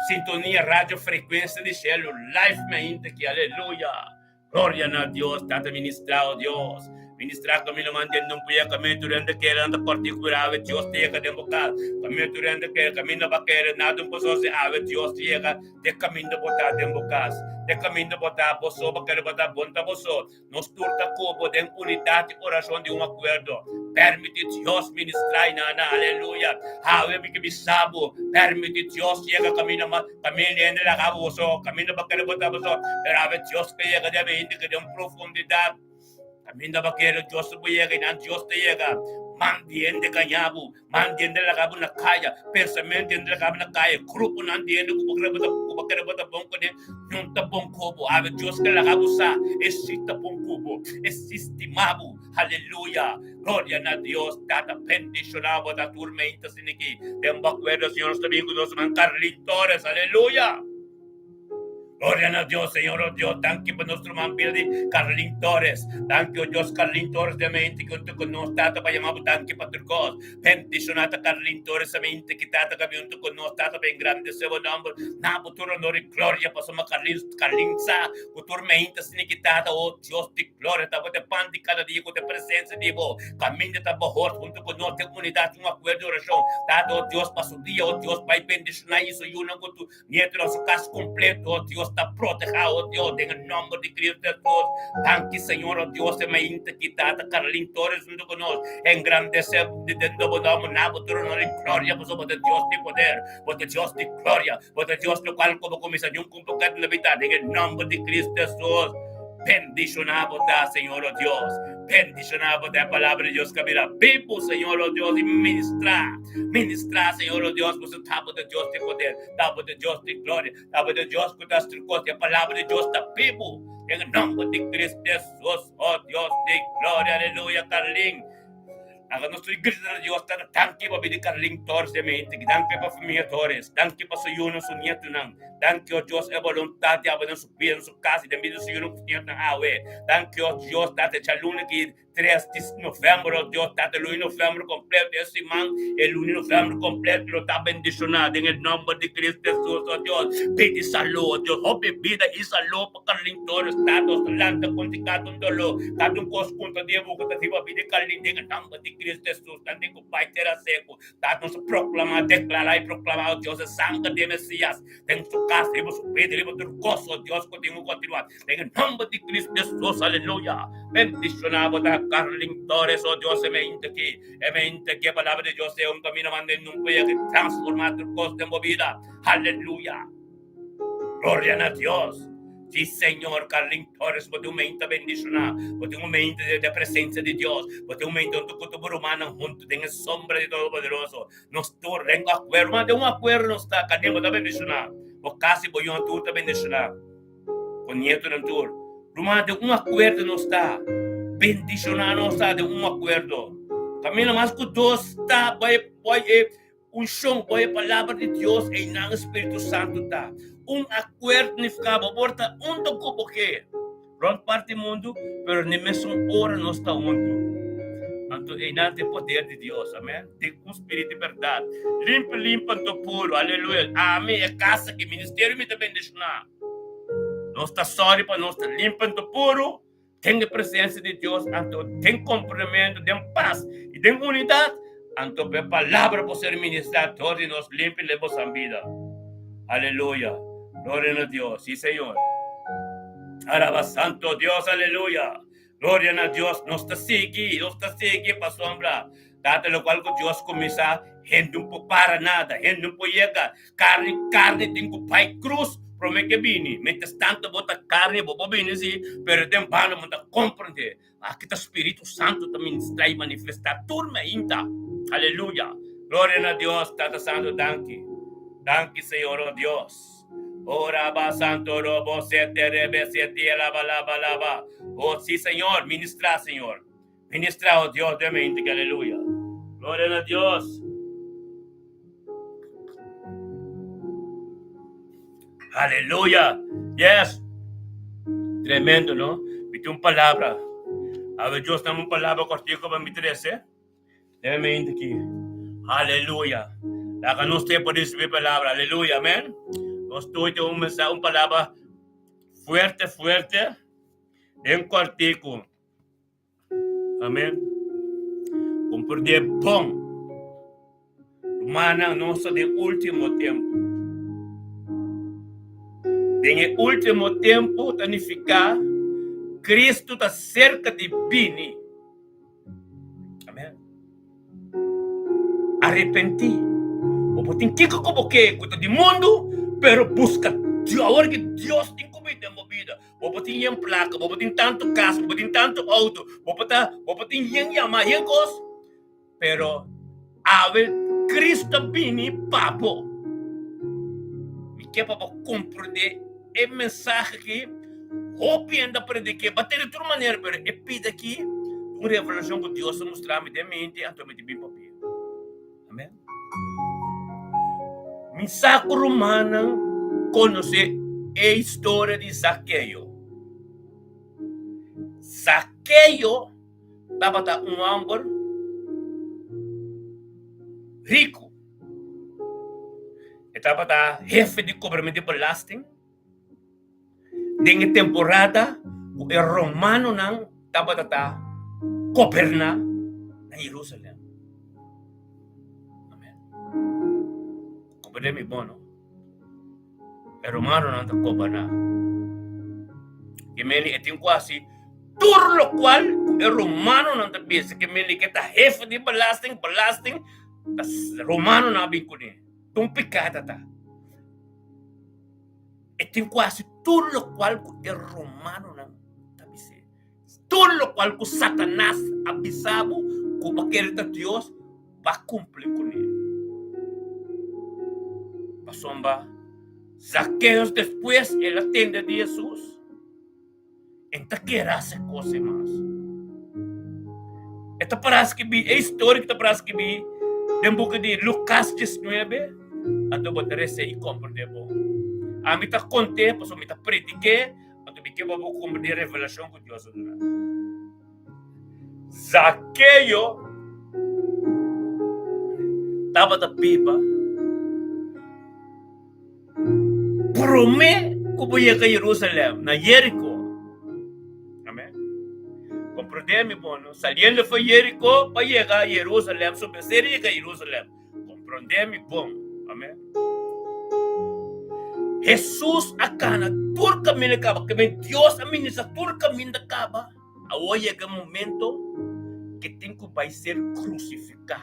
Sintonia, Radio Frecuencia di Cielo live meinta aki, aleluya. Gloria na Dios, Tata ministra, o Dios. Ministra camino mantendo un puya camino turende kere anta particular ave Dios te llega den boca camino turende kere camino ba kere nada un poso se ave Dios te llega te camino bota den boca te camino bota boso ba kere bota bonta boso nos tur ta cubo den unidad y oracion di un acuerdo permiti Dios ministra y nana aleluya ave mi ke bisabo permiti Dios llega camino ma Kaminda hende laga boso, kaminda bo kere bota boso, pero awe Dios ke yega den hende ke den profundidat. Kaminda bo kere Dios bo yega i nan Dios ta yega. Man di hende gaña bo, man di hende laga bo na kaya, pensamentu di hende laga bo na kaya, gruponan di hende ku bo kere bota ku bo kere bota bon kuné, no ta bon ku bo. Awe Dios ke laga bo sa, e si ta bon ku bo, e si stima bo. Aleluya! Gloria na Dios! Tata bendiciona bo ta tur meinta asina aki. Den bo acuerdo, Señor, nos ta bin cu nos herman Carlin Torres. Aleluya! Gloria na Dios, Señor, oh Dios, danki pa nos ruman bida di Carlin Torres. Danki, oh Dios, Carlin Torres den mente cu hunto cu nos, Tata, pa yama bo danki pa tur cos. Bendiciona ta Carlin Torres a mente ki Tata ka bin hunto cu nos, Tata, pa engrandece bo nomber. Na bo tur honor y gloria pasobra Carlin, Carlin sa cu tur mente asina ki Tata, oh Dios di Gloria ta bo te pan di kada dia ku te presensia di bo. Kaminda ta bo hort huntu ku nos den unidat i un akuerdo di orashon. Tata, o Dios, pa su dia, o Dios, bai bendishoná i su yunan ku tu nietonan, su kas kompleto, o Dios, ta protehá, o Dios, den e nòmber di Kristu Hesus. Danki, Señor, o Dios, e mainta ki Tata Carlin Torres huntu ku nos. Engrandesé den bo nòmber, na bo tur honor i gloria, pasobra bo ta Dios di poder, bo ta Dios di gloria, bo ta Dios lokual ku bo kuminsá niun kumpliká den bo bida, den e nòmber di Kristu Hesus. Bendishoná bo ta, Señor, o Dios. Bendishoná bo ta e palabra di Dios ka bira bibu, Señor, o Dios, i ministrá. Ministrá, Señor, o Dios, pasobra ta bo ta Dios di poder, ta bo ta Dios di gloria, ta bo ta Dios ku ta strikos. E palabra di Dios ta bibu. Den e nòmber di Cristo Jesus, o Dios di gloria, aleluya. Carlin. Laga nos tur grita na Dios, Tata, danki pa bida Carlin Torres den mente, danki pa famia Torres, danki pa su yunan, su nietunan, danki o Dios e boluntat di abo den su bida, den su kas i den bida di su yunan ku su nietunan awe. Danki o Dios, Tata, e djaluna ki 3 di november, o Dios, Tata, luna di november kompleto, e siman, e luna di november kompleto lo ta bendishoná den e nòmber di Cristo Jesus, o Dios. Pidi salú, o Dios, hopi bida i salú pa Carlin Torres, Tata, nos ta lanta kontra kada un doló, kada un kos kontra di e boka ta riba bida di Carlin den e nòmber di Cristo Jesus, nan tin ku bai tera seku, Tata, nos ta proklamá, deklará i proklamá, o Dios, e sanger di e Mesias den su kas, riba su bida, riba tur kos, o Dios, ku tin ku kontinuá den e nòmber di Cristo Jesus, aleluya. Bendishoná bo ta Carlin Torres, o Dios, e mente aki, e mente aki, e palabra di Dios sea un kamino manda den un pia ki transformá tur kos den bo bida, aleluya. Gloria na Dios. Sí, Señor, Carlin Torres, bo tin un mente bendishoná, bo tin un mente den e presencia di Dios, bo tin un mente huntu ku tur bo rumannan huntu den e sombra di Todopoderoso. Nos tur den un akuerdo, ruman, den un akuerdo nos ta, Carlin, bo ta bendishoná, bo kas i bo yunan tur ta bendishoná, bo nietonan tur. Ruman, den un akuerdo nos ta, bendishoná nos ta den un akuerdo. Kaminda mas ku dos ta bai bai e Unshon bo e Palabra di Dios einan e Spiritu Santu ta. Un akuerdo nifiká bo por ta huntu ku bo ke rònt parti mundu, pero n'e mesun ora nos ta huntu. Anto einan ta e poder di Dios, amèn. Den un spiritu di bèrdat, limpi limpi anto puru, aleluya. Ami, e kas aki, ministerio mi ta bendishoná. Nos ta sòri pa nos ta limpi anto puru. Den e presencia di Dios, anto den comprendimento, den paz y den unidad, anto pa e palabra por ser ministrá dor di nos limpi den bosan bida. Aleluya. Gloria na Dios. Sí, Señor. Alaba Santo Dios. Aleluya. Gloria na Dios. Nos ta sigui, nos ta sigui pasobra Tata locual cu Dios cuminsa, hende no por para nada, hende no por yega. Carni, carni tin cu bai cruz prome ke bini. Mientras tanto bo ta carni, bo por bini si, pero den banda bo ta comprende. Aki ta Spiritu Santo ta ministra y manifesta tur mainta. Aleluya. Gloria na Dios, Tata Santo, danki. Danki, Señor, oh Dios. Oh, raba santo robo sete rebe sete laba laba laba. Oh, sí, Señor, ministra, Señor. Ministra, oh Dios, den mente, aleluya. Gloria na Dios. Aleluya. Yes. Tremendo, no? Mi tin un palabra. A ver, Dios dame un palabra cortico pa mi trece. Den mente aquí. Aleluya. Laga nos te por recibir palabra. Aleluya. Amén. Nos tuite un mensaje, un palabra fuerte, fuerte. Den cortico. Amen. Comprende bon. Rumannan, nos ta den ultimo tempu. Den e ultimo tempu ta nifiká Cristo ta serka di bini. Amen. Arepentí. Bo por tin kiko ku bo ke ku ta di mundu, pero buska Dios. Awor ki Dios tin ku bin den bo bida. Bo por tin yen plaka, bo por tin tantu kas, bo por tin tantu outo, bo por ta, bo por tin yen yama, yen kos, pero awe Cristo a bini pa bo. Mi ke pa bo komprendé e mensahe aki. Hopi hende a predik'é, ba tene tur manera, pero e pida aki un revelashon ku Dios a mustra mi den mente, anto mi ta bin papia. Amen. Mi sa ku rumannan konosé e historia di Zakeo. Zakeo tabata un hòmber riku. E tabata hefe di kobramentu di belasting. Den e temporada ku e romanonan tabata ta goberná na Jerusalèm. Amèn. Komprendé mi bon, no? E romanonan ta goberná. Ke meni e tin ku hasi tur lokual ku e romanonan ta bisa. Ke meni ke ta hefe di belasting, belasting, ta romanonan a bin kuné. Ta un piká ta ta. E tin ku hasi tur lokual ku e romanonan ta bis'é. Tur lokual ku Satanas a bisa bo ku bo kere ta Dios, bo a kumpli kuné. Pasobra Zakeus despues el a tende di Hesus, e ta kere hasi kos ei mas. E ta para skibí, e historia ku ta para skibí den buki di Lukas diesnuebe, anto bo ta resé i komprendé bon. Ami ta kont'é pasobra mi ta predik'é, anto mi ke pa bo komprendé e revelashon ku Dios a duna. Zakeo tabata biba Promé ku bo yega Jerusalèm, na Jeriko. Amèn. Komprendé mi bon, no? Saliendo for Jeriko pa yega Jerusalèm, su mester yega Jerusalèm. Komprendé mi bon. Amèn. Hesus a kana tur kaminda kaba, ke Dios a ministra tur kaminda kaba. Awor yega e momento ke tin ku bai ser krusifiká.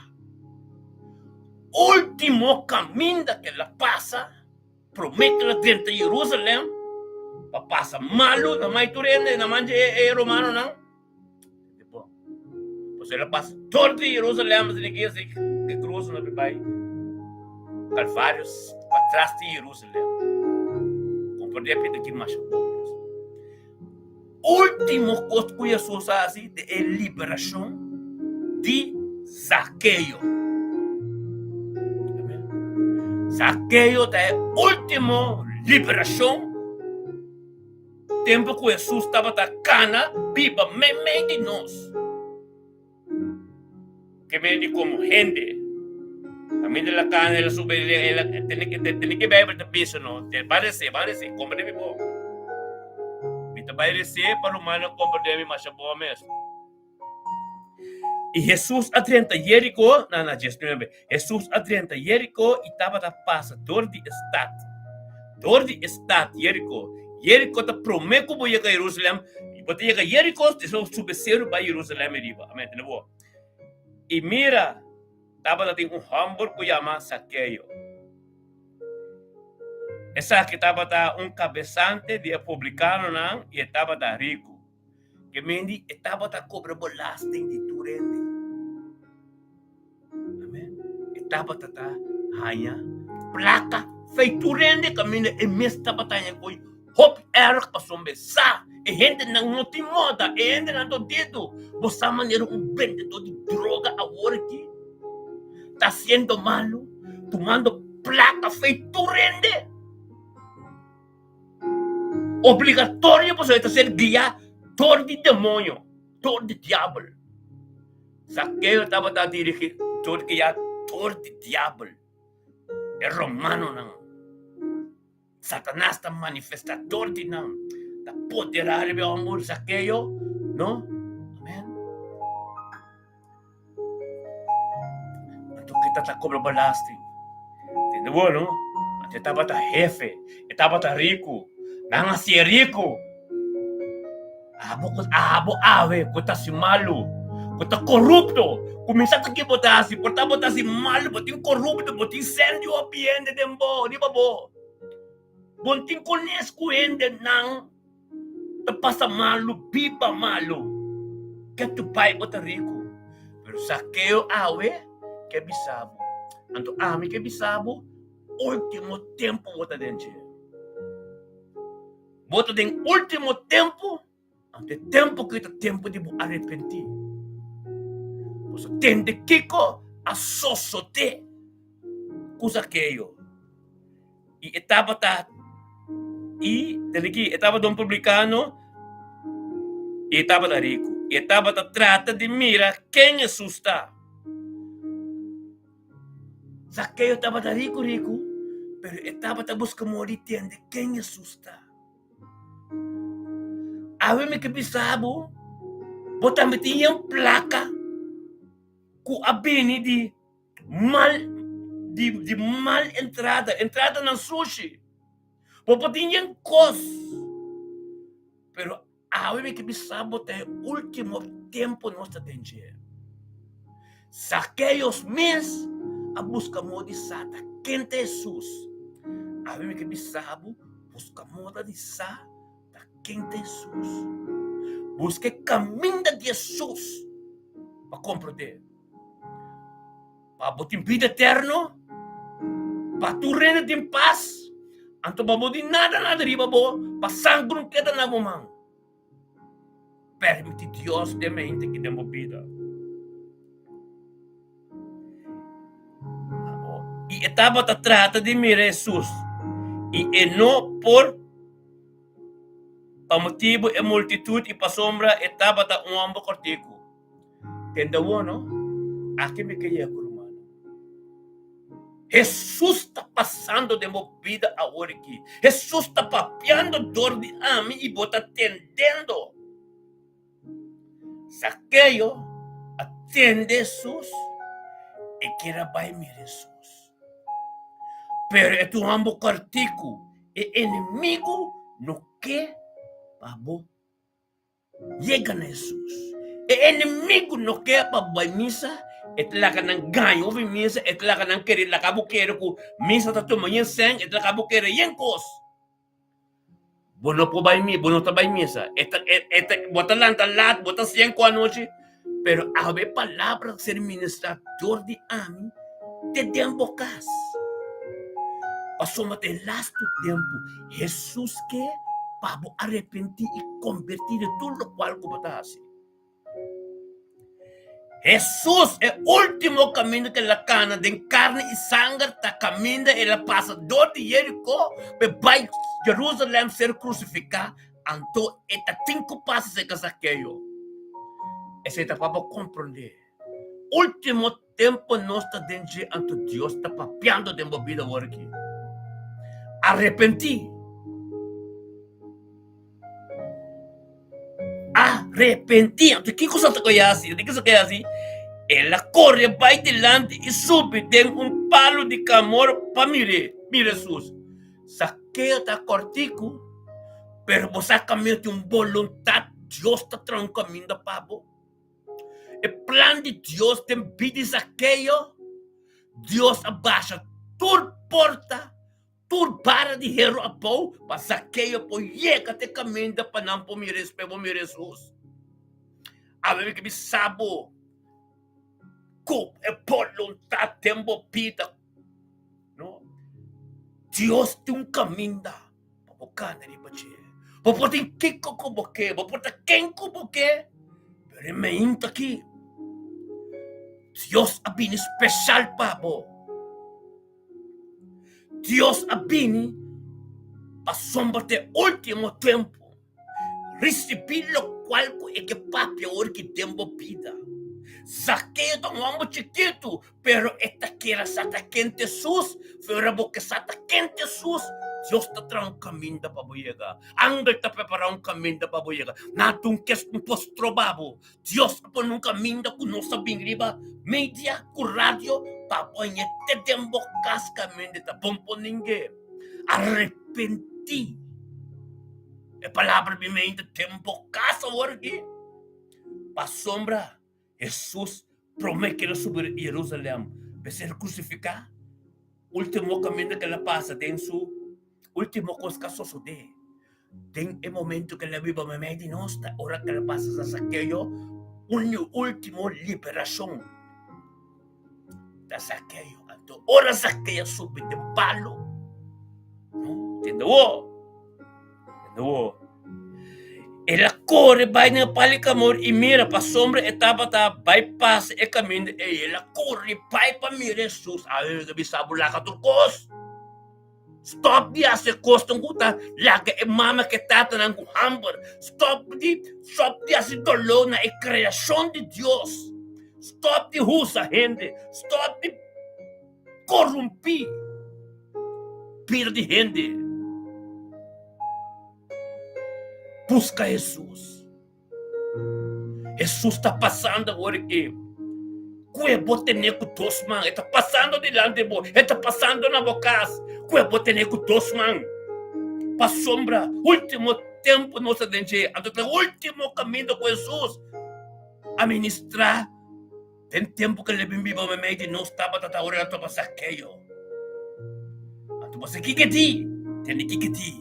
Último kaminda ku el a pasa promé ku el a drenta Jerusalèm. Pa pasa malu na mai tur hende, na man dje e romanonan. Tipo, pues el a pasa dor di Jerusalem, asina ki así ke krus no bai Calvario patras di Jerusalem. Comprende pita ki masha bon. Último kos ku Hesus a hasi ta e liberashon di Zakeo. Zakeo ta e último liberashon tempu ku Hesus tabata kana biba meimei di nos. Ke mende komo hende. Kaminda el a kana, el a subi, el a tene ke tene ke Beibel ta bisa no. Te ban resé, ban resé, komprendé mi bon. Mi ta bai resé pa rumannan komprendé mi masha bon mes. I Hesus a drenta Jeriko, na na 19. Hesus a drenta Jeriko i tabata pasa dor di e stat. Dor di e stat Jeriko. Jeriko ta promé ku bo yega Jerusalèm. Bo ta yega Jeriko, despues bo subi e seru bai Jerusalèm riba. Amèn. Tende bo? I mira, tabata tin un hòmber ku yama Sakeo. Esaki tabata un kabesante di e publikanonan i e tabata riku. Ke mendi e tabata kobra belasting di tur hende. Amen. E tabata ta haña plaka fei tur hende kaminda e mes tabata haña koi hopi erg pasobra e sa e hendenan no tin moda, e hendenan ta dedo. Bo sa manera un bendedor di droga awor aki ta hasiendo malu, tumando plaka fei tur hende. Obligatorio pasobra e ta ser guiá dor di demoño, dor di diabel. Zakeo tabata dirigí dor guiá dor di diabel, e romanonan. Satanas ta manifestá dor di nan, ta poderá riba e hòmber Zakeo, no? Amen. Anto ke ta ta kobra belasting? Tende bo no? Anto e tabata hefe, e tabata riku. Nan a hasié riku. Abo ku abo awe ku ta hasi malu, ku ta korupto, kuminsá ta ke bo ta hasi, por ta bo ta hasi malu, bo tin korupto, bo tin sèn di hopi hende den bo, riba bo. Bo no tin kones ku hendenan. Ta pasa malu, biba malu. Ke tu bai bo ta riku. Pero Zakeo awe ke bisa bo. Anto ami ke bisa bo, ultimo tempu bo ta den dje. Bo ta den ultimo tempu, anto e tempu ki ta tempu di bo arepentí. Pasobra tende kiko a sosodé ku Zakeo. I e tabata, i, tende aki, e tabata un publikano i e tabata riku. I e tabata trata di mira ken Hesus ta. Zakeo tabata riku riku, pero e tabata buska moda di tende ken Hesus ta. Awe mi ke bisa bo, bo tambe tin yen plaka ku a bini di mal di di mal entrada, entradanan sushi. Bo por tin yen kos, pero awe mi ke bisa bo ta e ultimo tempo nos ta den dje. Zakeos mes a buska moda di sa ta ken ta Hesus. Awe mi ke bisa bo, buska moda di sa ta ken ta Hesus. Buska e kaminda di Hesus pa komprondé. Pa bo tin bida eterno, pa tur hende tin pas, anto pa bo tin nada nada riba bo, pa sangre no keda na bo man. Permiti Dios den mente ki den bo bida. I e tabata trata di mira Hesus, i e no por pa motibu e multitut i pasobra e tabata un hòmber kòrtiku. Tende awor no, aki mi ke yega rumannan. Hesus ta pasando den bo bida awor aki. Hesus ta papiando dor di ami i bo ta tendendo. Zakeo a tende Hesus, e kier a bai mira Hesus. Pero e tur hòmber kòrtiku, e enemigu no ke pa bo Yega na Hesus. E enemigu no ke pa bo bai misa, e ta laga nan gaña over misa, e ta laga nan kere laga bo kere ku misa ta tuma yen sèn, e ta laga bo kere yen kos. Bo no por bai misa, bo no ta bai misa. E ta, e, e ta, bo ta lanta laat, bo ta sienko anochi, pero awe e palabra ser ministrá dor di ami te den bo kas. Pasobra ta e lastu tempu Hesus ke pa bo arepentí i kombertí di tur lokual ku bo ta hasi. Hesus, e último kaminda ku el a kana den karni i sanger ta kaminda el a pasa dor di Jeriko pa e bai Jerusalèm ser krusifiká, anto e ta tin ku pasa serka Zakeo. Esei ta pa bo komprondé. Último tempu nos ta den dje anto Dios ta papiando den bo bida awor aki. Arepentí! Arepentí. Anto kiko sa ta koe hasi? Kiko sa koe hasi? El a kore bai dilanti i subi den un palu di kamor pa mir'é, mira Hesus. Sakeo ta kòrtiku, pero bo sa kaminda tin un boluntat, Dios ta traha un kaminda pa bo. E plan di Dios den bida di Sakeo, Dios a basha tur porta Tur bara di heru abou pa Zakeo por yega te kaminda pa nan por mira Hesus, pa e por mira Hesus. Awe mi ke bisa bo ku e boluntat den bo bida, no? Dios tin un kaminda pa bo kana riba dje. Bo por tin kiko ku bo ke, bo por ta ken ku bo ke, pero e meinta aki Dios a bini speshal pa bo. Dios a bini pasobra ta e ultimo tempu. Risibí lokual ku e ke papia ora ki den bo bida. Zakeo ta un hòmber chikitu, pero e ta kere sa ta ken ta Hesus. Ora bo ke sa ta ken ta Hesus, Dios ta traha un kaminda pa bo yega. Angel ta prepará un kaminda pa bo yega. Nada un kes no por stroba bo. Dios a pone un kaminda ku nos a bin riba media ku radio pa baña te den bo kas kaminda ta bon por ninge. Arepentí. E palabra bin mente den bo kas awor aki. Pasobra Hesus promé ku el a subi Jerusalèm pa e ser krusifiká, último kaminda ku el a pasa den su último kos ku a sosodé. Den e momento ku el a biba meimei di nos ta ora ku el a pasa sa Zakeo un ultimo liberashon ta Zakeo. Anto ora Zakeo a subi den palu, no, tende awor, tende awor, el a kore bai den e palu di kamor i mira pasobra e tabata bai pasa e kaminda ei, el a kore bai pa mira Hesus. Awe mi ta bisa bo laga tur kos. Stop di hasi e kosnan ku ta laga e mama ku e tatanan ku hamber. Stop di stop di hasi doló na e kreashon di Dios. Stop di husa hende. Stop di korumpí bida di hende. Buska Hesus. Hesus ta pasando awor aki. Ku e bo tene ku dos man. E ta pasando dilanti bo. E ta pasando na bo kas. Ku e bo tene ku dos man. Pasobra ultimo tempu nos ta den dje. Anto ta ultimo kaminda ku Hesus a ministra. Den tempu ku el a bin biba meimei di nos tabata ta ora el a topa Zakeo. Anto bo sa kiko e di? Tende kiko e di.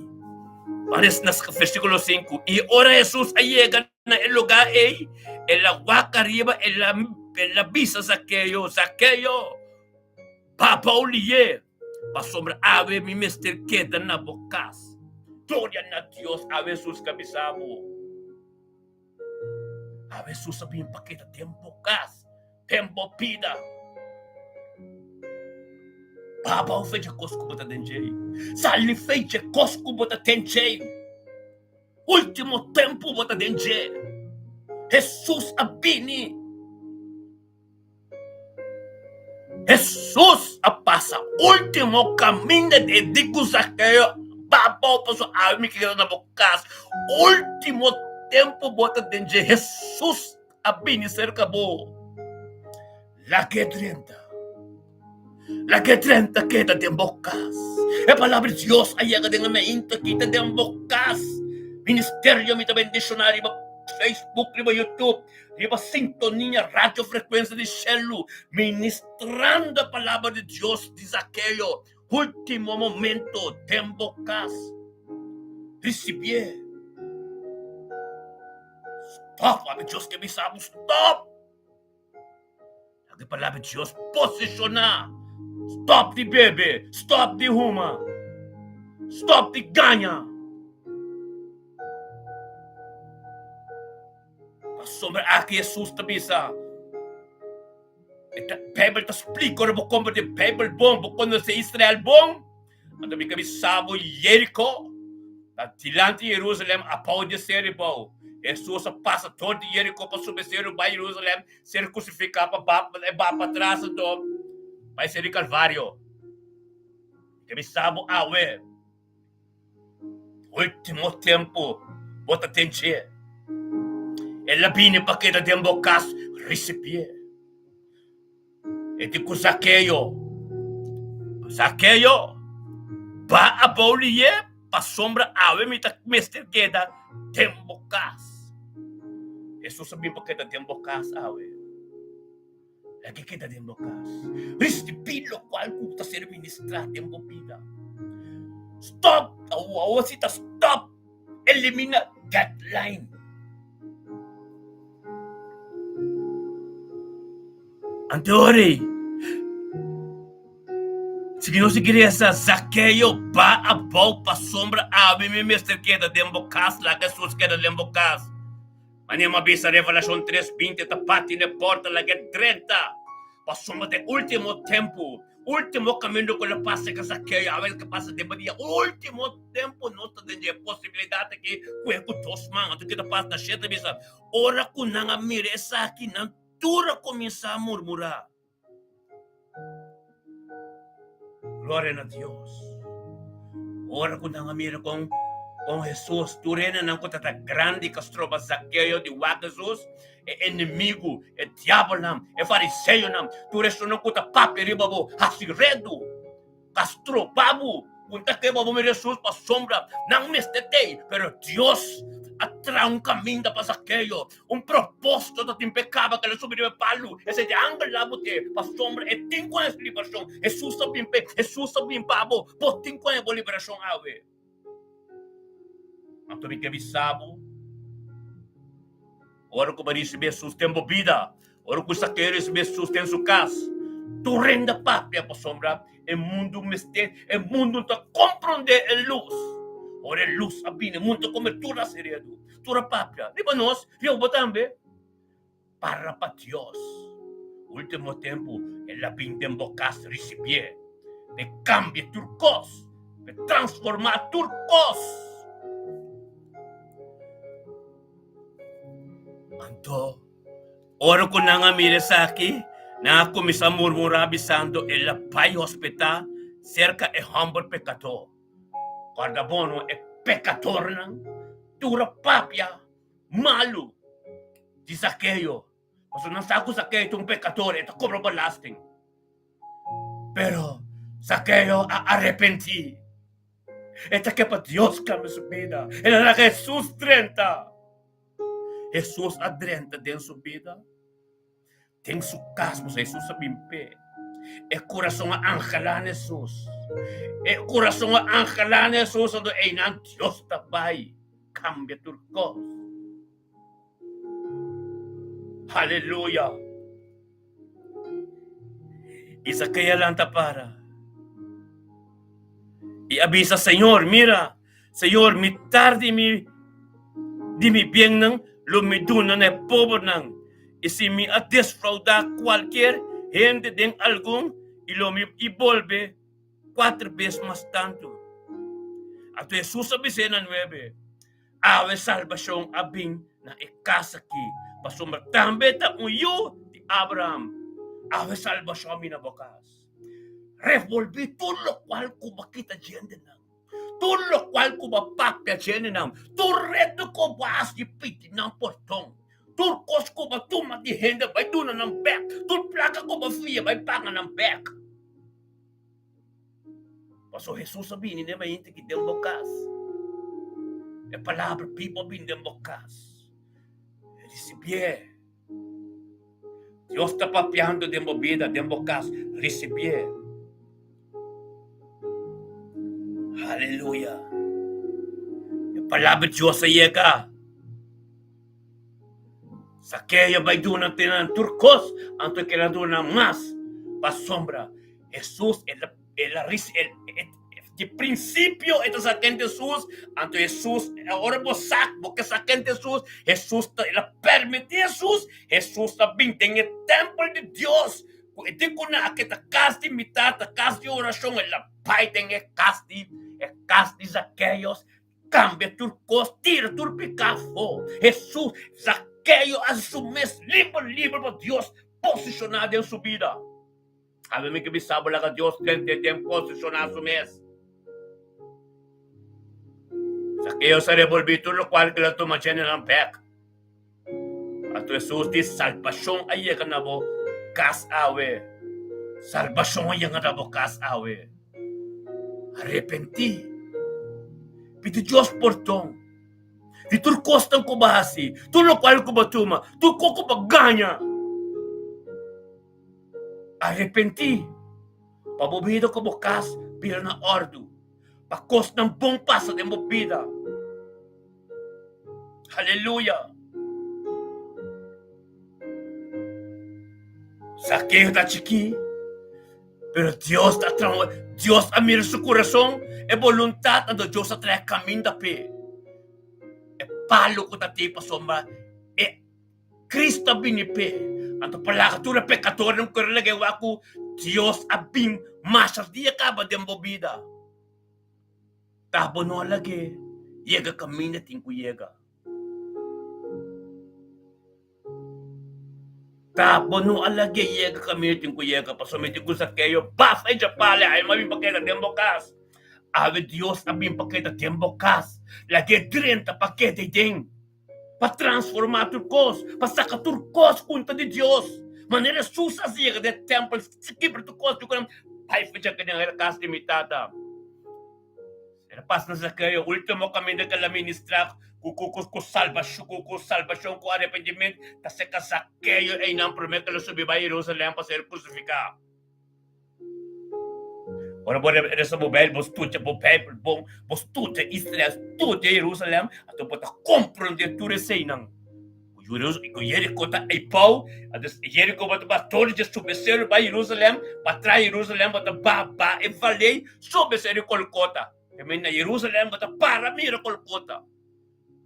Pares na versíkulo sinku, I ora Hesus a yega na e lugá ei, el a wak ariba, el a el a bisa Zakeo, Zakeo, ba bou lié, pasobra awe mi mester keda na bo kas. Gloria na Dios, awe Hesus ka bisa bo. A Hesus a bin pa keda den bo kas, den bo bida. Baba un fecha kos ku bo ta den djei. Sali fecha kos ku bo ta den djei. Ultimo tempu bo ta den dje. Hesus a bini. Hesus a pasa último kaminda di e di ku Zakeo ba abou pasobra awe mi keda na bo kas. Último tempu bo ta den dje Hesus a bini serka bo. Lag'é drenta. Lag'é drenta keda den bo kas. E palabra di Dios a yega den e meinta kita den bo kas. Ministerio mi ta bendishoná riba Facebook, riba YouTube. Riba sintonia radio frekuensia di shelu, ministrando e palabra di Dios di Zakeo, ultimo momento den bo kas. Risibié. Stop, Abi Dios ke bisa bo stop. Laga e palabra di Dios posishoná. Stop di bebe, stop di huma, stop di gaña. Pasobra aki Hesus ta bisa, e ta Bijbel ta splika ora bo komprende Bijbel bon, bo konosé Israel bon, anto mi ka bisa bo Jeriko ta dilanti Jerusalem abou di e seru bou. Hesus a pasa dor di Jeriko pa subi e seru bai Jerusalem, ser krusifiká pa ba e ba patras anto bai seru di Kalvario. Mi ka bisa bo awe. Ultimo tempu bo ta den dje. El a bini pa keda den bo kas risibié. E di ku Zakeo, Zakeo, ba abou lié pasobra awe mi ta mester keda den bo kas. Hesus a bini pa keda den bo kas awe. Laga keda den bo kas. Ristibí lokual ku ta ser ministrá den bo bida. Stòp! Awor si ta stòp! Elimina deadline. Anteori, si nos sigui resa, Zakeo, ba abou pasobra abi mi mester keda den bo kas. Laga Hesus keda den bo kas. Manera mi a bisa Revelashon tres binti ta bati n'e porta laga e drenta pasobra ta e ultimo tempu, ultimo kaminda ku lo pasa ku Zakeo awe ke pasa den dia ultimo tempu nos ta den dje posibilidat aki ku e ku dos man anto ke ta pasa na shete bisa ora ku nan a mira esaki nan tur a kuminsá murmurá. Gloria na Dios. Ora ku nan a mira kon kon Hesus, tur hendenan ku ta ta grandi ka stroba Zakeo di wak Hesus, e enemigu, e diabelnan, e fariseonan, tur esunnan ku ta papia riba bo, hasi redu, ka stroba bo, ku ta keba bo mira Hesus pasobra nan mester tei, pero Dios a traha un kaminda pa Zakeo. Un propósito ta tin p'e kaba ku el a subi riba e palu. Esei di angel la bo te, pasobra e tin ku haña su liberashon. Hesus ta bin p'e, Hesus ta bin pa bo. Bo tin ku haña bo liberashon awe. Anto mi ke bisa bo, ora ku bo risibí Hesus den bo bida, ora ku Sakeo risibí Hesus den su kas, tur hende papia pasobra e mundu mester, e mundu ta komprondé e lus. Ora e lus a bini, e mundu ta kome tur aseredu. Tur a papia riba nos, riba bo tambe. Para pa Dios. Ultimo tempu el a bin den bo kas risibié. P'e kambia tur kos, p'e transformá tur kos. Anto, ora ku nan a mira esaki, nan a kuminsá murmurá bisando, El a bai hospedá serka e hòmber pekadó. Guarda bono e pecadornan tur a papia malu di Zakeo, pasobra nan sa cu Zakeo ta un pecador, e ta cobra belasting. Pero Zakeo a arepenti. E ta ke pa Dios cambia su bida. El a laga Hesus drenta. Hesus a drenta den su bida. Den su kas, pasobra Hesus a bin p'e. E kurason a anhelá na Hesus. E kurason a anhelá na Hesus, anto einan Dios ta bai kambia tur kos. Aleluya! I Zakeo a lanta para i a bisa, Señor, mira, Señor, mitar di mi di mi biennan lo mi duna na e pobernan, i si mi a desfraudá kualkier hende den algun, i lo mi i bolbe kuater bes mas tantu. Anto Hesus a bis'é na nuebe, Awe salbashon a bin na e kas aki, pasobra tambe ta un yu di Abraham. Awe salbashon a bin na bo kas. Revolbí tur lokual ku bo a kita djentenan. Tur lokual ku bo a papia djentenan, tur reto ku bo a hasi pidi nan pordon, tur kos ku bo a tuma di hende bai duna nan bèk, tur plaka ku bo a fia bai paga nan bèk. Pasobra Hesus a bini den mainta ki den bo kas. E palabra bibu a bini den bo kas. Risibié. Dios ta papiando den bo bida, den bo kas. Risibié. Aleluya! Palabra di Dios a yega. Sakeo bai duna tenan tur kos, anto e keda duna mas pasobra Hesus el a el a risi el di prinsipio e ta sa ken ta Hesus, anto Hesus ora bo sa bo ke sa ken ta Hesus, Hesus ta el a permití Hesus, Hesus ta bin den e tèmpel di Dios ku e tin ku nan a keda kas di mi tata, kas di orashon, el a bai den e kas di e kas di Zakeos, Kambia tur kos, tira tur piká afó. Hesus, Zakeo a hasi su mes liber liber pa Dios posishoná den su bida. Awe mi ke bisa bo laga Dios tente den posishoná su mes. Zakeo sa rebolbí tur lokual ke el a tuma djene nan bèk. Anto Hesus di, Salbashon a yega na bo kas awe. Salbashon a yega na bo kas awe. Arepentí. Pidi Dios pordon di tur kosnan ku bo a hasi, tur lokual ku bo a tuma, tur kos ku bo a gaña. Arepentí pa bo bida ku bo kas bira na òrdu, pa kosnan bon pasa den bo bida. Aleluya! Zakeo ta chikí, pero Dios ta traha, Dios a mira su kurason, e boluntat, anto Dios a traha kaminda p'e. E palu ku ta tin pasobra e Cristo a bini p'e, anto pa laga tur e pekadornan ku kere laga e wak ku Dios a bin masha dia kaba den bo bida. Ta bo no a lag'é yega kaminda tin ku yega. Ta bo no a lag'é yega kaminda tin ku yega, pasobra mi tin ku Zakeo baf e djapale ai no a bin pa keda den bo kas. Awe Dios a bin pa keda den bo kas, lag'é drenta pa keda ei den, pa transformá tur kos, pa saka tur kos kunta di Dios. Manera Hesus a yega den e tèmpel, kibra tur kos, di ku nan bai fecha den e kas di mi Tata. El a pasa na Zakeo, ultimo kaminda ku el a ministrá ku ku ku salbashon ku ku salbashon ku arepentimentu ta seka Zakeo einan promé ku el a subi bai Jerusalèm pa ser krusifiká. Ora bo resa bo Beibel, bo studia bo Beibel bon, bo studia Israel, studia Jerusalèm, anto bo ta komprondé tur eseinan. Ku Jeriko ta ei bou, anto Jeriko bo ta ba todo dje subi seru bai Jerusalem, pa tra Jerusalem bo ta ba ba e valei subi seru Golgota. Te men na Jerusalem bo ta para mira Golgota.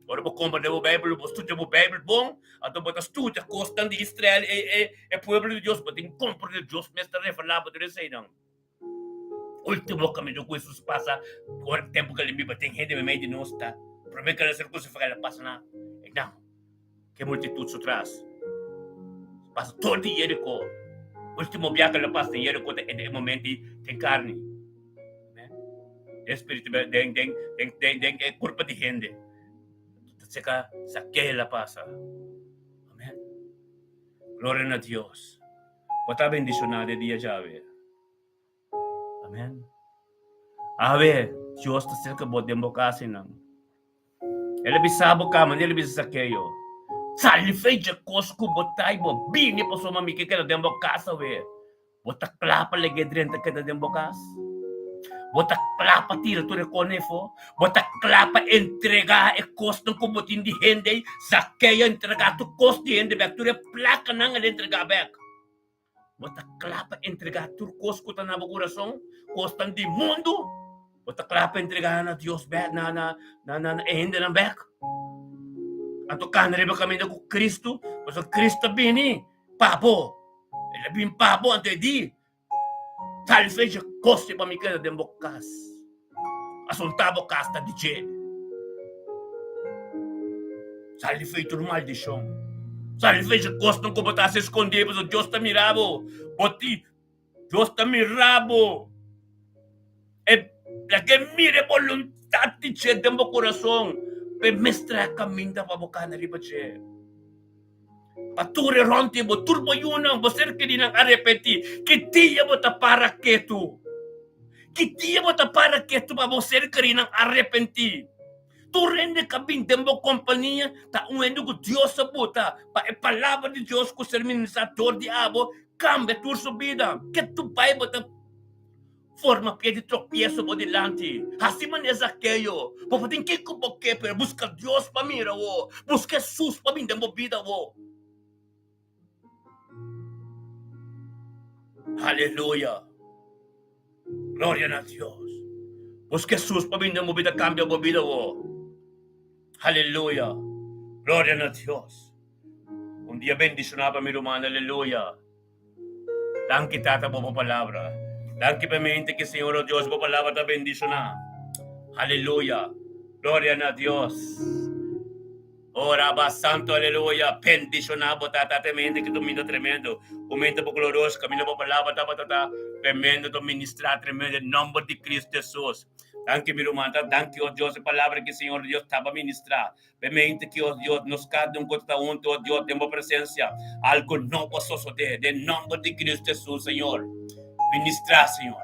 Ora bo komprende bo Beibel, bo studia bo Beibel bon, anto bo ta studia kosnan di Israel, e e e pueblo di Dios, bo tin komprende Dios mes ta revelá bo tur eseinan. Ultimo kaminda ku Hesus pasa, ora tempu ku el a biba tin hende meimei di nos ta promé ku el a ser krusifiká el a pasa na einan ku e multitut su tras. Pasa tur di Jeriko. Ultimo biaha ku el a pasa den Jeriko ta e momento di den karni. Amen. Den spiritu den den den den den e kurpa di hende. Ta seka Zakeo el a pasa. Amen. Gloria na Dios. Bo ta bendishoná den dia djawe. Amen. Awe, Dios ta serka bo den bo kasinan. El a bisa bo kama, el a bisa Zakeo, Sali fei dje kos ku bo ta i bo bini pasobra mi ke keda den bo kas awe. Bo ta kla pa lege drenta keda den bo kas? Bo ta kla pa tira tur e kos efo? Bo ta kla pa entregá e kosnan ku bo tin di hende ei? Zakeo a entregá tur kos di hende bèk, tur e plakanan el a entregá bèk. Bo ta kla pa entregá tur kos ku ta na bo kurason, kosnan di mundu? Bo ta kla pa entregá na Dios bèk, na na na na e hendenan bèk? Anto kana riba kaminda ku Kristu, pasobra Kristu a bini pa bo. El a bini pa bo, anto e di, Tal fecha koste pa mi keda den bo kas. Asoltá bo kas ta di dje. Sali fei tur maldishon. Sali fei e kosnan ku bo ta hasi skondé pasobra Dios ta mira bo. Bo tin, Dios ta mira bo. E laga e mira e boluntat di dje den bo kurason pa e mes traha kaminda pa bo kana riba dje. Pa tur e rònt di bo, tur bo yunan, bo ser kerinan arepentí. Ki dia bo ta para ketu? Ki dia bo ta para ketu pa bo ser kerinan arepentí? Tur hende ka bin den bo kompania ta un hende ku Dios a buta pa e palabra di Dios ku ser ministrá dor di abo kambia tur su bida. Ketu bai bo ta. Forma pia di tropieso bo dilanti. Hasi manera Zakeo. Bo por tin kiko bo ke, pero buska Dios pa mira bo. Buska Hesus pa bin den bo bida bo. Aleluya. Gloria na Dios. Buska Hesus pa bin den bo bida, kambia bo bida bo. Aleluya. Gloria na Dios. Un dia bendishoná pa mi ruman. Aleluya. Danki Tata pa bo palabra. Danki pa mente ki Señor o Dios bo palabra ta bendiciona. Aleluya. Gloria na Dios. Ora ba santo aleluya. Bendiciona bo Tata te mente ki dominda tremendo. Un mente bo glorioso camina bo palabra tabata ta tremendo to ministra tremendo en nomber di Cristo Jesus. Danki mi ruman ta danki o Dios e palabra ki Señor Dios taba ministra. Pe mente ki, oh Dios, nos kada un ku ta huntu, oh Dios, den bo presensia, algu nobo a sosodé, den nòmber di Cristo Hesus, Señor. Ministrá, Señor.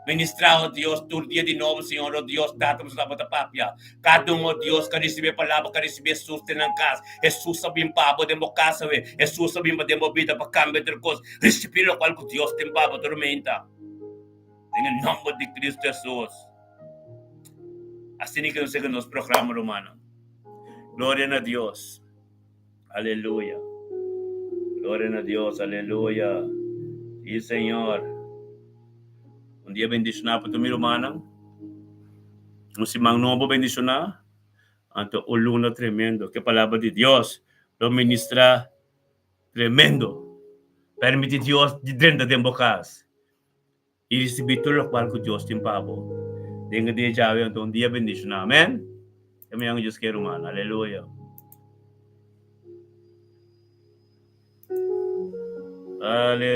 Ministrá, oh Dios, tur dia di nobo, Señor, oh Dios, Tata, nos tabata papia. Kada un, oh Dios, ku a risibí e palabra, ku a risibí Hesus den nan kas. Hesus a bin pa bo den bo kas awe. Hesus a bin pa den bo bida pa kambia tur kos. Risibí lokual ku Dios tin pa bo tur meinta. Den e nòmber di Cristo Hesus. Asina ke nos sega nos programa, rumannan. Gloria na Dios. Aleluya. Gloria na Dios. Aleluya. Sí, Señor. Un dia bendishoná pa tur mi rumannan. Un siman nobo bendishoná. Anto un luna tremendo. Ke palabra di Dios lo ministrá tremendo. Permití Dios di drenta den bo kas. I risibí tur lokual ku Dios tin pa bo. Den e dia djawe anto un dia bendishoná. Amèn! E mañan ku Dios ke ruman. Aleluya! Aleluya!